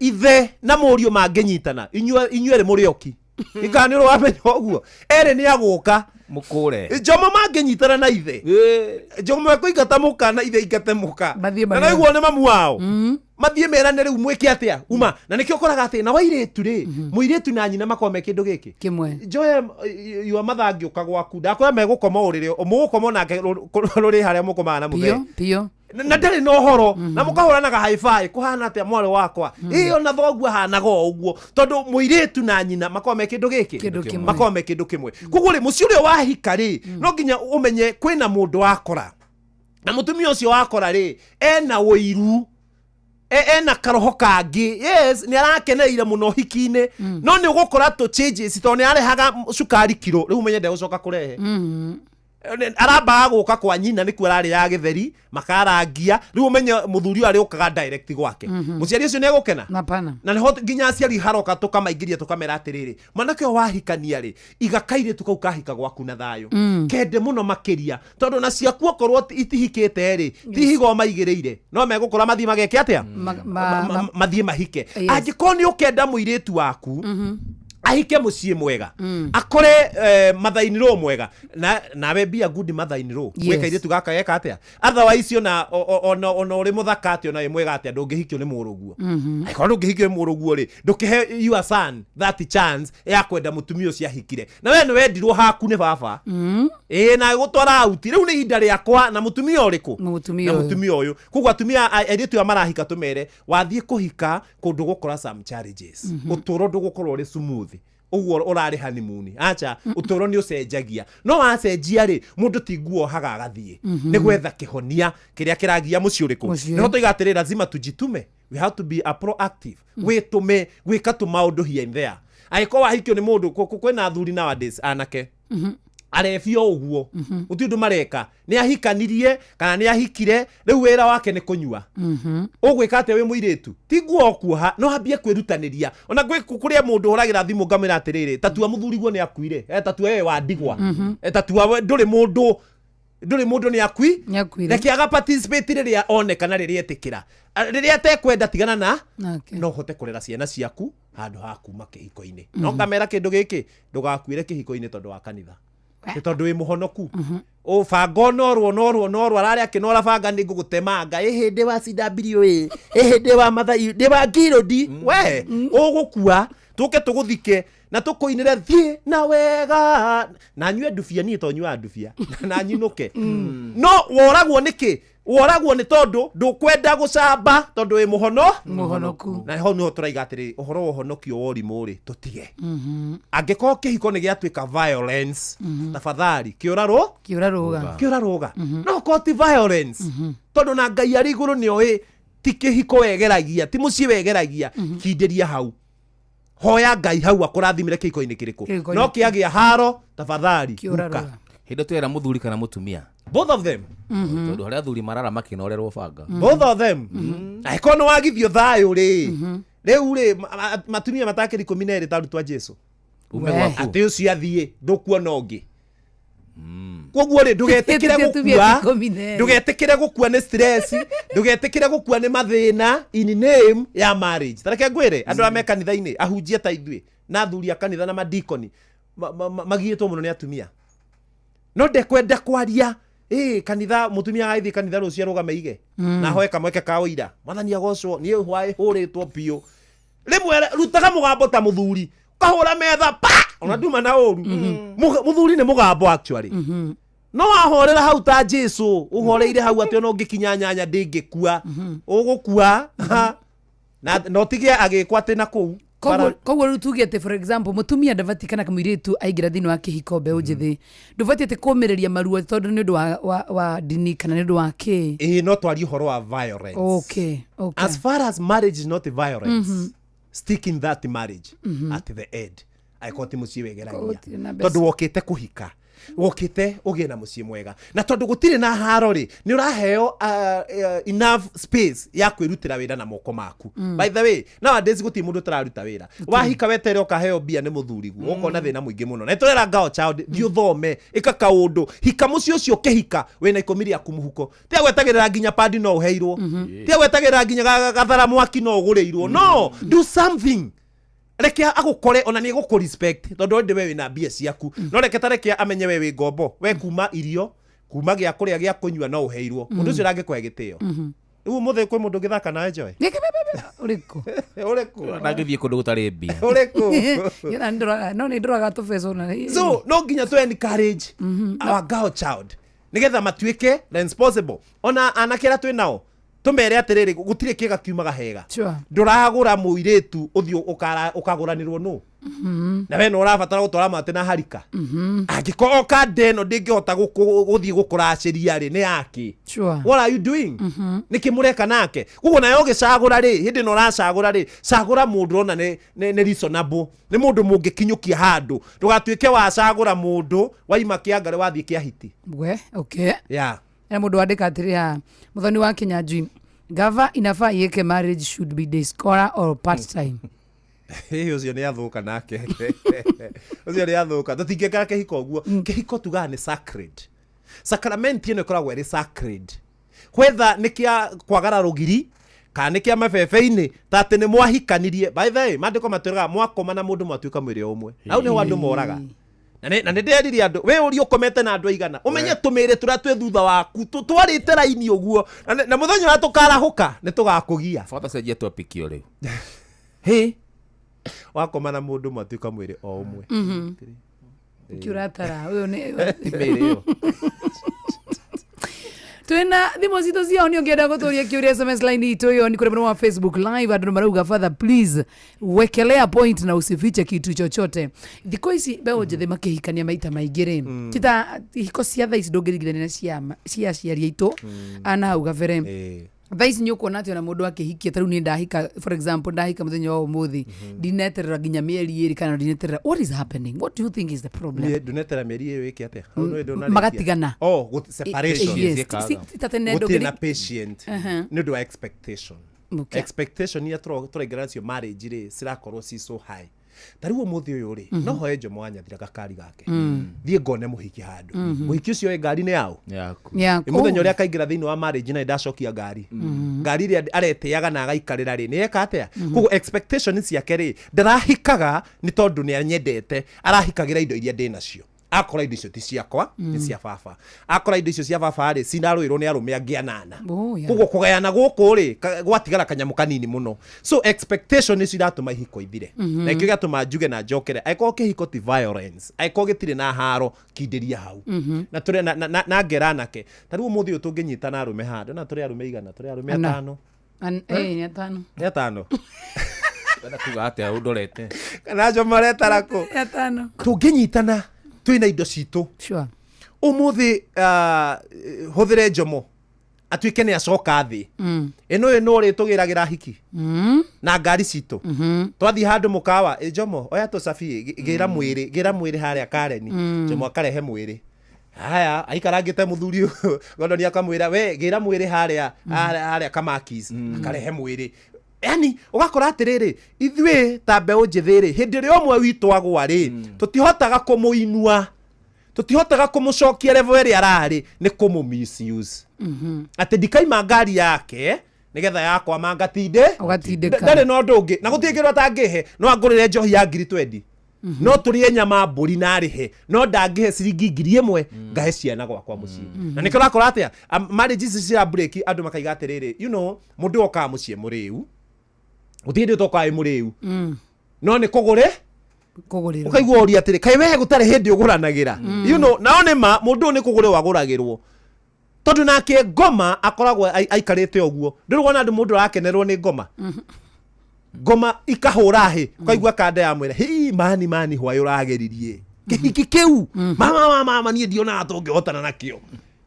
ithe na mũriũ mangĩnyitana inyuerĩ mũrĩ oki. Ikana nĩ ũrĩ wamenya ũguo erĩ nĩ agũka mũkũre Njomo mangĩnyitana na ithe, Njomo ekũingata mũka na ithe aingate mũka. Mathiĩ Na marĩane. naiguo nĩ mamu wao mathiĩ merane rĩu mwĩke atĩa uma. Na nĩkĩo ũkoraga atĩ na wairĩtu rĩ, mũirĩtu na nyina makorwo me kĩndũ gĩkĩ kĩmwe. Njoe yua mathangĩũka gwaku, ndakwĩra megũkoma ũrĩrĩ mũgũkoma nake rũrĩ harĩa mũkomaga na mũthee. Pio pio. Na ndarĩ na ũhoro na mũkahũranaga hi-fi kũhana atĩa mwarĩ wakwa, ĩ ona thoguo ahanaga o ũguo, tondũ mũirĩtu na nyina makorwo me kĩndũ gĩkĩ. Kĩndũ kĩmwe. Makorwo me kĩndũ kĩmwe. Koguo rĩ, mũciĩ ũrĩa wahika rĩ, no nginya ũmenye kwĩna mũndũ wakora, na mũtumia ũcio wakora rĩ, ena ũiru, ena karoho kangĩ. Yes, nĩ arakenereire mũno hiki-inĩ, no nĩ ũgũkora tũ changes, tondũ nĩ arehaga cukari kiro, rĩu ũmenye ndegũcoka kũrehe. Arambaga gũka kwa nyina nĩkuo ararĩaga gĩtheri makarangia, rĩu ũmenye mũthuri ũyũ arĩũkaga direct gwake. Mũciari ũcio nĩ egũkena? Hapana. Na nĩho nginya aciari haroka tũkamaingĩria, tũkamera atĩrĩrĩ, mwanake ũyũ wahikania rĩ, iga kairĩtu kau kahika gwaku na thayũ. Kende mũno makĩria, tondũ na ciaku okorwo itihikĩte rĩ, ti higo maigĩrĩire, no megũkũra mathiĩ mageke atĩa? Mathiĩ mahike. Angĩkorwo nĩ ũkenda mũirĩtu waku ahike mũciĩ mwega, akore mother-in-law mwega, na nawe be a good mother-in-law. Gwĩ kairĩtu gaka geka atĩa? Otherwise ona ona ũrĩ mũthaka atĩa, ona wĩ mwega atĩa, ndũngĩhikio nĩ mũrũguo. Angĩkorwo ndũngĩhikio nĩ mũrũguo rĩ, ndũkĩhe your son that chance ya kwenda mũtumia ũcio ahikire, na we nĩ wendirwo haku nĩ baba. Ĩĩ, na gũtwara auti rĩu nĩ ihinda rĩakwa na mũtumia ũrĩkũ? Mũtumia Na ũyũ. mũtumia ũyũ. Koguo atumia airĩtu aya marahika, tũmere wathiĩ kũhika kũndũ gũkora some challenges. Ũtũũro ndũgũkorwo ũrĩ smooth ũguo ũrarĩ honeymoon, acha. Ũtũũro nĩ ũcenjagia, no wacenjia rĩ, mũndũ ti nguo ohaga agathiĩ. Nĩ gwetha kĩhonia kĩrĩa kĩragia mũciĩ ũrĩkũ. Mũciĩ. Nĩho toiga atĩrĩ, lazima tujitume, we have to be a proactive, wĩtũme gwĩka tũmaũndũ here and there. Angĩkorwo wahikio nĩ mũndũ, kwĩna athuri nowadays, anake arebi o ũguo, gũtirĩ ũndũ mareka, nĩ ahikanirie kana nĩ ahikire, rĩu wĩra wake nĩ kũnyua. Ũgwĩka atĩa wĩ mũirĩtu? Ti nguo kuoha, no ambie kwĩrutanĩria. Ona gwĩ kũrĩa mũndũ ũragĩra thimũ, ngamwĩra atĩrĩrĩ, tatua mũthuriguo nĩ akuire, tatua wewe wa ndigwa. Tatua we ndũrĩ mũndũ, ndũrĩ mũndũ nĩ akui. Nĩakuire. Reke aga participate rĩrĩa oneka na rĩrĩa etĩkĩra. Rĩrĩa atekwenda, tigana na Nake. no ũhote kũrera ciana ciaku handũ ha kuma kĩhiko-inĩ. No ngamera kĩndũ gĩkĩ, ndũgakuĩre kĩhiko-inĩ tondũ wa kanitha, nĩ tondũ wĩ mũhonoku. Ũbanga onorwo onorwo onorwo ararĩ akĩnora banga nĩ ngũgũtemanga ĩ hĩndĩ wa CWA, ĩ hĩndĩ wa mathai ndĩ wa ngirũndi, we ũgũkua tũke tũgũthike na tũkũinĩre thiĩ na wega na nyue ndubia, niĩ to nyuaga ndubia na nyinũke. No woragwo nĩkĩ? Woragwo nĩ tondũ ndũkwenda gũcamba, tondũ wĩ mũhono. Mũhonoku. Na hau nĩho tũraiga atĩrĩ, ũhoro wa ũhonokio wa ũrimũ rĩ, tũtige. Angĩkorwo kĩhiko nĩ gĩatuĩka violence, tafadhali kĩũra rũ Kĩũra rũga. Kĩũra rũga. No korwo ti violence, tondũ na Ngai arĩ igũrũ nĩ oĩ ti kĩhiko wegeragia, ti mũciĩ wegeragia, kindĩria hau, hoya Ngai hau akũrathimĩre kĩhiko-inĩ kĩrĩkũ. Kĩhiko-inĩ. No kĩagĩa haro, tafadhali Kĩũra huka. rũga. Hĩndĩ twera mũthuri kana mũtumia? Both of them. Tondũ harĩa athuri marara makĩnorerwo banga. Both of them. Angĩkorwo nĩ wagithio thayũ rĩ, rĩu rĩ, matumia matakĩra 12 ta arutwo a Jesu. Ume gwaku. Atĩ ũcio athiĩ, ndũkuona ũngĩ. Koguo rĩ, ndũgetĩkĩre Atumia gũkua. 12. Ndũgetĩkĩre gũkua nĩ stress, ndũgetĩkĩre gũkua nĩ mathĩna in name ya marriage. Tareke ngwĩre, andũ arĩa me kanitha-inĩ, ahunjia ta ithuĩ na athuri a kanitha na madikoni magiĩtwo mũno nĩ atumia, no ndekwenda kwaria ĩ kanitha. Mũtumia agĩthiĩ kanitha rũciũ arũgame ige na ahoe kamweke ka ũira, Mwathani agocwo, niĩ hwaĩ hũrĩtwo biũ. Rĩmwe rutaga mũgambo ta mũthuri, ũkahũra metha pa, ona nduma na ũru. Mũthuri nĩ mũgambo actually, no wahorera hau ta Jesu ũhoreire hau atĩ ona ũngĩkinya nyanya ndĩngĩkua, ũgũkua na ũtige agĩkwo atĩ na kũu Koguo rĩu tuge atĩ, for example, mũtumia ndabatiĩ kana kamũirĩtu aingĩra thĩinĩ wa kĩhiko, mbeũ njĩthĩ, ndũbatiĩ atĩ kũmĩrĩria maruo tondũ nĩ ũndũ wa ndini kana nĩ ũndũ wa kĩ? Ĩĩ, no twarie ũhoro wa violence. As far as marriage is not violence, stick in that marriage at the end, angĩkorwo ti mũciĩ wegeragia. Gũtirĩ na mbeca. Tondũ wokĩte kũhika, wokĩte ũgĩe na mũciĩ mwega, na tondũ gũtirĩ na haro rĩ, nĩ ũraheo enough space ya kwĩrutĩra wĩra na moko maku. By the way, nowadays gũtirĩ mũndũ ũtararuta wĩra. Wahika wetere ũkaheo mbia nĩ mũthuriguo, ũkona thĩna mũingĩ mũno. Na nĩtũrera ngao child, thiĩ ũthome, ĩka kaũndũ, hika mũciĩ ũcio ũkĩhika wĩna 10 rĩaku mũhuko, tia gwetagĩrĩra nginya padi no ũheirwo, tia gwetagĩrĩra nginya gathara mwaki no ũgũrĩirwo. No do something. Reke agũkore ona nĩ egũkũ respect tondũ ndĩ we wĩna mbia ciaku. No reke ta reke amenye we wĩ ngombo, we kuma irio, kuma gĩa kũrĩa gĩa kũnyua no ũheirwo. Mũndũ ũcio ndangĩkũhe gĩtĩo. Rĩu ũmũthĩ kwĩ mũndũ ũngĩthaka nawe Joy? Ũrĩkũ? Ũrĩkũ? Ndangĩthiĩ kũndũ gũtarĩ mbia. Ũrĩkũ? No nĩ ndoraga tũbeca ona. So no nginya tũ encourage our girl child nĩgetha matuĩke responsible. Ona anake arĩa twĩ nao tũmere atĩrĩrĩ, gũtirĩ kĩga kiumaga hega. Ndũragũra mũirĩtu ũthiĩ ũkagũranĩrwo nũ. Na we no ũrabatara gũtwara matĩ na harika. Angĩkorwo kanda ĩno ndĩngĩhota gũthiĩ gũkũracĩria rĩ, nĩ yake. What are you doing? Nĩkĩ mũreka nake? Koguo nawe ũgĩcagũra rĩ, hĩndĩ ĩno ũracagũra rĩ, cagũra mũndũ ũrona nĩ reasonable, nĩ mũndũ mũngĩkinyũkia handũ. Ndũgatuĩke wacagũra mũndũ waima kĩangarĩ wathiĩ kĩa hiti. We, okay. Yeah. Na mũndũ wandĩka atĩrĩ haha, Mũthoni wa Kĩnyanjui, gava inafaa iweke marriage should be day scholar or part time. Ĩĩ, ũcio nĩ athũka nake. Ũcio nĩ athũka. Tũtingĩkara kĩhiko ũguo. Kĩhiko tugaga nĩ sacred. Sacrament ĩno ĩkoragwo ĩrĩ sacred. Whether nĩ kĩa kwagara rũgiri kana nĩ kĩa mabebe-inĩ, ta atĩ nĩ mwahikanirie. By the way, maandĩko matwĩraga mwakoma na mũndũ mwatuĩka mwĩrĩ o ũmwe. Hau nĩho andũ moraga. Na nĩ ndĩreririe andũ, we ũria ũkomete na andũ aigana, ũmenye tũmĩrĩ tũrĩa twĩ thutha waku, twarĩte raini ũguo, na mũthenya ũrĩa tũkarahũka nĩ tũgakũgia. Bata cenjia topic ĩyo rĩu. Hĩ, wakoma na mũndũ mwatuĩka mwĩrĩ o ũmwe. Kĩũratara, ũyũ nĩ Ti mĩrĩ ĩyo. Twina thimũ citũ ciao nĩ ũngĩenda gũtũria kĩũria SMS line itũ ĩyo nĩ kũrĩ mwena wa Facebook live andũ marauga father please wekelea point na usifiche kitu chochote. Thikũ ici mbeũ njĩthĩ makĩhikania maita maingĩ rĩ, ti ta ihiko cia thaa ici ndũngĩringithania na cia aciari aitũ ana hau gabere. Thaa ici nĩ ũkuona atĩ ona mũndũ akĩhikia, ta rĩu niĩ ndahika, for example, ndahika mũthenya wa ũmũthĩ, ndineterera nginya mĩeri ĩrĩ kana ndineterera. What is happening? What do you think is the problem? Niĩ ndũnetera mĩeri ĩyo ĩke atĩa? Hau nĩ ndũnarĩkia. Magatigana. Oh, separation. Yes, ti ta tene Gũtirĩ na patient. Nĩ ũndũ wa expectation. Okay. Expectation iria tũraingĩra nacio marriage rĩ, cirakorwo ci so high. Ta rĩu ũmũthĩ ũyũ rĩ, no hoe Jomo wa Nyathira gakari gake. Thiĩ ngone mũhiki handũ. Mũhiki ũcio ĩ ngari nĩ yaũ? Yaku. Yaku. Nĩ mũthenya ũrĩa akaingĩra thĩinĩ wa marriage na ndacokia ngari. Ngari ĩrĩa aretĩaga na agaikarĩra rĩ, nĩ eka atĩa? Koguo expectation ciake rĩ, ndarahikaga nĩ tondũ nĩ anyendete, arahikagĩra indo iria ndĩ nacio. Akora indo icio ti ciakwa, nĩ cia baba. Akora indo icio cia baba rĩ, cinarũĩrwo nĩ arũme angĩ anana. Oh, yeah. Koguo kũgayana gũkũ rĩ, gwatigara kanyamũ kanini mũno. So expectation nĩcio iratũma ihiko ithire. Na nĩkĩo gĩatũma njuge na njokere, angĩkorwo kĩhiko ti violence, angĩkorwo gĩtirĩ na haro, kindĩria hau. Na tũrĩ na ngera anake. Ta rĩu ũmũthĩ ũyũ tũngĩnyitana arũme handũ, na tũrĩ arũme igana, tũrĩ arũme Ana. atano. Nĩ atano. Nĩ atano. Wenda kuga atĩa ũndorete? Kana Jomo aretara kũ? Nĩ atano. Tũngĩnyitana twĩna indo citũ. Ũmũthĩ hũthĩre Jomo atuĩke nĩ acoka thĩ. Ĩno ĩno ũrĩ tũgĩragĩra hiki na ngari citũ. Twathiĩ handũ mũkawa, ĩ Jomo oya tũcabi, gĩra mwĩrĩ, gĩra mwĩrĩ harĩa Kareni. Jomo akarehe mwĩrĩ. Haya, aikarangĩte mũthuri ũyũ, Gordon akamwĩra, we gĩra mwĩrĩ harĩa, harĩa Kamakis, akarehe mwĩrĩ. Yani ũgakora atĩrĩrĩ, ithuĩ ta mbeũ njĩthĩ rĩ, hĩndĩ ĩrĩa ũmwe witũ agwa rĩ, tũtihotaga kũmũinua, tũtihotaga kũmũcokia level ĩrĩa ararĩ, nĩ kũmũ misuse. Atĩ ndikaima ngari yake nĩgetha yakwa mangatinde Ũgatindĩka. Ndarĩ na ũndũ ũngĩ, na gũtirĩ kĩndũ atangĩhe, no angũrĩre njohi ya ngiri twendi. No tũrĩe nyama mbũri na arĩhe, no ndangĩhe ciringi ngiri ĩmwe ngahe ciana gwakwa mũciĩ. Na nĩkĩo ũrakora atĩa, marriage ici cia break andũ makaiga atĩrĩrĩ, you know, mũndũ okaga mũciĩ mũrĩu, gũtirĩ hĩndĩ ũtokaga wĩ mũrĩu, no nĩ kũgũre Kũgũrĩrwo. ũkaigua ũria atĩrĩ, kaĩ we gũtarĩ hĩndĩ ũgũranagĩra. You know, nao nĩ ma mũndũ ũyũ nĩ kũgũrĩrwo agũragĩrwo, tondũ nake ngoma akoragwo aikarĩte ũguo. Ndũrĩ wona andũ mũndũ arakenerwo nĩ ngoma, ngoma ikahũra hĩ, ũkaigua kanda ya mwĩra, hĩ mani mani hwaĩ ũrageririe kĩhiki kĩu, mama mama niĩ ndionaga tũngĩhotana nakĩo,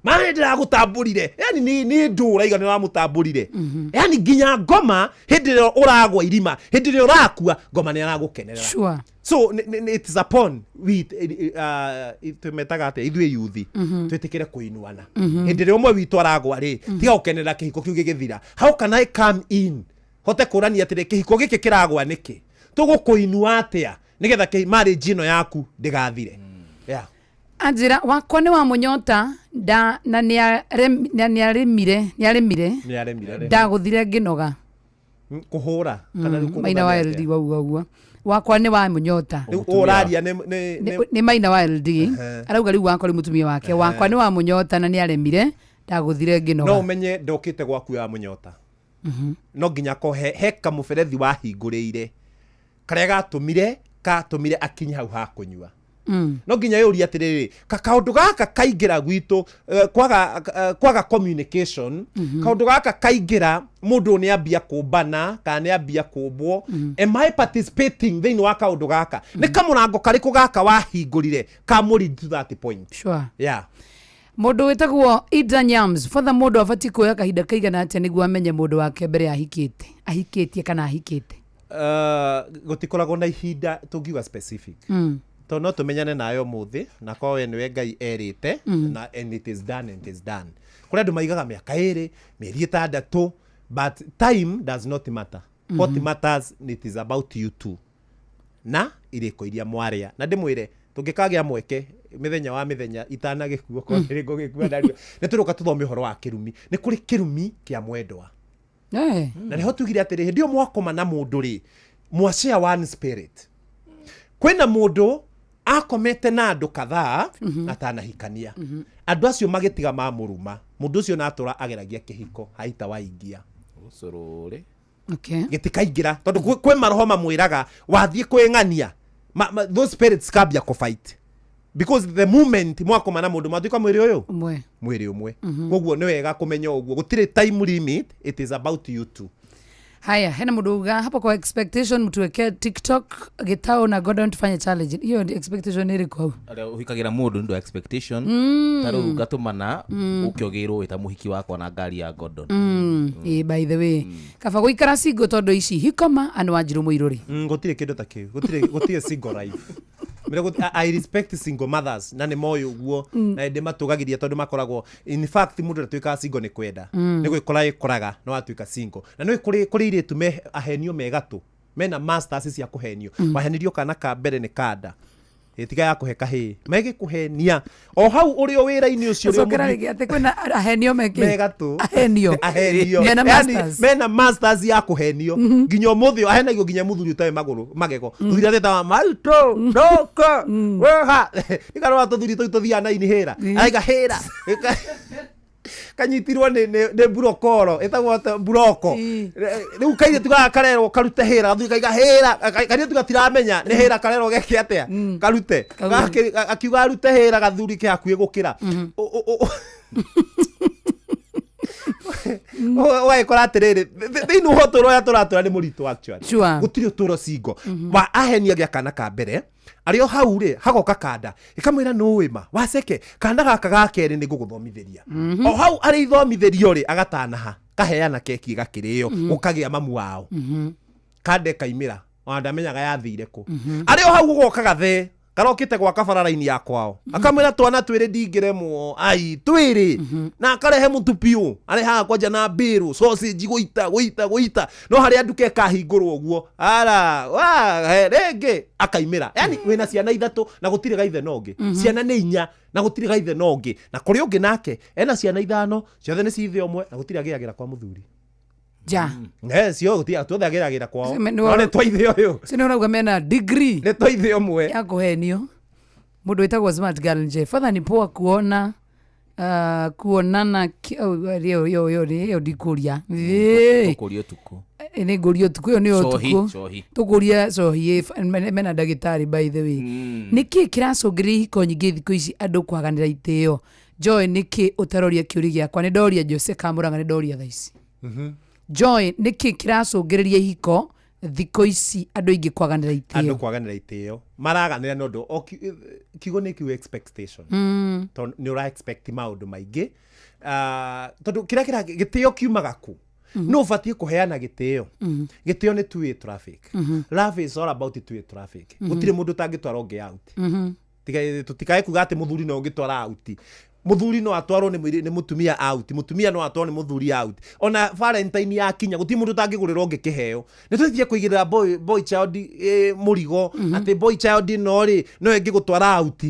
mama nĩ ndĩragũtambũrire, yani nĩ ndũra igana ũramũtambũrire. Yani nginya ngoma hĩndĩ ĩrĩa ũragwa irima, hĩndĩ ĩrĩa ũrakua, ngoma nĩ aragũkenerera. So it is upon we, twĩmetaga atĩa ithuĩ yuthi, twĩtĩkĩre kũinuana. Hĩndĩ ĩrĩa ũmwe witũ aragwa rĩ, tiga gũkenerera kĩhiko kĩu gĩgĩthira. How can I come in? Hote kũrania atĩrĩ, kĩhiko gĩkĩ kĩragwa nĩkĩ? Tũgũkũinua atĩa nĩgetha marriage ĩno yaku ndĩgathire? Yeah. Anjĩra wakwa nĩ wa mũnyota nda na nĩarĩmire, nĩarĩmire. Nĩaremire. Ndagũthire ngĩnoga. Kũhũra kana rĩu Maina wa kũgũtha LD wauga ũguo. Wakwa nĩ wa mũnyota. Rĩu ũraria nĩ Nĩ Maina wa LD. Arauga rĩu wakwa rĩ mũtumia wake. Wakwa nĩ wa mũnyota na nĩ aremire, ndagũthire No ngĩnoga. ũmenye ndokĩte gwaku ya mũnyota, no nginya ko he kamũberethi wahingũrĩire karĩa gatũmire akinye hau ha kũnyua. No nginya yũrie atĩrĩrĩ, kaũndũ gaka kaingĩra gwitũ, kwaga communication, kaũndũ gaka kaingĩra, mũndũ nĩ ambia kũmbana kana nĩ ambia kũmbwo. Am I participating thĩinĩ wa kaũndũ gaka? Nĩ kamũrango karĩkũ gaka wahingũrire kamũlead to that point? Sure. Yeah. Mũndũ wĩtagwo Ida Nyams, father, mũndũ abatiĩ kuoya kahinda kaigana atĩa nĩguo amenye mũndũ wake mbere ahikĩte, ahikĩtie kana ahikĩte? Gũtikoragwo na ihinda tũngiuga specific, tondũ no tũmenyane nayo mũthĩ na korwo we nĩwe Ngai erĩte, na and it is done and it is done. Kũrĩ andũ maigaga mĩaka 2, mĩeri 6, but time does not matter. What matters, it is about you two na irĩko iria mwarĩa. Na ndĩmwĩre, tũngĩkagĩa mweke mĩthenya wa mĩthenya itanagĩkua, korwo nĩ ngũgĩkua narua, nĩ tũrũka tũthome ũhoro wa kĩrumi. Nĩ kũrĩ kĩrumi kĩa mwendwa, na nĩho tugire atĩrĩ, hĩndĩ ĩyo mwakoma na mũndũ rĩ, mwashare one spirit. Kwĩna mũndũ akomete na andũ kadhaa atanahikania, andũ acio magĩtiga mamũruma mũndũ ũcio, na atũra ageragia kĩhiko haita waingia. Ũcũrũrĩ. Okay. Gĩtikaingĩra tondũ kwĩ maroho mamwĩraga wathiĩ kwĩng'ania, those spirits kambia kũ fight, because the moment mwakoma na mũndũ mwatuĩka mwĩrĩ ũyũ ũmwe. Mwĩrĩ ũmwe. Koguo nĩ wega kũmenya ũguo, gũtirĩ time limit, it is about you two. Haya, hena mũndũ uga hapo kwa expectation, mtuwekee TikTok Gitao na Gordon tufanye challenge. Hiyo ndio expectation ĩrĩkũ hau? Arĩa ũhikagĩra mũndũ nĩ ũndũ wa expectation, ta rĩu ngatũmana ũkĩogĩrwo wĩ ta mũhiki wakwa na ngari ya Gordon. Ĩ, by the way, kaba gũikara single tondũ ici hikoma anĩ Wanjirũ mũirũrĩ. Gũtirĩ kĩndũ ta kĩu, gũtirĩ single life. Mĩra I respect single mothers na nĩ moĩ ũguo, na ndĩ matũgagĩria tondũ makoragwo, in fact, mũndũ ndatuĩkaga single nĩ kwenda, nĩ gwĩkora ĩkoraga no atuĩka single. Na nĩ kũrĩ airĩtu me ahenio megatũ, mena masters cia kũhenio. Wahenirio kana ka mbere nĩ kanda ĩtiga ya kũhe kahĩĩ, megĩkũhenia o hau ũrĩ o wĩra-inĩ ũcio ũrĩ o Cokera rĩngĩ atĩ kwĩna ahenio mekĩ? Megatũ. Ahenio. Ahenio. Mena Yani, masters. mena masters ya kũhenio nginya ũmũthĩ ũyũ, ahenagio nginya mũthuri ũtarĩ magũrũ magego, mũthuri atĩtaga maritũ ndũka weha nĩkarora tũthuri tũu tũthiaga na inihĩra, araiga hĩra kanyitirwo nĩ burokoro ĩtagwo atĩa? Buroko rĩu kairĩtu gaka karerwo karute hĩra, gathuri kaiga hĩra, kairĩtu gatiramenya nĩ hĩra karerwo geke atĩa, karute. Akiuga arute hĩra, gathuri ke hakuhĩ gũkĩra. Ũgagĩkora atĩrĩrĩ, thĩinĩ wa ũtũũro ũrĩa tũratũra nĩ mũritũ actually. Gũtirĩ ũtũũro single. Wa ahenia gĩa kana ka mbere, arĩ o hau rĩ, hagoka kanda ĩkamwĩra nũĩ ma waceke kana gaka ga kerĩ nĩ ngũgũthomithĩria. O hau arĩ ithomithĩrio rĩ, agatanaha kaheana keki ĩgakĩrĩo, gũkagĩa mamu wao, kanda ĩkaimĩra, ona ndamenyaga yathire kũ. Arĩ o hau gũgoka gathee karokĩte gwaka barara-inĩ ya kwao, akamwĩra twana twĩrĩ ndingĩremwo, ai twĩrĩ, na akarehe mũtu piũ, arehaga kwanja na mbĩrũ sausage, gũita gũita gũita, no harĩa nduka ĩkahingũrwo ũguo ara wa rĩngĩ akaimĩra. Yani wĩna ciana 3 na gũtirĩ gaithe na ũngĩ. Ciana nĩ 4 na gũtirĩ gaithe na ũngĩ. Na kũrĩ ũngĩ nake ena ciana 5, ciothe nĩ cithe ũmwe na gũtirĩ agĩagĩra kwa mũthuri. Ja. Eh, cio gũtirĩ tuothe agĩragĩra kwao. No No nĩ twaithe ũyũ. Cio nĩ ũrauga mena degree nĩ twaithe ũmwe. Ya kũhenio. Mũndũ wĩtagwo Smart Girl nje, father, ni poa kuona kuonana oh, ĩyo ĩyo ĩyo ĩyo ndikũria. Ĩĩ. Tũkũria ũtukũ. Nĩ ngũria ũtukũ, ĩyo nĩyo Cohi, ũtukũ. cohi. Tũkũria cohi mena ndagĩtarĩ, by the way. Nĩkĩ kĩracũngĩrĩria ihiko nyingĩ thikũ ici andũ kwaganĩra itĩo? Joy, nĩkĩ ũtaroria kĩũria gĩakwa? Nĩ ndoria Jose Kamũranga, nĩ ndoria thaa ici. Joy, nĩkĩ kĩracũngĩrĩria ihiko thikũ ici andũ aingĩ kwaganĩra Andũ itĩo? kwaganĩra itĩo maraganĩra nĩ ũndũ o kiugo nĩ kiugo expectation, tondũ nĩ ũra expect maũndũ maingĩ. Ah, tondũ kĩrĩa kĩra gĩtĩo kiumaga kũ? Nĩ ũbatiĩ kũheana gĩtĩo. Gĩtĩo nĩ two-way traffic. Love is all about two-way traffic. Gũtirĩ mũndũ ũtangĩtwara ũngĩ out. Tũtikae kuga atĩ mũthuri no ũngĩtwara out. Mũthuri no atwarwo nĩ mũtumia out, mũtumia no atwarwo nĩ mũthuri out. Ona Valentine yakinya, gũtirĩ mũndũ ũtangĩgũrĩra ũngĩ kĩheo. Nĩ tũtigie kũigĩrĩra boy child, mũrigo atĩ boy child no rĩ no ĩngĩgũtwara out.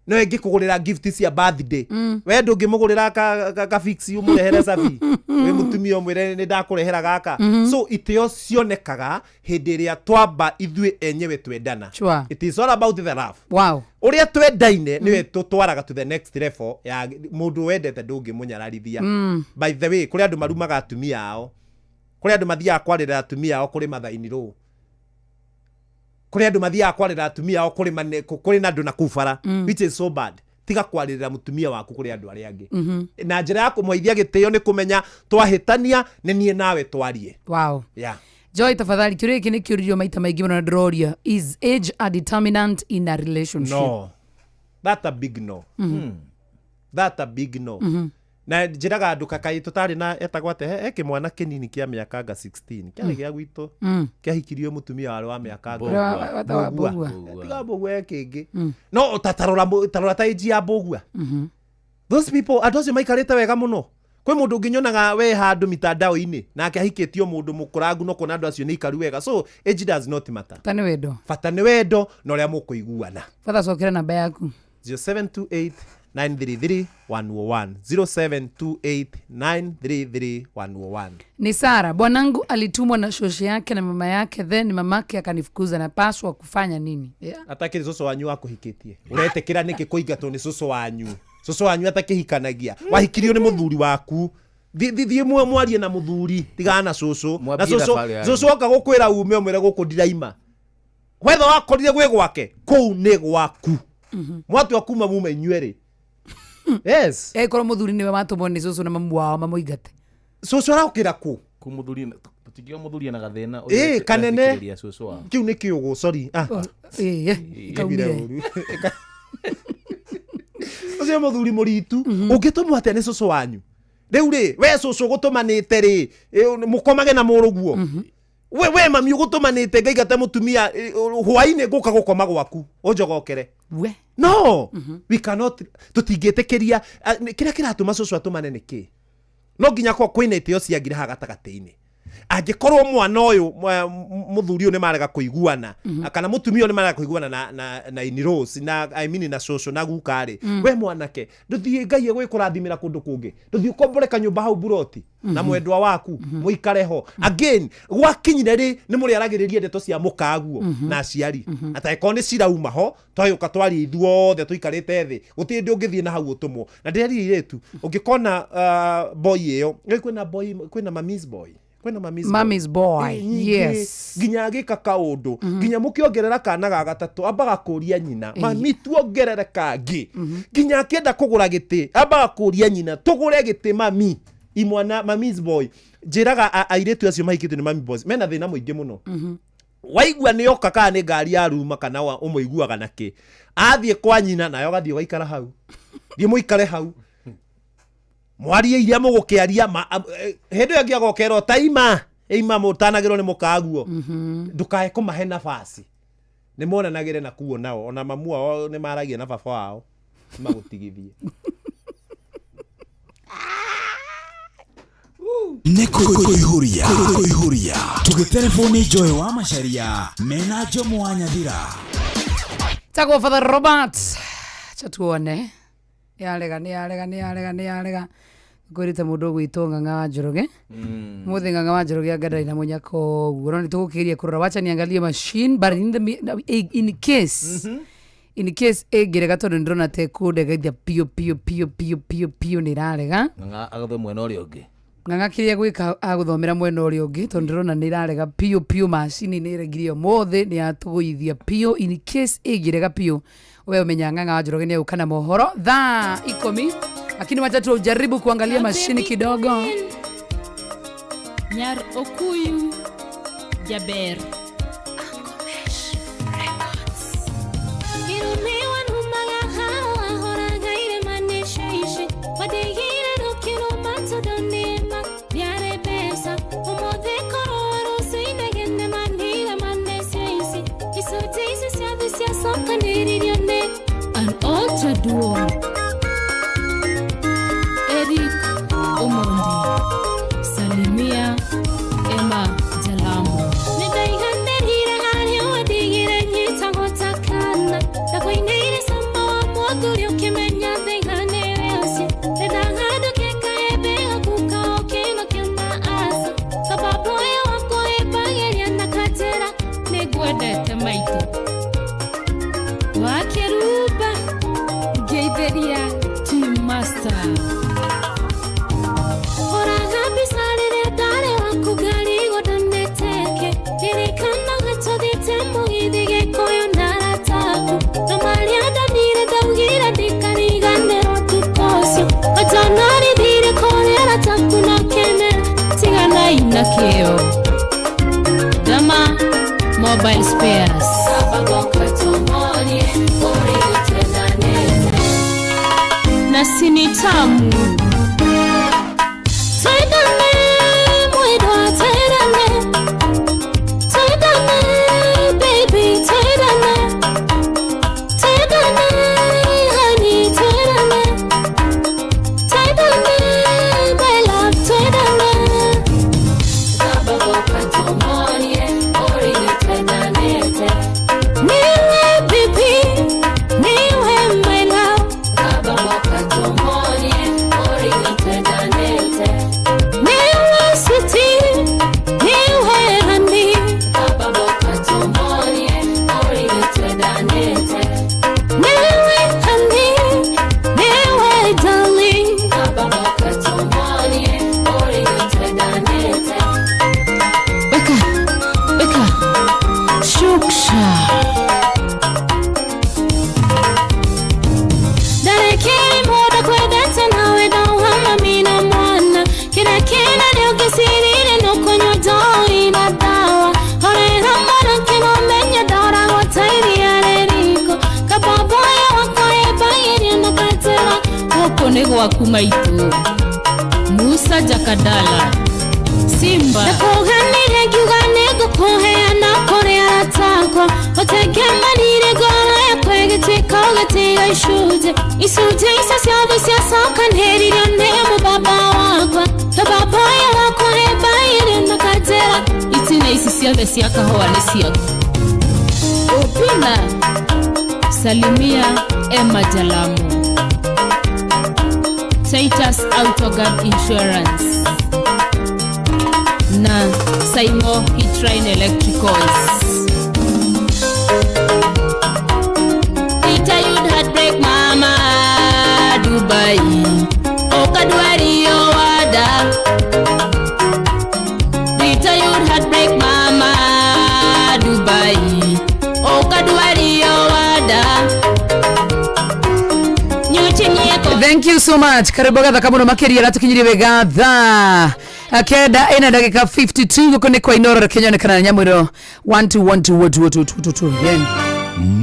No ĩngĩkũgũrĩra gift cia birthday. We ndũngĩmũgũrĩra ka fix ũmũrehere cabi wĩ mũtumia ũmwĩre nĩ ndakũrehera gaka. So itĩo cionekaga hĩndĩ ĩrĩa twamba ithuĩ enyewe twendana. It is all about the love. Ũrĩa twendaine nĩwe tũtwaraga to the next level ya mũndũ wendete ndũngĩmũnyararithia. By the way, kũrĩ andũ marumaga atumia ao, kũrĩ andũ mathiaga kwarĩra atumia ao kũrĩ mathaini rũ, kũrĩ andũ mathiaga kwarĩra atumia ao kũrĩ kũrĩ na andũ na kũu bara. Which is so bad. Tiga kwarĩrĩra mũtumia waku kũrĩ andũ arĩa angĩ. Na njĩra ya kũmũheithia gĩtĩo nĩ kũmenya twahĩtania nĩ niĩ nawe twarie. Yeah. Joy, tafadhali, kĩũria gĩkĩ nĩ kĩũririo maita maingĩ mũno na ndĩroria, is age a determinant in a relationship? No, that a big no. That a big no. Na njĩraga andũ kakaĩ tũtarĩ na etagwo atĩa, he kĩmwana kĩnini kĩa mĩaka anga 16 kĩarĩ gĩa gwitũ. Kĩahikirio mũtumia warĩ wa mĩaka anga Ũrĩa wetagwo Mbũgua. Mbũgua. Tiga Mbũgua e kĩngĩ. No ta rora ta age ya Mbũgua. Those people, andũ acio maikarĩte wega mũno. Kwĩ mũndũ ũngĩnyonaga we handũ mitandao-inĩ nake ahikĩtio mũndũ mũkũrangu, no kuona andũ acio nĩ ikaru wega. So age does not matter. Bata nĩ wendo. Bata nĩ wendo na ũrĩa mũkũiguana. Batha, cokera namba yaku. 0728 933 101, 0728 933 101. Ni Sara, bwanangu alitumwa na shosho yake na mama yake, then mamake akanifukuza, napaswa kufanya nini? Yeah. Atakĩrĩ cũcũ wanyu wakũhikĩtie, ũretĩkĩra nĩkĩ kũingatwo nĩ cũcũ wanyu? Cũcũ wanyu atakĩhikanagia, wahikirio nĩ mũthuri waku. Thiĩ mwarie na mũthuri, tigana na cũcũ na Mwambie cũcũ. thabarĩ yanyu. Cũcũ oka gũkwĩra ume, ũmwĩre gũkũ ndiraima. Wetha wakorire gwĩ gwake, kũu nĩ gwaku. Mwatua kuma mume inyuerĩ, yes. Ĩkorwo mũthuri nĩwe watũmwo nĩ cũcũ na mamu wao mamũingate. Cũcũ araũkĩra kũ? Kũmũthuri tũtingiuga mũthuri ena gathĩna. Ĩ, kanene. Ũrethikĩrĩria cũcũ wao. Kĩu nĩ kĩũgũ, sorry, ah. Ĩ, Ikaumire ikaumire. ũru. Ũcio mũthuri mũritu ũngĩtũmwo atĩa nĩ cũcũ wanyu? Rĩu rĩ, we cũcũ gũtũmanĩte rĩ, mũkomage na mũrũguo. We mami ũgũtũmanĩte ngaingate mũtumia, hwainĩ ngũka gũkoma gwaku ũnjogokere. We. No, we cannot, tũtingĩtĩkĩria. Kĩrĩa kĩratũma cũcũ atũmane nĩ kĩ? No nginya korwo kwĩna itĩo ciangire haha gatagatĩ-inĩ. Angĩkorwo mwana ũyũ mũthuri ũyũ nĩ marega kũiguana, kana mũtumia ũyũ nĩ marega kũiguana na in-laws, na I mean na cũcũ na guka rĩ, we mwanake ndũthiĩ, Ngai egwĩkũrathimĩra kũndũ kũngĩ, ndũthiĩ ũkombore kanyũmba hau buroti na mwendwa waku mũikare ho. Again, gwakinyire rĩ, nĩ mũrĩaragĩrĩria ndeto cia mũkaguo na aciari, atangĩkorwo nĩ cirauma ho, twagĩũka twaria ithuothe tũikarĩte thĩ. Gũtirĩ hĩndĩ ũngĩthiĩ na hau ũtũmwo. Na ndĩrerire airĩtu, ũngĩkona boy ĩyo, kwĩna boy, kwĩna mami's boy, kwĩna mami's boy. Mommy's boy. Ĩ, nyingĩ. Nginya agĩka kaũndũ, nginya mũkĩongerera kana ga gatatũ, ambaga kũria nyina, mami tuongerere kangĩ? Nginya akĩenda kũgũra gĩtĩ, ambaga kũria nyina, tũgũre gĩtĩ mami? Imwana mami's boy. Njĩraga airĩtu acio mahikĩtio nĩ mami boys mena thĩna mũingĩ mũno. Waigua nĩ oka, kana nĩ ngari ya ruma, kana ũmũiguaga na kĩ, athiĩ kwa nyina nayo agathiĩ waikara hau, thiĩ mũikare hau mwarie iria mũgũkĩaria. Hĩndĩ ĩyo ĩngĩ agokerwo ta ima ima mũtanagĩrwo nĩ mũkaguo. Ndũkae kũmahe nabasi, nĩ monanagĩre na kuo nao, ona mamu ao nĩ maragia na baba wao magũtigithie. Nĩ kũihũria kũihũria tũgĩterebwo nĩ Joy wa Macaria mena Njomo wa Nyathira. Tagwo Father Robert, cha tuone. Yarega, nĩ yarega, nĩ yarega, nĩ yarega. Ngwĩrĩte mũndũ ũgwĩtwo Ng'ang'a wa Njoroge mũthĩ. Ng'ang'a wa Njoroge anga ndarĩ na mũnyako ũguo, no nĩ tũgũkĩgeria kũrora. Wacha niangalie machine, but in case ĩngĩrega, tondũ nĩndĩrona te kũndegeithia piũ piũ piũ piũ piũ piũ, nĩ ĩrarega. Ng'ang'a agathe mwena ũrĩa ũngĩ. Ng'ang'a kĩrĩa gwĩka agũthomera mwena ũrĩa ũngĩ, tondũ ndĩrona nĩ ĩrarega piũ piũ. Macini nĩ ĩregire ũmũthĩ, nĩ yatũgũithia piũ. In case ĩngĩrega piũ, we ũmenya Ng'ang'a wa Njoroge nĩ egũka na mohoro thaa 10, lakini wacha tujaribu kuangalia mashini kidogo. Nyar Okuyu Jaber. Irumiwa numaga hawa horagaire manesha wadigire rukiruma tondũ nĩma ndiarĩ mbeca ũmũthĩ korwo rũciinĩ manire manecia ici icunjĩ ici ciothe ciacokanĩrĩirio nĩ an altered one. Eric Omondi, salimia Emma Jalamo. Nĩndaiganĩire. Musa. Horaga mbica rĩrĩa ndarĩ waku ngarigwo ndoneteke. Ririkanaga tũthiĩte mũgithi Gĩkũyũ na arata aku. Na marĩa ndonire ndaugire ndikariganĩrwo ũtukũ ũcio. Ũtanarithire kũrĩ arata aku na ũkĩmera tiganai na kĩo. Dama Mobile Spares. Na sinitamu. Twendane mwendwa, twendane. Twendane baby, twendane. Twendane honey, twendane. Twendane my love, twendane. Niwe baby, niwe my love. Niwe sweetie, niwe honey. Niwe honey, niwe darling. Weka, weka, shuksha. Ndarekire mũndũ kwendete nawe ndauha mami na mwana. Kĩrĩa kĩnene ũngĩcirire nĩ ũkũnyua njohi na ndawa. Horera mwanake na ũmenye ndoragwo ta iria rĩ riko. Kabamboya wakwa ĩmbagĩria na kanjĩra gũkũ nĩ gwaku maitũ. Musa Jakadala Simba. Ndakũganire ngiuga nĩngũkũheana kũrĩ arata akwa. Ũtengemanire ngoro yakwa ĩgĩtuĩka ũgĩtiga icunjĩ. Icunjĩ icio ciothe ciacokanĩrĩirio nĩ mũbaba wakwa. Kabamboya wakwa ĩmbagĩria na kanjĩra itina ici ciothe cia kahũa nĩ ciaku. Upina Salimia Emma Jalamu. Titus Autoguard Insurance na Saimo Hitrain Electricals. Peter you'd heartbreak mama Dubai. Okadwari owada. Peter you'd heartbreak mama Dubai. Okadwari owada. Thank you so much. Karibu gathaka muno makiria ratukinyirie wega thaa kenda ina ndagika 52 guku ni kwa Inoro Kenya onekana na nyamwiro 1 2 1 2 1 2 2 2 2 2.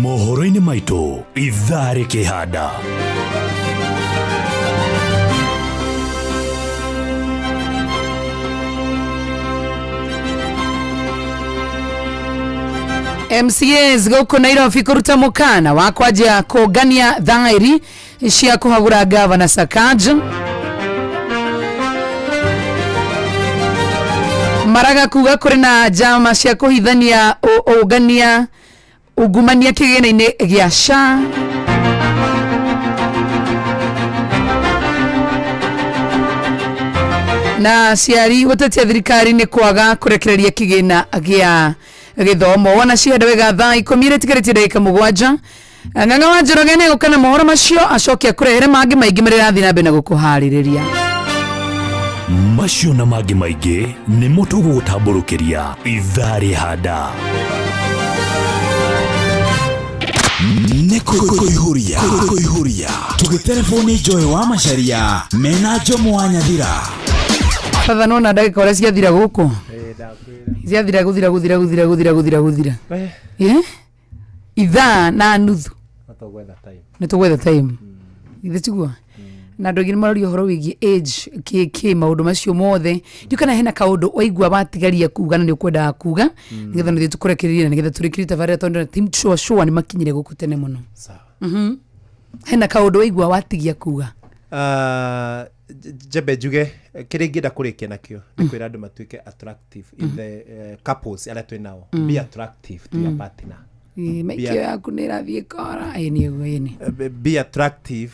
Mohoro-inĩ maitũ ithaa rĩkĩhanda. MCAs guku Nairobi kuruta mukana wa kwanjia kũngania thairi cia kũhagũra gavana Sakaja. Maraga kuga kũrĩ na njama cia kũhithania ũngania ungumania kĩgĩna-inĩ gĩa SHA. Na aciari gũtetia thirikari nĩ kwaga kũrekereria kĩgĩna gĩa gĩthomo. Wona cihanda wega thaa 10 ĩtigarĩtie ndagĩka 7. Ng'ang'a wa Njoroge nĩ egũka na mohoro macio acoke akũrehere mangĩ maingĩ marĩa arathiĩ na mbere na gũkũharĩrĩria. Macio na mangĩ maingĩ nĩmo tũgũgũtambũrũkĩria ithaa rĩhanda. Nĩ kũihũria kũihũria tũgĩtereboni Joy wa Macharia mena Jomo wa Nyathira. Batha nona ndagĩka ũrĩa ciathira gũkũ ciathira gũthira gũthira gũthira gũthira gũthira gũthira. Ithaa na nuthu nĩ tũgwetha time ithe tiguo na andũ aingĩ nĩ mararia ũhoro wĩgiĩ age kĩ maũndũ macio mothe ndiũ kana hena kaũndũ waigua watigaria kuga na nĩ ũkwendaga kuga nĩgetha nĩthiĩ tũkũrekererie na nĩgetha tũrĩkĩrie tabarĩra tondũ team sure sure nĩ makinyire gũkũ tene mũno. Hena kaũndũ waigua watigia kuga? Njambe njuge kĩrĩa ingĩenda kũrĩkia nakĩo nĩ kwĩra andũ matuĩke attractive in the couples arĩa twĩ nao. Be attractive to your partner. Maikio yaku nĩ ĩrathiĩ kora. Ĩni ũguo ĩni. Be attractive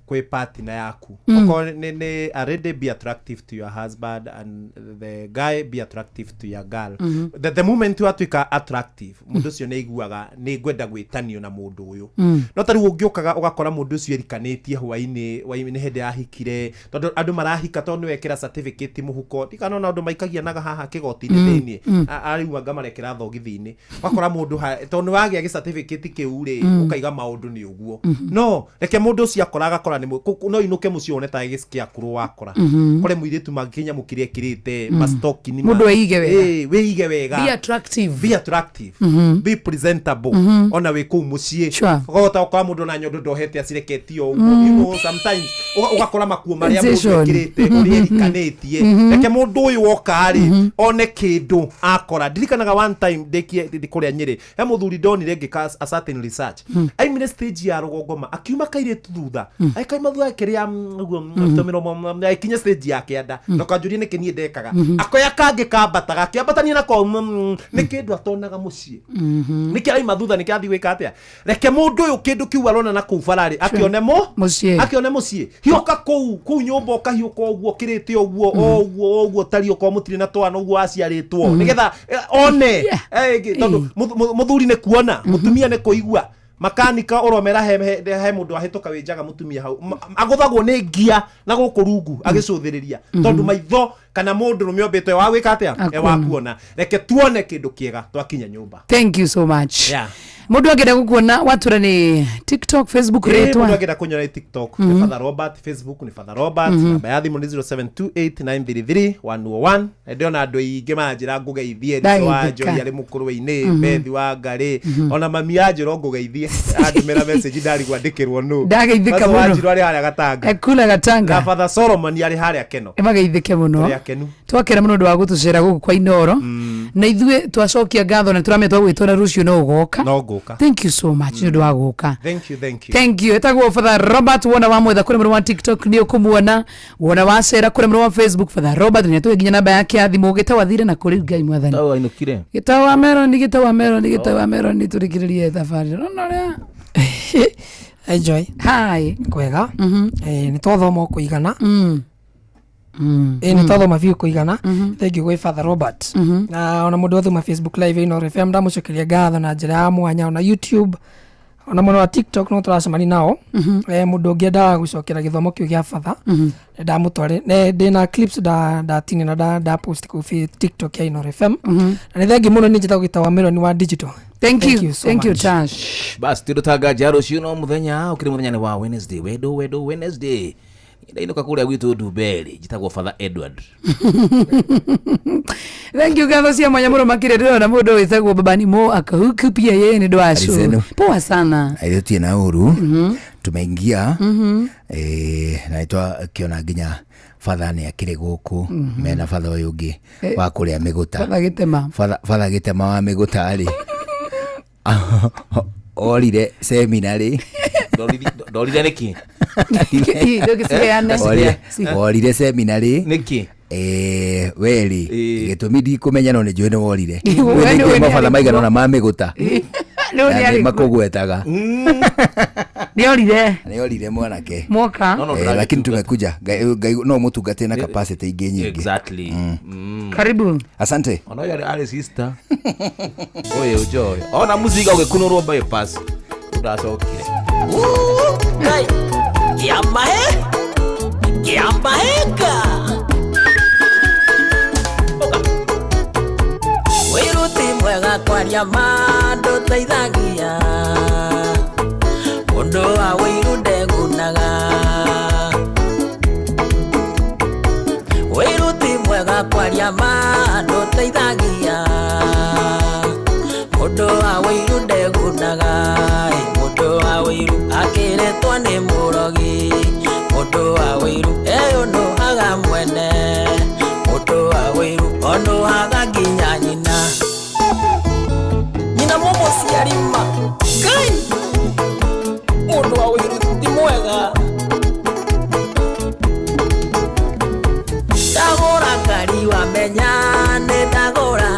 Kwĩ partner yaku. Okorwo nĩ a lady, be attractive to your husband, and the guy, be attractive to your girl. The moment watuĩka attractive, mũndũ ũcio nĩ aiguaga nĩ ngwenda gwĩtanio na mũndũ ũyũ. No ta rĩu ũngĩũkaga ũgakora mũndũ ũcio erikanĩtie hwainĩ hwainĩ hĩndĩ yahikire, tondũ andũ marahika tondũ nĩwekĩra certificate mũhuko, ndikanona andũ maikagia naga haha kĩgoti-inĩ thĩiniĩ. Arĩu anga marekĩra thogithi-inĩ, ũgakora mũndũ tondũ nĩwagĩa gĩ certificate kĩu rĩ, ũkaiga maũndũ nĩ ũguo. No reke mũndũ ũcio akora agakora nĩ no inũke mũciĩ wone ta gĩkĩakũrũ wakora. Kore mũirĩtu mangĩnyamũ kĩrĩa ekĩrĩte, mastocking. Mũndũ eige wega. Ĩĩ, wĩige wega. Be attractive. Be attractive. Be presentable. Ona wĩ kũu mũciĩ. Ũkahota gũkora mũndũ ona nyondo ndohete, acireketie o ũguo. Sometimes ũgakora makuo marĩa mũndũ Sensation. ekĩrĩte, ũrĩa erikanĩtie. Reke mũndũ ũyũ woka rĩ, one kĩndũ akora. Ndirikanaga one time ndĩkie ndĩ kũrĩa Nyĩrĩ, he mũthuri ndonire ngĩka a certain research. Aimire stage ya rũgongo ma akiuma kairĩtu thutha, agĩkaima thutha akĩrĩa ũguo tũmĩromo, agĩkinya stage ya kĩanda. Ndũkanjũrie nĩkĩ niĩ ndekaga. Akoya kangĩ kambataga akĩambatania nako, nĩ kĩndũ atonaga mũciĩ. Nĩkĩ araima thutha? Nĩkĩ athiĩ gwĩka atĩa? Reke mũndũ ũyũ kĩndũ kĩu arona na kũu bararĩ akĩone mo mũciĩ, akĩone mũciĩ. Hiũka kũu nyũmba, ũkahiũka ũguo kĩrĩte ũguo o ũguo o ũguo, tari okorwo mũtirĩ na twana ũguo aciarĩtwo, nĩgetha one. Tondũ mũthuri nĩ kuona, mũtumia nĩ kũigua. Makanika ũromera he mũndũ ahĩtũka wĩ njaga, mũtumia hau agũthagwo nĩ ngia na gũkũ rungu agĩcũthĩrĩria, tondũ maitho kana mũndũ rũme ombĩtwo wa gwĩka atĩa? E wa kuona. Reke tuone kĩndũ kĩega twakinya nyũmba. Thank you so much. Mũndũ angĩenda gũkuona watura nĩ TikTok, Facebook, Mũndũ rĩtwa? Angĩenda kũnyona nĩ TikTok nĩ Father Robert, Facebook nĩ Father Robert. Namba ya thimũ nĩ 0728933101. Na ndĩrona andũ aingĩ maranjĩra ngũgeithie Rico wa Ndageithĩka. Njoi arĩ mũkũrwe-inĩ, Bethi wa Ngarĩ, ona mami anjĩra ngũgeithie, andũmĩra message, ndarigwo andĩkĩrwo nũ. Ndageithĩka Father mũno. Wanjiru arĩ harĩa Gatanga. Ekula Gatanga. Na Father Solomon arĩ harĩa Keno. Ĩmageithĩke mũno. Tũrĩ akenu. Twakena mũno ũndũ wa gũtũcera gũkũ kwa Inoro, na ithuĩ twacokia ngatho na tũramenya twagwĩtwo na rũciũ no ũgoka. No ngũka. Thank you so much nĩ ũndũ wa gũka. Thank you, thank you. Thank you. Etagwo Father Robert. Wona wamwetha kũrĩ mũrũ wa TikTok nĩ ũkũmuona, wona wacera kũrĩ mũrũ wa Facebook, Father Robert nĩ atũhe nginya namba yake ya thimũ. Gĩtawa thire na kũrĩ Ngai mwathani. Tau ainũkire. Gĩtawa Meroni, gĩtawa Meroni, gĩtawa Meroni, tũrĩkĩrĩrie thabarĩ rona ũrĩa. Enjoy. Hi. Kwega. Nĩ twathoma o kũigana. Ĩ nĩ twathoma biũ kũigana. Thank you gwĩ Father Robert. Na ona mũndũ wathoma Facebook live Inooro FM, ndamũcokeria ngatho na njĩra ya mwanya, ona YouTube, ona mwena wa TikTok no tũracemania nao. Mũndũ ũngĩendaga gũcokera gĩthomo kĩu gĩa Father, ndamũtware ndĩna clips ndatinia na nda post kũu TikTok ya Inooro FM. Na nĩ thengi mũno, nĩ njĩtagwo Gĩtawa Meroni wa digital. Thank you. So Thank you, much. Tash. Basi tindå rũciũ no mũthenya ũkĩrĩ mũthenya nĩ wa Wednesday, wendo wendo Wednesday, ndainũka kũrĩa gwitũ Ndumberi. Njĩtagwo Father Edward. Thank you. Ngatho cia mwanya mũno makĩria. Ndĩrona mũndũ wĩtagwo Babani Mo akahuku pia yeye nĩ ũndũ wa show. Alizenu. Poa sana. Aithũ na ũru tumeingia na nĩtwakiona nginya Father nĩ akĩrĩ gũkũ mena Father ũyũ ũngĩ wa kũrĩa mĩgũta. Father Gĩtema. Father Gĩtema wa mĩgũta rĩ, orire seminary. Ndorire nĩkĩ? Ndũgĩciheane. Orire seminary nĩkĩ? Weri gĩtũmi ndikũmenya, no nĩ njũĩ nĩ worire. We Kwĩ nĩ mabatha arĩ maigana ũna ma mĩgũta Nĩ na nĩ nĩ arĩ kuo. makũgwetaga. Nĩ orire. Nĩ orire mwanake. Mwoka. Lakini tumekuja Ngai no mũtungate na capacity ingĩ nyingĩ. Exactly. Karibu. Asante. Ona ũyũ arĩ sister ũyũ Joy, ona mũcinga ũgĩkunũrwo bypass ndacokire. Kiambahe, kiambaheka. Wĩruti mwega kwaria ma ndũteithagia, mũndũ wa wĩiru ndegunaga. Wĩruti mwega kwaria ma ndũteithagia, mũndũ wa wĩiru ndegunaga. Ĩ, mũndũ wa wĩiru akĩrĩtwo nĩ mũrogi, mũndũ wa wĩiru eyũnũhaga mwene, mũndũ wa wĩiru onũhaga nginya nyina, nyina mũmũciari ma Ngai. Mũndũ wa wĩiru ti mwega. Ndagũra ngari wamenya nĩ ndagũra,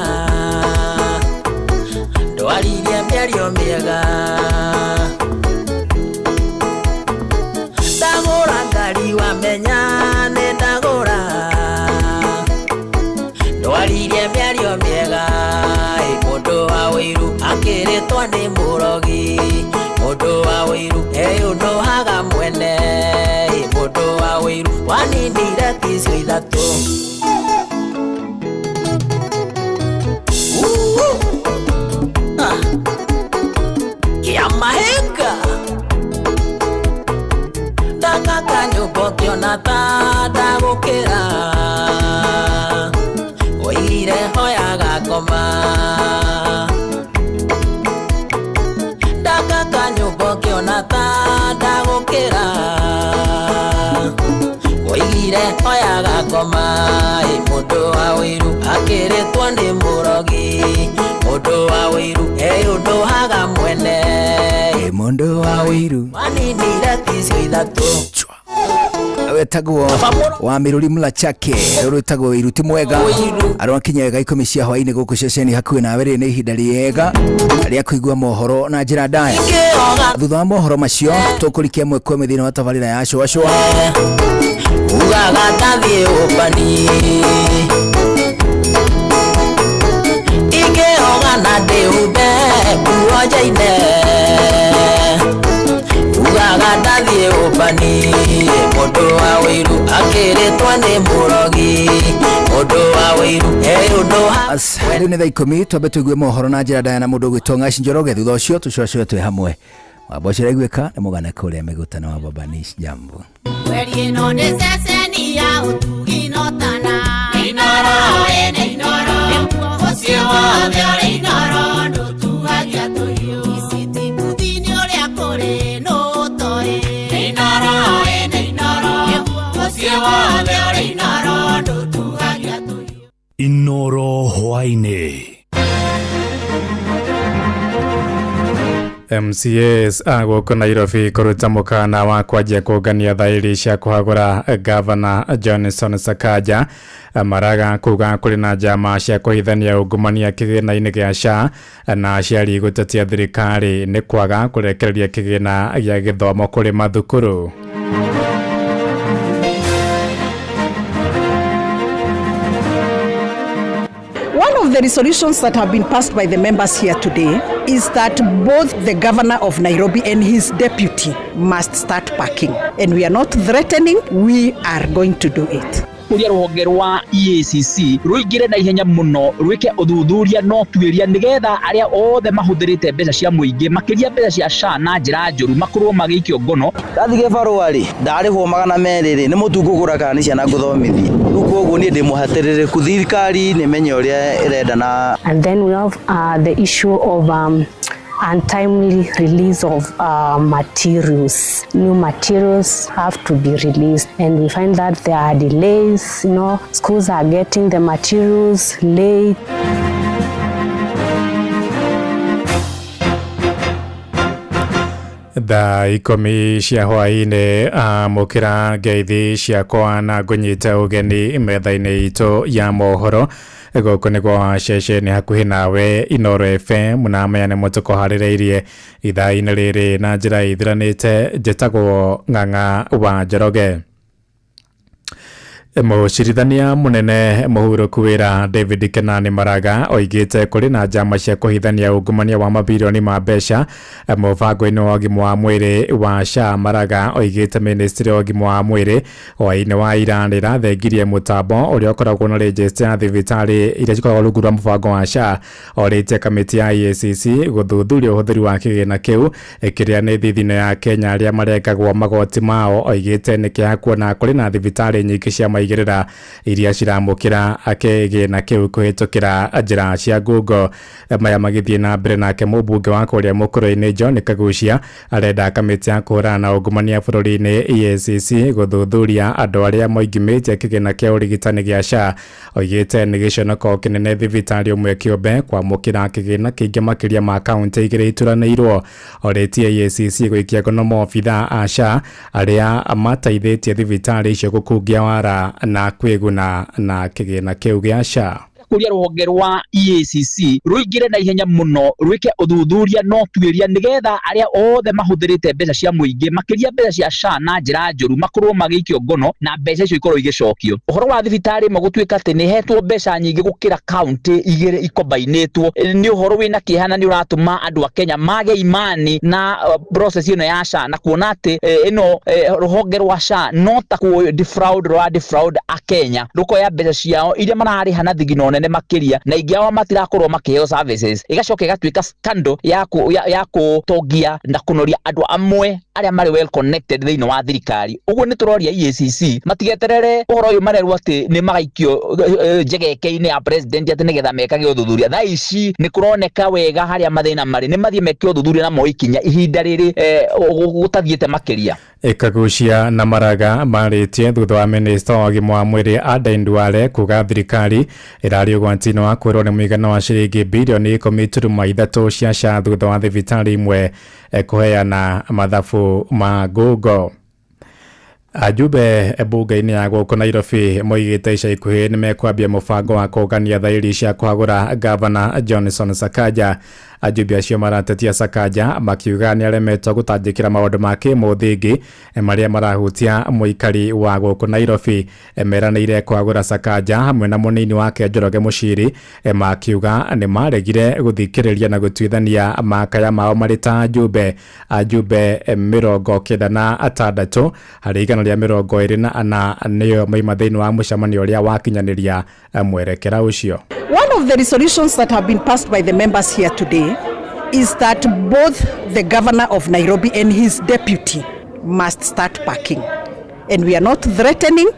ndwaririe mĩario mĩega. Ndagũra Akĩrĩtwo nĩ mũrogi mũndũ wa wĩiru eyũnũhaga mwene mũndũ wa wĩiru waninire ticio ithatũ. Ah. Kĩamahinga ndakaka nyũmba ũkĩona ta ndagũkĩra oigire hoyaga ngoma ndakaka nyũmba ũkĩona ta ndagũkĩra oigire hoyaga ngoma ĩ mũndũ wa wĩiru akĩrĩtwo nĩ mũrogi mũndũ wa wĩiru eyũndũhaga mwene Ĩ mũndũ wa wĩiru waninire ticio ithatũ. Wetagwo wa miruri mlachake rũrũ rwĩtagwo iru ti mwega arwakinya wega 10 cia hwaĩ-inĩ gũkũ ceceni hakuhĩ nawe. Rĩrĩ nĩ ihinda rĩega rĩa kũigua mohoro na njĩra ndaya. Thutha wa mohoro macio tũkũrikia ĩmwe kwa ĩmwe thĩinĩ wa tabarĩra ya cũacũa. Ugaga ndathiĩ ũmbani ingĩoga na ndĩhumbe nguo njaine ugaga ndathiĩ ũmbani mũndũ wa wĩiru akĩrĩtwo nĩ mũrogi mũndũ wa wĩiru eyũndũ. Rĩu nĩ thaa 10 twambe tũigue mohoro na njĩra ndaya na mũndũ ũgwĩtwo Ng'aci Njoroge. Thutha ũcio tũcũacũe twĩ hamwe. Wamba ũcio ũraiguĩka nĩ mũgane kũrĩa mĩgũtano wa Babanish. Jambo. Kweri ĩno nĩ ceceni ya ũtugi notana Inoro ĩnĩ inoro Mũciĩ wothe ũrĩ inoro ndũtuhagia tũhiũ Iciti kuthi-inĩ ũrĩa kũrĩ nũtoĩ Inoro ĩnĩ inoro Mũciĩ wothe ũrĩ inoro ndũtuhagia tũhiũ. Inoro hwaĩ-inĩ. MCAs a gũkũ Nairobi kũruta mũkana wa kwanjia kũngania thaĩri cia kũhagũra Gavana Johnson Sakaja. Maraga kuga kũrĩ na njama cia kũhithania ungumania kĩgĩna-inĩ gĩa SHA na aciari gũtetia thirikari nĩ kwaga kũrekereria kĩgĩna gĩa gĩthomo kũrĩ mathukuru. One of the resolutions that have been passed by the members here today is that both the governor of Nairobi and his deputy must start packing. And we are not threatening, we are going to do it. Kũria rũhonge rwa EACC rũingĩre na ihenya mũno rwĩke ũthuthuria na ũtuĩria nĩgetha arĩa othe mahũthĩrĩte mbeca cia mũingĩ makĩria mbeca cia SHA na njĩra njũru makorwo magĩikio ngono. Ndathiĩ gĩbarũa rĩ ndarĩhwo 200 rĩ nĩ mũtu ngũgũra kana nĩ ciana ngũthomithia rĩu koguo niĩ ndĩ mũhatĩrĩrĩku thirikari nĩ menye ũrĩa ĩrenda na. And then we have the issue of untimely release of materials. New materials have to be released, and we find that there are delays. You know, schools are getting the materials late. Thaa 10 cia hwaĩ-inĩ amũkĩra ngeithi ciakwa na ngũnyite ũgeni metha-inĩ itũ ya mohoro. Gũkũ nĩ gwa ceceni hakuhĩ nawe Inoro FM na maya nĩmo tũkũharĩrĩirie ithaa-inĩ rĩrĩ na njĩra ĩthiranĩte. Njĩtagwo Ng'ang'a wa Njoroge. Mũcirithania mũnene mũhurũku wĩra David Kenani Maraga oigĩte kũrĩ na njama cia kũhithania ungumania wa mabirioni ma mbeca mũbango-inĩ wa ũgima wa mwĩrĩ wa SHA. Maraga oigĩte ministry ya ũgima wa mwĩrĩ hwaĩ-inĩ wa ira nĩĩrathengirie mũtambo ũrĩa ũkoragwo na rejista ya thibitarĩ iria cikoragwo rungu rwa mũbango wa SHA. Orĩtie kamĩtĩ ya EACC gũthuthuria ũhũthĩri wa kĩgĩna kĩu kĩrĩa nĩ thithino ya Kenya arĩa marengagwo magoti mao. Oigĩte nĩ kĩeha kuona kũrĩ na thibitarĩ nyingĩ cia maigĩrĩra iria ciramũkĩra kĩgĩna kĩu kũhĩtũkĩra njĩra cia ngungo. Maya magĩthiĩ na mbere nake mũmbunge wa kũrĩa mũkũrũ-inĩ John Kagucia arenda kamĩtĩ ya kũhũrana na ungumania bũrũri-inĩ EACC gũthuthuria andũ arĩa moingimĩtie kĩgĩna kĩa ũrigitani gĩa SHA. Oigĩte nĩ gĩconoko kĩnene thibitarĩ ũmwe kĩũmbe kwamũkĩra kĩgĩna kĩingĩ makĩria ma kaũntĩ igĩrĩ ituranĩirwo. Orĩtie EACC gũikia ngono maobithaa a SHA arĩa mateithĩtie thibitarĩ icio gũkungia wara na kwĩguna na kĩgĩna kĩu gĩa SHA. Kũria rũhonge rwa EACC rũingĩre na ihenya mũno rwĩke ũthuthuria na ũtuĩria nĩgetha arĩa othe mahũthĩrĩte mbeca cia mũingĩ makĩria mbeca cia SHA na njĩra njũru makorwo magĩikio ngono na mbeca icio ikorwo igĩcokio. Ũhoro wa thibitarĩ ĩmwe gũtuĩka atĩ nĩ ĩhetwo mbeca nyingĩ gũkĩra kaunti igĩrĩ ikombainĩtwo nĩ ũhoro wĩna kĩeha na nĩ ũratũma andũ a Kenya mage imani na process ĩno ya SHA na kuona atĩ ĩno rũhonge rwa SHA no ta kũ defraud rwa defraud a Kenya rũkoya mbeca ciao iria mararĩha na thigino nene makĩria na ingĩ ao matirakorwo makĩheo services, ĩgacoka ĩgatuĩka scandal ya kũtongia na kũnoria andũ amwe arĩa marĩ well connected thĩinĩ wa thirikari. Ũguo nĩ tũroria EACC matigeterere ũhoro ũyũ marerwo atĩ nĩ magaikio njegeke-inĩ ya president atĩ nĩgetha mekage ũthuthuria. Thaa ici nĩ kũroneka wega harĩa mathĩna marĩ, nĩ mathiĩ meke ũthuthuria na moe ikinya ihinda rĩrĩ gũtathiĩte makĩria. Ikagucia na Maraga marĩtie thutha wa minista wa ũgima wa mwĩrĩ Aden Duale kuga thirikari ĩrarĩ ũgwati-inĩ wa kwĩrwo nĩ mũigana wa ciringi birioni 10.3 cia SHA thutha wa thibitarĩ imwe kũheana mathabu ma ngungo. Ajumbe bunge-inĩ ya gũkũ Nairobi moigĩte ica ikuhĩ nĩ mekwambia mũbango wa kũngania thaĩri cia kũhagũra Gavana Johnson Sakaja. Ajumbe acio maratetia Sakaja makiuga nĩ aremetwo gũtangĩkĩra maũndũ ma kĩmũthingi marĩa marahutia mũikari wa gũkũ Nairobi. Meranĩire kũhagũra Sakaja hamwe na mũnini wake Njoroge Mũciri, makiuga nĩ maregire gũthikĩrĩria na gũtuithania makaya mao marĩ ta ajumbe. Ajumbe 96 harĩ 124 nĩo maima thĩinĩ wa mũcemanio ũrĩa wakinyanĩria mwerekera ũcio. One of the resolutions that have been passed by the members here today is that both the governor of Nairobi and his deputy must start packing. And we are not threatening,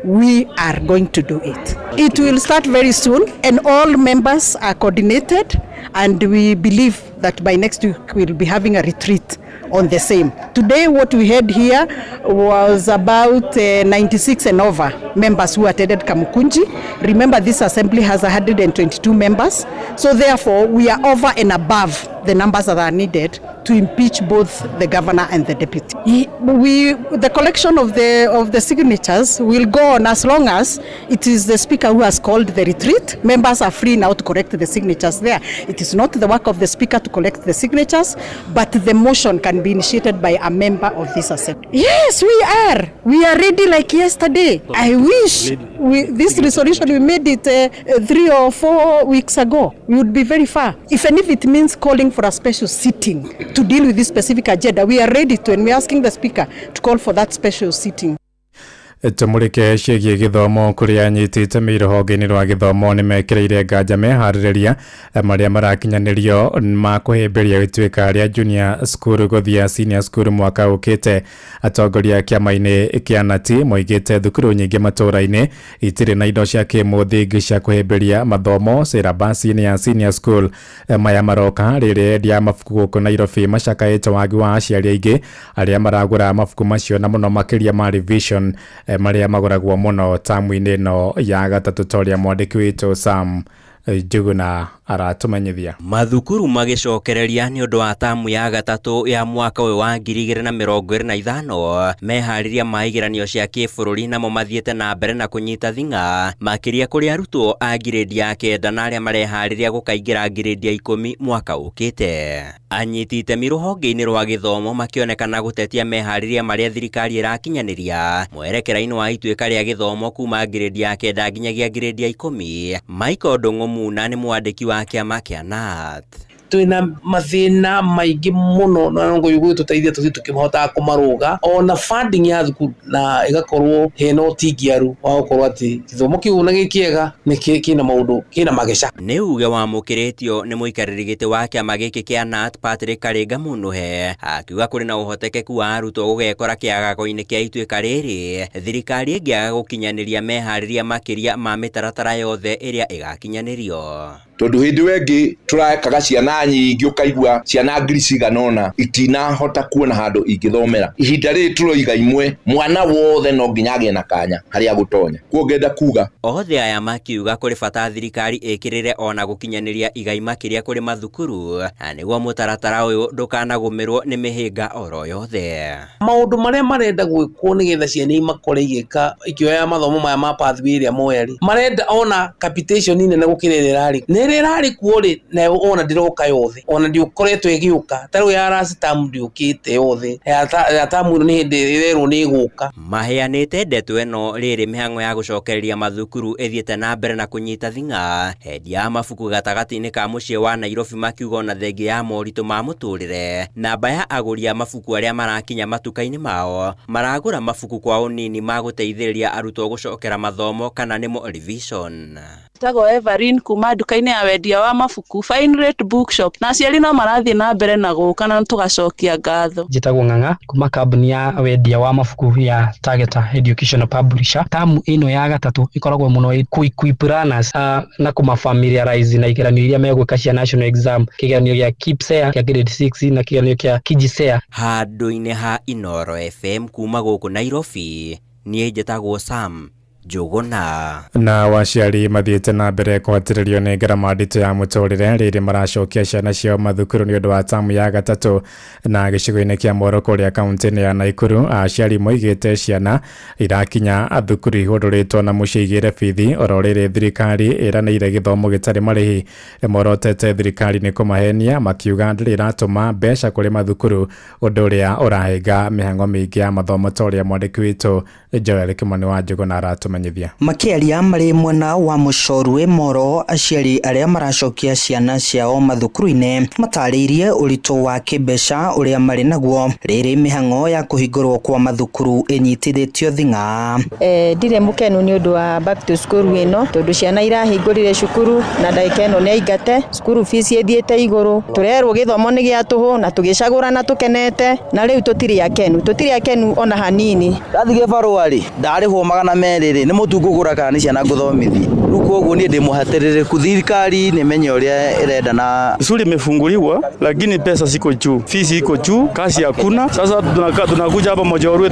we are going to do it. It will start very soon, and all members are coordinated, and we believe that by next week we'll be having a retreat on the same. Today what we had here was about 96 and over members who attended Kamukunji. Remember, this assembly has 122 members, so therefore we are over and above the numbers that are needed to impeach both the governor and the deputy. The collection of the signatures will go on as long as it is the speaker who has called the retreat. Members are free now to collect the signatures there. It is not the work of the speaker to collect the signatures, but the motion can be initiated by a member of this assembly. Yes, we are. We are ready like yesterday. I wish this resolution, we made it 3 or 4 weeks ago. We would be very far. Even if it means calling for a special sitting to deal with this specific agenda, we are ready to, and we are asking the speaker to call for that special sitting. Tumurike ciĩgiĩ gĩthomo kũrĩa anyiti itemi rũhonge-inĩ rwa gĩthomo nĩ mekĩrĩire nganja meharĩrĩria marĩa marakinyanĩrio ma kũhĩmbĩria ituĩka rĩa junior school gũthiĩ senior school mwaka ũkĩte. Atongoria kĩama-inĩ kĩa Nati moigĩte thukuru nyingĩ matũũra-inĩ itirĩ na indo cia kĩmũthingi cia kũhĩmbĩria mathomo syllabus-inĩ ya senior school. Maya maroka rĩrĩa endia mabuku gũkũ Nairobi macakaĩte wagi wa aciari aingĩ arĩa maragũra mabuku macio na mũno makĩria ma revision marĩa magũragwo mũno tamu-inĩ ĩno ya gatatũ ta ũrĩa mwandĩki witũ Sam Njuguna aratumenyithia. Mathukuru magĩcokereria nĩ ũndũ wa tamu ya gatatũ ya mwaka ũyũ wa 2025 meharĩria ma igeranio cia kĩbũrũri namo mathiĩte na mbere na kũnyita thing'a makĩria kũrĩ arutwo a ngirĩndi ya 9 na arĩa mareharĩria gũkaingĩra ngirĩndi ya 10 mwaka ũkĩte. Anyiti itemi rũhonge-inĩ rwa gĩthomo makĩonekana gũtetia meharĩria marĩa thirikari ĩrakinyanĩria mwerekera-inĩ wa ituĩka rĩa gĩthomo kuma ngirĩndi ya 9 nginyagia ngirĩndi ya 10. Michael Ndung'u Muna nĩ mwandĩki wa kĩama kĩa KNUT. Twina mathina maingi muno na ngo yugu tuteithia tuthi tukimahotaga kumaruga ona funding ya thukuru na igakorwo hena utingiaru wa gukorwo ati githomo kiu na gikiega ni kina maundu kina mageca. Ni uge wamukiritio ni muikariri giti wa kiama giki kia KNUT Patrick Karinga Munuhe akiuga kuri na uhotekeku wa arutwo gugekora kiagago-ini kia ituika riri thirikari ingiaga gukinyaniria mehariria makiria ma mitaratara yothe iria igakinyanirio. Tondũ hĩndĩ ĩyo ĩngĩ tũrekaga ciana nyingĩ, ũkaigua ciana ngiri cigana ũna itinahota kuona handũ ingĩthomera. Ihinda rĩrĩ tũroiga imwe, mwana wothe no nginya agĩe na kanya harĩa gũtonya. Koguo ngenda kuga Othe aya makiuga kũrĩ bata thirikari ĩkĩrĩre ona gũkinyanĩria igai makĩria kũrĩ mathukuru na nĩguo mũtaratara ũyũ ndũkanagũmĩrwo nĩ mĩhĩnga oro yothe. Maũndũ marĩa marenda gwĩkwo nĩgetha ciana imakore igĩka ikĩoya mathomo maya ma pathway ĩrĩa moya rĩ, marenda ona capitation nene gũkĩra ĩrĩa ĩrarĩ, na ĩrĩa ĩrarĩ kuo rĩ, nayo ona ndĩroka yothe, ona ndĩkoretwo ĩgĩũka. Ta rĩu ya last term ndĩũkĩte yothe, ya term ĩno nĩ hĩndĩ ĩrerwo nĩ ĩgũka. Maheanĩte ndeto ĩno rĩrĩ mĩhang'o ya gũcokereria mathukuru ĩthiĩte na mbere na kũnyita thing'a. Endia a mabuku gatagatĩ-inĩ ka mũciĩ wa Nairobi makiuga ona thengia ya moritũ ma mũtũrĩre, namba ya agũri a mabuku arĩa marakinya matuka-inĩ mao maragũra mabuku kwa ũnini ma gũteithĩrĩria arutwo gũcokera mathomo kana nĩmo revision. Njĩtagwo Everine kuma nduka-inĩ ya wendia wa mabuku Fine Rate Bookshop, na aciari no marathiĩ na mbere na gũka na tũgacokia ngatho. Njĩtagwo Ng'ang'a kuma kambuni ya wendia wa mabuku ya Tageta Educational Publisher. Tamu ĩno ya gatatũ ĩkoragwo mũno ĩ equip learners na kũma familiarize na igeranio iria megwĩka cia national exam, kĩgeranio gĩa KPSEA kĩa grade 6 na kĩgeranio kĩa KJSEA. Handũ-inĩ ha Inooro FM kuma gũkũ Nairobi, niĩ njĩtagwo Sam Njũgũna. Na waciari mathiĩte na mbere kũhatĩrĩrio nĩ ngarama nditũ ya mũtũrĩre rĩrĩ maracokia ciana ciao mathukuru nĩ ũndũ wa tamu ya gatatũ. Na gĩcigo-inĩ kĩa Moro kũrĩa kaunti-inĩ ya Naikuru, aciari moigĩte ciana irakinya thukuru ihũndũrĩtwo na mũciĩ igĩre bithi oro rĩrĩ thirikari ĩranĩire gĩthomo gĩtarĩ marĩhi. Morotete thirikari nĩ kũmahenia makiuga ndĩrĩ ĩratũma mbeca kũrĩ mathukuru, ũndũ ũrĩa ũrahĩnga mĩhang'o mĩingĩ ya mathomo ta ũrĩa mwandĩki witũ Joel Kimani wa Njũgũna aratũmenyithia. Makĩaria marĩ mwena wa Mũcorwe Moro, aciari arĩa maracokia ciana ciao mathukuru-inĩ matarĩirie ũritũ wa kĩmbeca ũrĩa marĩ naguo rĩrĩ mĩhang'o ya kũhingũrwo kwa mathukuru ĩnyitithĩtio thing'a. Ndirĩ mũkenu nĩ ũndũ wa back to school ĩno tondũ ciana irahingũrire cukuru na ndagĩka ĩno nĩ aingate, cukuru fees ĩthiĩte igũrũ, tũrerwo gĩthomo nĩ gĩa tũhũ na tũgĩcagũra na tũkenete, na rĩu tũtirĩ akenu, tũtirĩ akenu ona hanini. Ndathiĩ gĩbarũa rĩ, ndarĩhwo 200 rĩ, nĩ mũtu ngũgũra kana nĩ ciana ngũthomithia? Rĩu koguo niĩ ndĩ mũhatĩrĩrĩku, thirikari nĩ menye ũrĩa ĩrenda na Shule imefunguliwa lakini pesa siko juu, fees iko juu, kazi hakuna. Sasa tunakuja hapa Mojaorwe,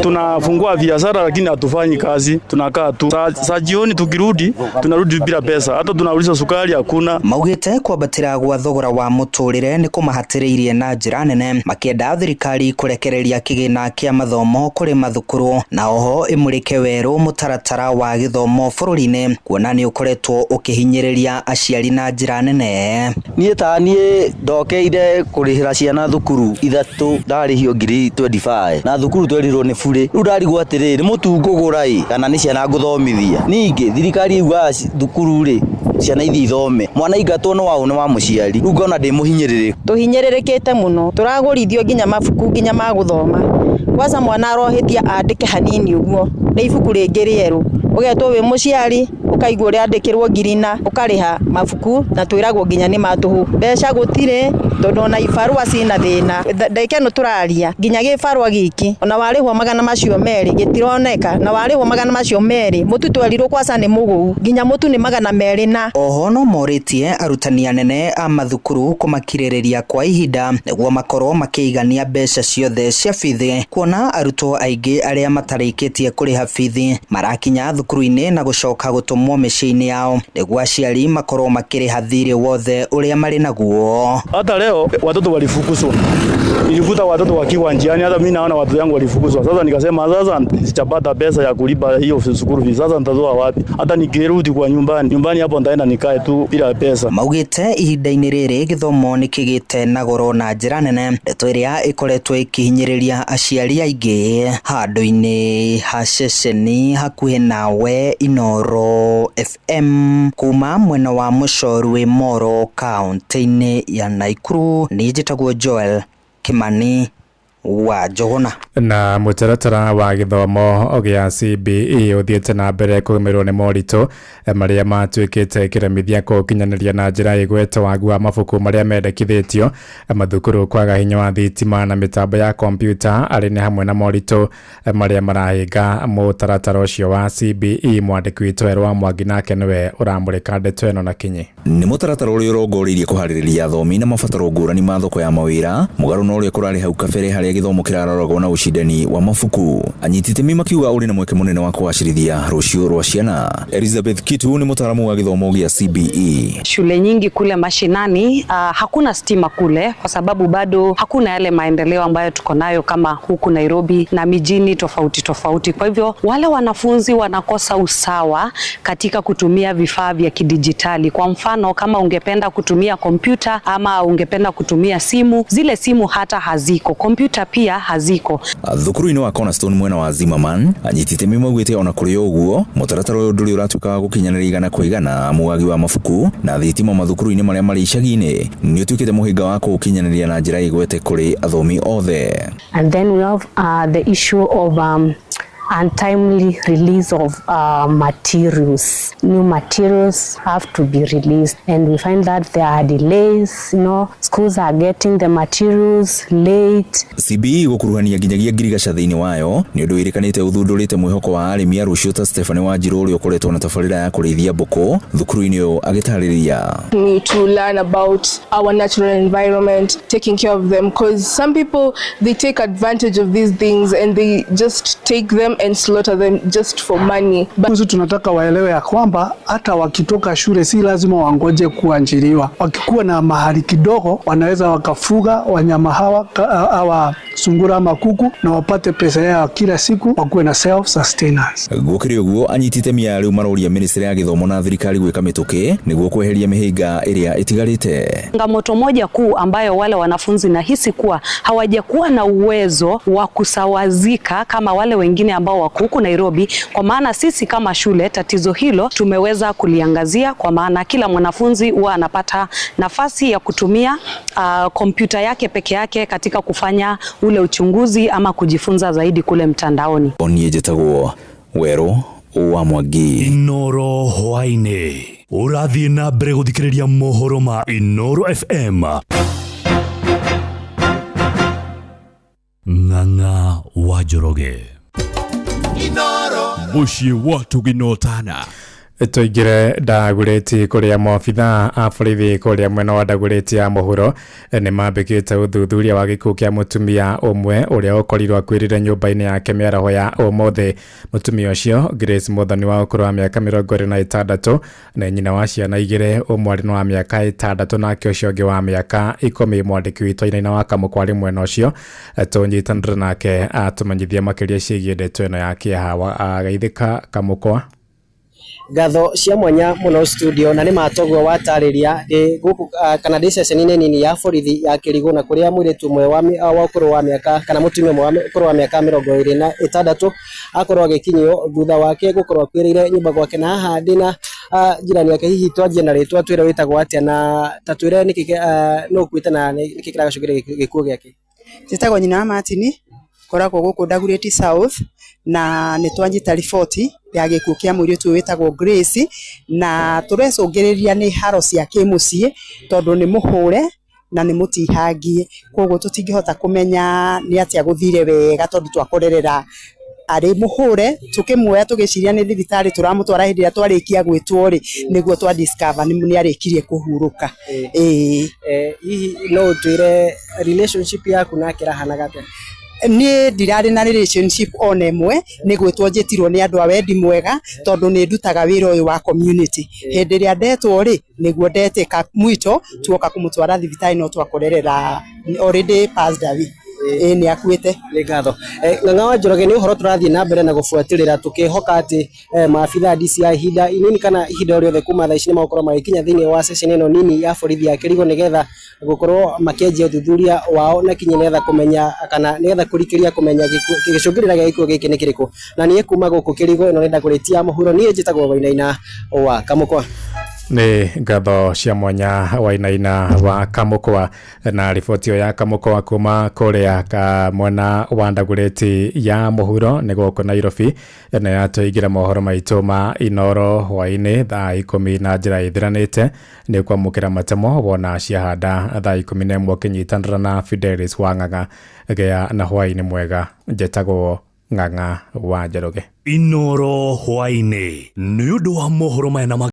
tunafungua biashara lakini hatufanyi kazi, tunakaa tu. Sa jioni tukirudi tunarudi bila pesa, hata tunauliza sukari hakuna. Maugĩte kwambatĩra gwa thogora wa mũtũrĩre nĩ kũmahatĩrĩirie na njĩra nene, makĩenda thirikari kũrekereria kĩgĩna kĩa mathomo kũrĩ mathukuru na oho ĩmũrĩke werũ mũtaratara wa gĩthomo bũrũri-inĩ, kuona nĩ ũkoretwo ũkĩhinyĩrĩria aciari na njĩra nene. Niĩ ta niĩ ndokeire kũrĩhĩra ciana thukuru ithatũ, ndarĩhio ngiri 25 na thukuru twerirwo nĩ burĩ. Rĩu ndarigwo atĩrĩrĩ, nĩ mũtu ngũgũra ĩ kana nĩ ciana ngũthomithia? Ningĩ thirikari yugaga thukuru rĩ, ciana ithiĩ ithome, mwana aingatwo nĩ waũ? Nĩ wa mũciari. Rĩu ngona ndĩ mũhinyĩrĩrĩku. Tũhinyĩrĩrĩkĩte mũno, tũragũrithio nginya mabuku nginya ma gũthoma. Kwanza mwana arohĩtia andĩke hanini ũguo nĩ ibuku rĩngĩ rĩerũ, ũgetwo wĩ mũciari ũkaigua ũrĩa andĩkĩrwo ngiri na ũkarĩha mabuku na twĩragwo nginya nĩ ma tũhũ. Mbeca gũtirĩ tondũ ona ibarũa cina thĩna. Ndagĩka ĩno tũraria nginya gĩbarũa gĩki ona warĩhwo 200 gĩtironeka, na warĩhwo 200 mũtu twerirwo kwaca nĩ mũgũu, nginya mũtu nĩ 200 na Oho no morĩtie arutani anene a mathukuru kũmakirĩrĩria kwa ihinda nĩguo makorwo makĩigania mbeca ciothe cia bithi, kuona arutwo aingĩ arĩa matarĩkĩtie kũrĩha bithi marakinya thukuru-inĩ na gũcoka gũtũmwo mĩciĩ-inĩ yao nĩguo aciari makorwo makĩrĩha thirĩ wothe ũrĩa marĩ naguo. Hata leo watoto walifukuzwa, nilikuta watoto wakiwa njiani, hata mimi naona watoto wangu walifukuzwa. Sasa nikasema sasa sitapata pesa ya kulipa hiyo school fees, sasa nitatoa wapi? Hata nikirudi kwa nyumbani hapo nitaenda nikae tu bila pesa. Maugĩte ihinda-inĩ rĩrĩ gĩthomo nĩ kĩgĩte na goro na njĩra nene, ndeto ĩrĩa ĩkoretwo ĩkĩhinyĩrĩria aciari aingĩ. Handũ-inĩ ha ceceni hakuhĩ nawe Inooro FM kuma mwena wa Mũcorwe Moro kaunti-inĩ ya Naikuru, niĩ njĩtagwo Joel Kimani wa Njũgũna. Na mũtaratara wa gĩthomo gĩa CBE ũthiĩte na mbere kũgũmĩrwo nĩ moritũ marĩa matuĩkĩte kĩremithia kũkinyanĩria na njĩra ĩgwete wagi wa mabuku marĩa mendekithĩtio, mathukuru kwaga hinya wa thitima na mĩtambo ya kompiuta arĩ nĩ hamwe na moritũ marĩa marahĩnga mũtaratara ũcio wa CBE. Mwandĩki witũ Erwa Mwangi nake nĩwe ũramũrĩka ndeto ĩno na kinyi. Nĩ mũtaratara ũrĩa ũrongoreirie kũharĩrĩria athomi na mabataro ngũrani ma thoko ya mawĩra, mũgarũ na ũrĩa kũrarĩ hau kabere harĩa gĩthomo kĩraroragwo na ũcindani wa mabuku. Anyiti itemi makiuga ũrĩ na mweke mũnene wa kũgacĩrithia rũciũ rwa ciana. Elizabeth Kitu nĩ mũtaaramu wa gĩthomo gĩa CBE. Shule nyingi kule mashinani hakuna stima kule kwa sababu bado hakuna yale maendeleo ambayo tuko nayo kama huku Nairobi na mijini tofauti tofauti. Kwa hivyo wale wanafunzi wanakosa usawa katika kutumia vifaa vya kidijitali. Kwa mfano, kama ungependa kutumia kompyuta ama ungependa kutumia simu, zile simu hata haziko, kompyuta pia haziko. Thukuru-inĩ wa Cornerstone mwena wa Zimmerman, anyiti itemi maugĩte ona kũrĩ ũguo mũtaratara ũyũ ndũrĩ ũratuĩka wa gũkinyanĩria igana kwa igana amu wagi wa mabuku na thitima mathukuru-inĩ marĩa marĩ icagi-inĩ nĩ ũtuĩkĩte mũhĩnga wa kũũkinyanĩria na njĩra ĩgwete kũrĩ athomi othe. And then we have the issue of untimely release of materials. New materials have to be released, and we find that there are delays. You know, schools are getting the materials late. CBE gũkuruhania nginyagia ngirigaca thĩinĩ wayo nĩ ũndũ wĩrĩkanĩte ũthundũrĩte mwĩhoko wa arĩmi a rũciũ ta Stephanie Wanjiru ũrĩa ũkoretwo na tabarĩra ya kũrĩithia mbũkũ thukuru-inĩ ũyũ agĩtarĩria. Me to learn about our natural environment, taking care of them, because some people, they take advantage of these things and they just take them and slaughter them just for money. But tunataka waelewe ya kwamba hata wakitoka shule si lazima wangoje kuajiriwa. Wakikuwa na mahali kidogo wanaweza wakafuga wanyama hawa, hawa sungura ama kuku, na wapate pesa yao kila siku, wakuwe na self sustenance. Gũkĩrĩ ũguo anyiti itemi aya rĩu maroria ministry ya gĩthomo na thirikari gwĩka mĩtũkĩ nĩguo kweheria mĩhĩnga ĩrĩa ĩtigarĩte. Changamoto moja kuu ambayo wale wanafunzi nahisi kuwa hawajakuwa na uwezo wa kusawazika kama wale wengine ambao wako huku Nairobi, kwa maana sisi kama shule tatizo hilo tumeweza kuliangazia, kwa maana kila mwanafunzi huwa anapata nafasi ya kutumia kompyuta yake peke yake katika kufanya ule uchunguzi ama kujifunza zaidi kule mtandaoni. Niĩ njĩtagwo Werũ wa Mwangi. Inoro hwaĩ-inĩ ũrathiĩ na mbere gũthikĩrĩria mohoro ma Inoro FM. Ng'ang'a wa Njoroge. Mũciĩ wa tũginotana. Tũingĩre Ndagũrĩti kũrĩa maobithaa a borithi kũrĩa mwena wa Ndagũrĩti ya mũhuro nĩ mambĩkĩte ũthuthuria wa gĩkuũ kĩa mũtumia ũmwe ũrĩa ũkorirwo akuĩrĩre nyũmba-inĩ yake mĩaraho ya ũmũthĩ. Mũtumia ũcio Grace Muthoni wa ũkũrũ wa mĩaka 26 na nyina wa ciana igĩrĩ, ũmwe arĩ wa mĩaka 6 nake ũcio ũngĩ wa mĩaka 10. Mwandĩki witũ Ainaina wa Kamũkwa arĩ mwena ũcio, tũnyitanĩre nake atũmenyithie makĩria ciĩgiĩ ndeto ĩno ya kĩeha. Agaithĩka Kamũkwa. Ngatho cia mwanya muno studio na nĩ matoguo watarĩria ndĩ gũkũ kana ndĩ ceceni-inĩ nini ya borithi ya Kĩrigũ na kũrĩa mũirĩtu ũmwe wa ũkũrũ wa mĩaka kana mũtumia ũmwe wa ũkũrũ wa mĩaka 26 akorwo agĩkinyio thutha wake gũkorwo akuĩrĩire nyũmba gwake. Na haha ndĩna jirani yake, hihi twanjie na rĩtwa twĩre wĩtagwo atĩa na ta twĩre nĩkĩ nũ ũkuĩte na nĩkĩ kĩragacũngĩrĩria gĩkuũ gĩake. Njĩtagwo nyina wa Martin, ngoragwo gũkũ Dagoretti South, na nĩ twanyita riboti ya gĩkuũ kĩa mũirĩtu ũyũ wĩtagwo Grace, na tũrecũngĩrĩria nĩ haro cia kĩmũciĩ tondũ nĩ mũhũre na nĩ mũtihangie, koguo tũtingĩhota kũmenya nĩ atĩa gũthire wega tondũ twakorerera arĩ mũhũre, tũkĩmuoya tũgĩciria nĩ thibitarĩ tũramũtwara hĩndĩ ĩrĩa twarĩkia gwĩtwo rĩ, nĩguo twa discover nĩ arĩkirie kũhurũka. Ĩĩ. Hihi no ũtwĩre relationship yaku nake ĩrahanaga atĩa? Niĩ ndirarĩ na relationship ona ĩmwe, nĩ gwĩtwo njĩtirwo nĩ andũ a wendi mwega tondũ nĩ ndutaga wĩra ũyũ wa community. Hĩndĩ ĩrĩa ndetwo rĩ, nĩguo ndetĩka mwito tuoka kũmũtwara thibitarĩ no twakorerera already passed away. Ĩĩ nĩ akuĩte. Nĩ ngatho. Ng'ang'a wa Njoroge, nĩ ũhoro tũrathiĩ na mbere na gũbuatĩrĩra tũkĩhoka atĩ maabithaa DCI ihinda inini kana ihinda o rĩothe kuma thaa ici nĩ magũkorwo magĩkinya thĩinĩ wa ceceni ĩno nini ya borithi ya Kĩrigũ nĩgetha gũkorwo makĩanjia ũthuthuria wao na kinyi nĩgetha kũmenya kana nĩgetha kũrikĩria kũmenya gĩcũngĩrĩra gĩa gĩkuũ gĩkĩ nĩ kĩrĩkũ. Na niĩ kuma gũkũ Kĩrigũ ĩno nĩ Dagoretti ya mũhuro, niĩ njĩtagwo Wainaina wa Kamũkwa. Nĩ ngatho cia mwanya Wainaina wa Kamũkwa na riboti ĩyo ya Kamũkwa kuma kũrĩa ka mwena wa Ndagũrĩti ya mũhuro nĩ gũkũ Nairobi, na yatũigĩra mohoro maitũ ma Inoro hwaĩ-inĩ thaa 10 na njĩra ĩthiranĩte. Nĩ kwamũkĩra matemo wona ciahanda thaa 11 ũkĩnyitanĩra na Fidelis wa Ng'ang'a. Gĩa na hwaĩ-inĩ mwega, njetagwo Ng'ang'a wa Njoroge. Inoro hwaĩ-inĩ nĩ ũndũ wa mohoro maya na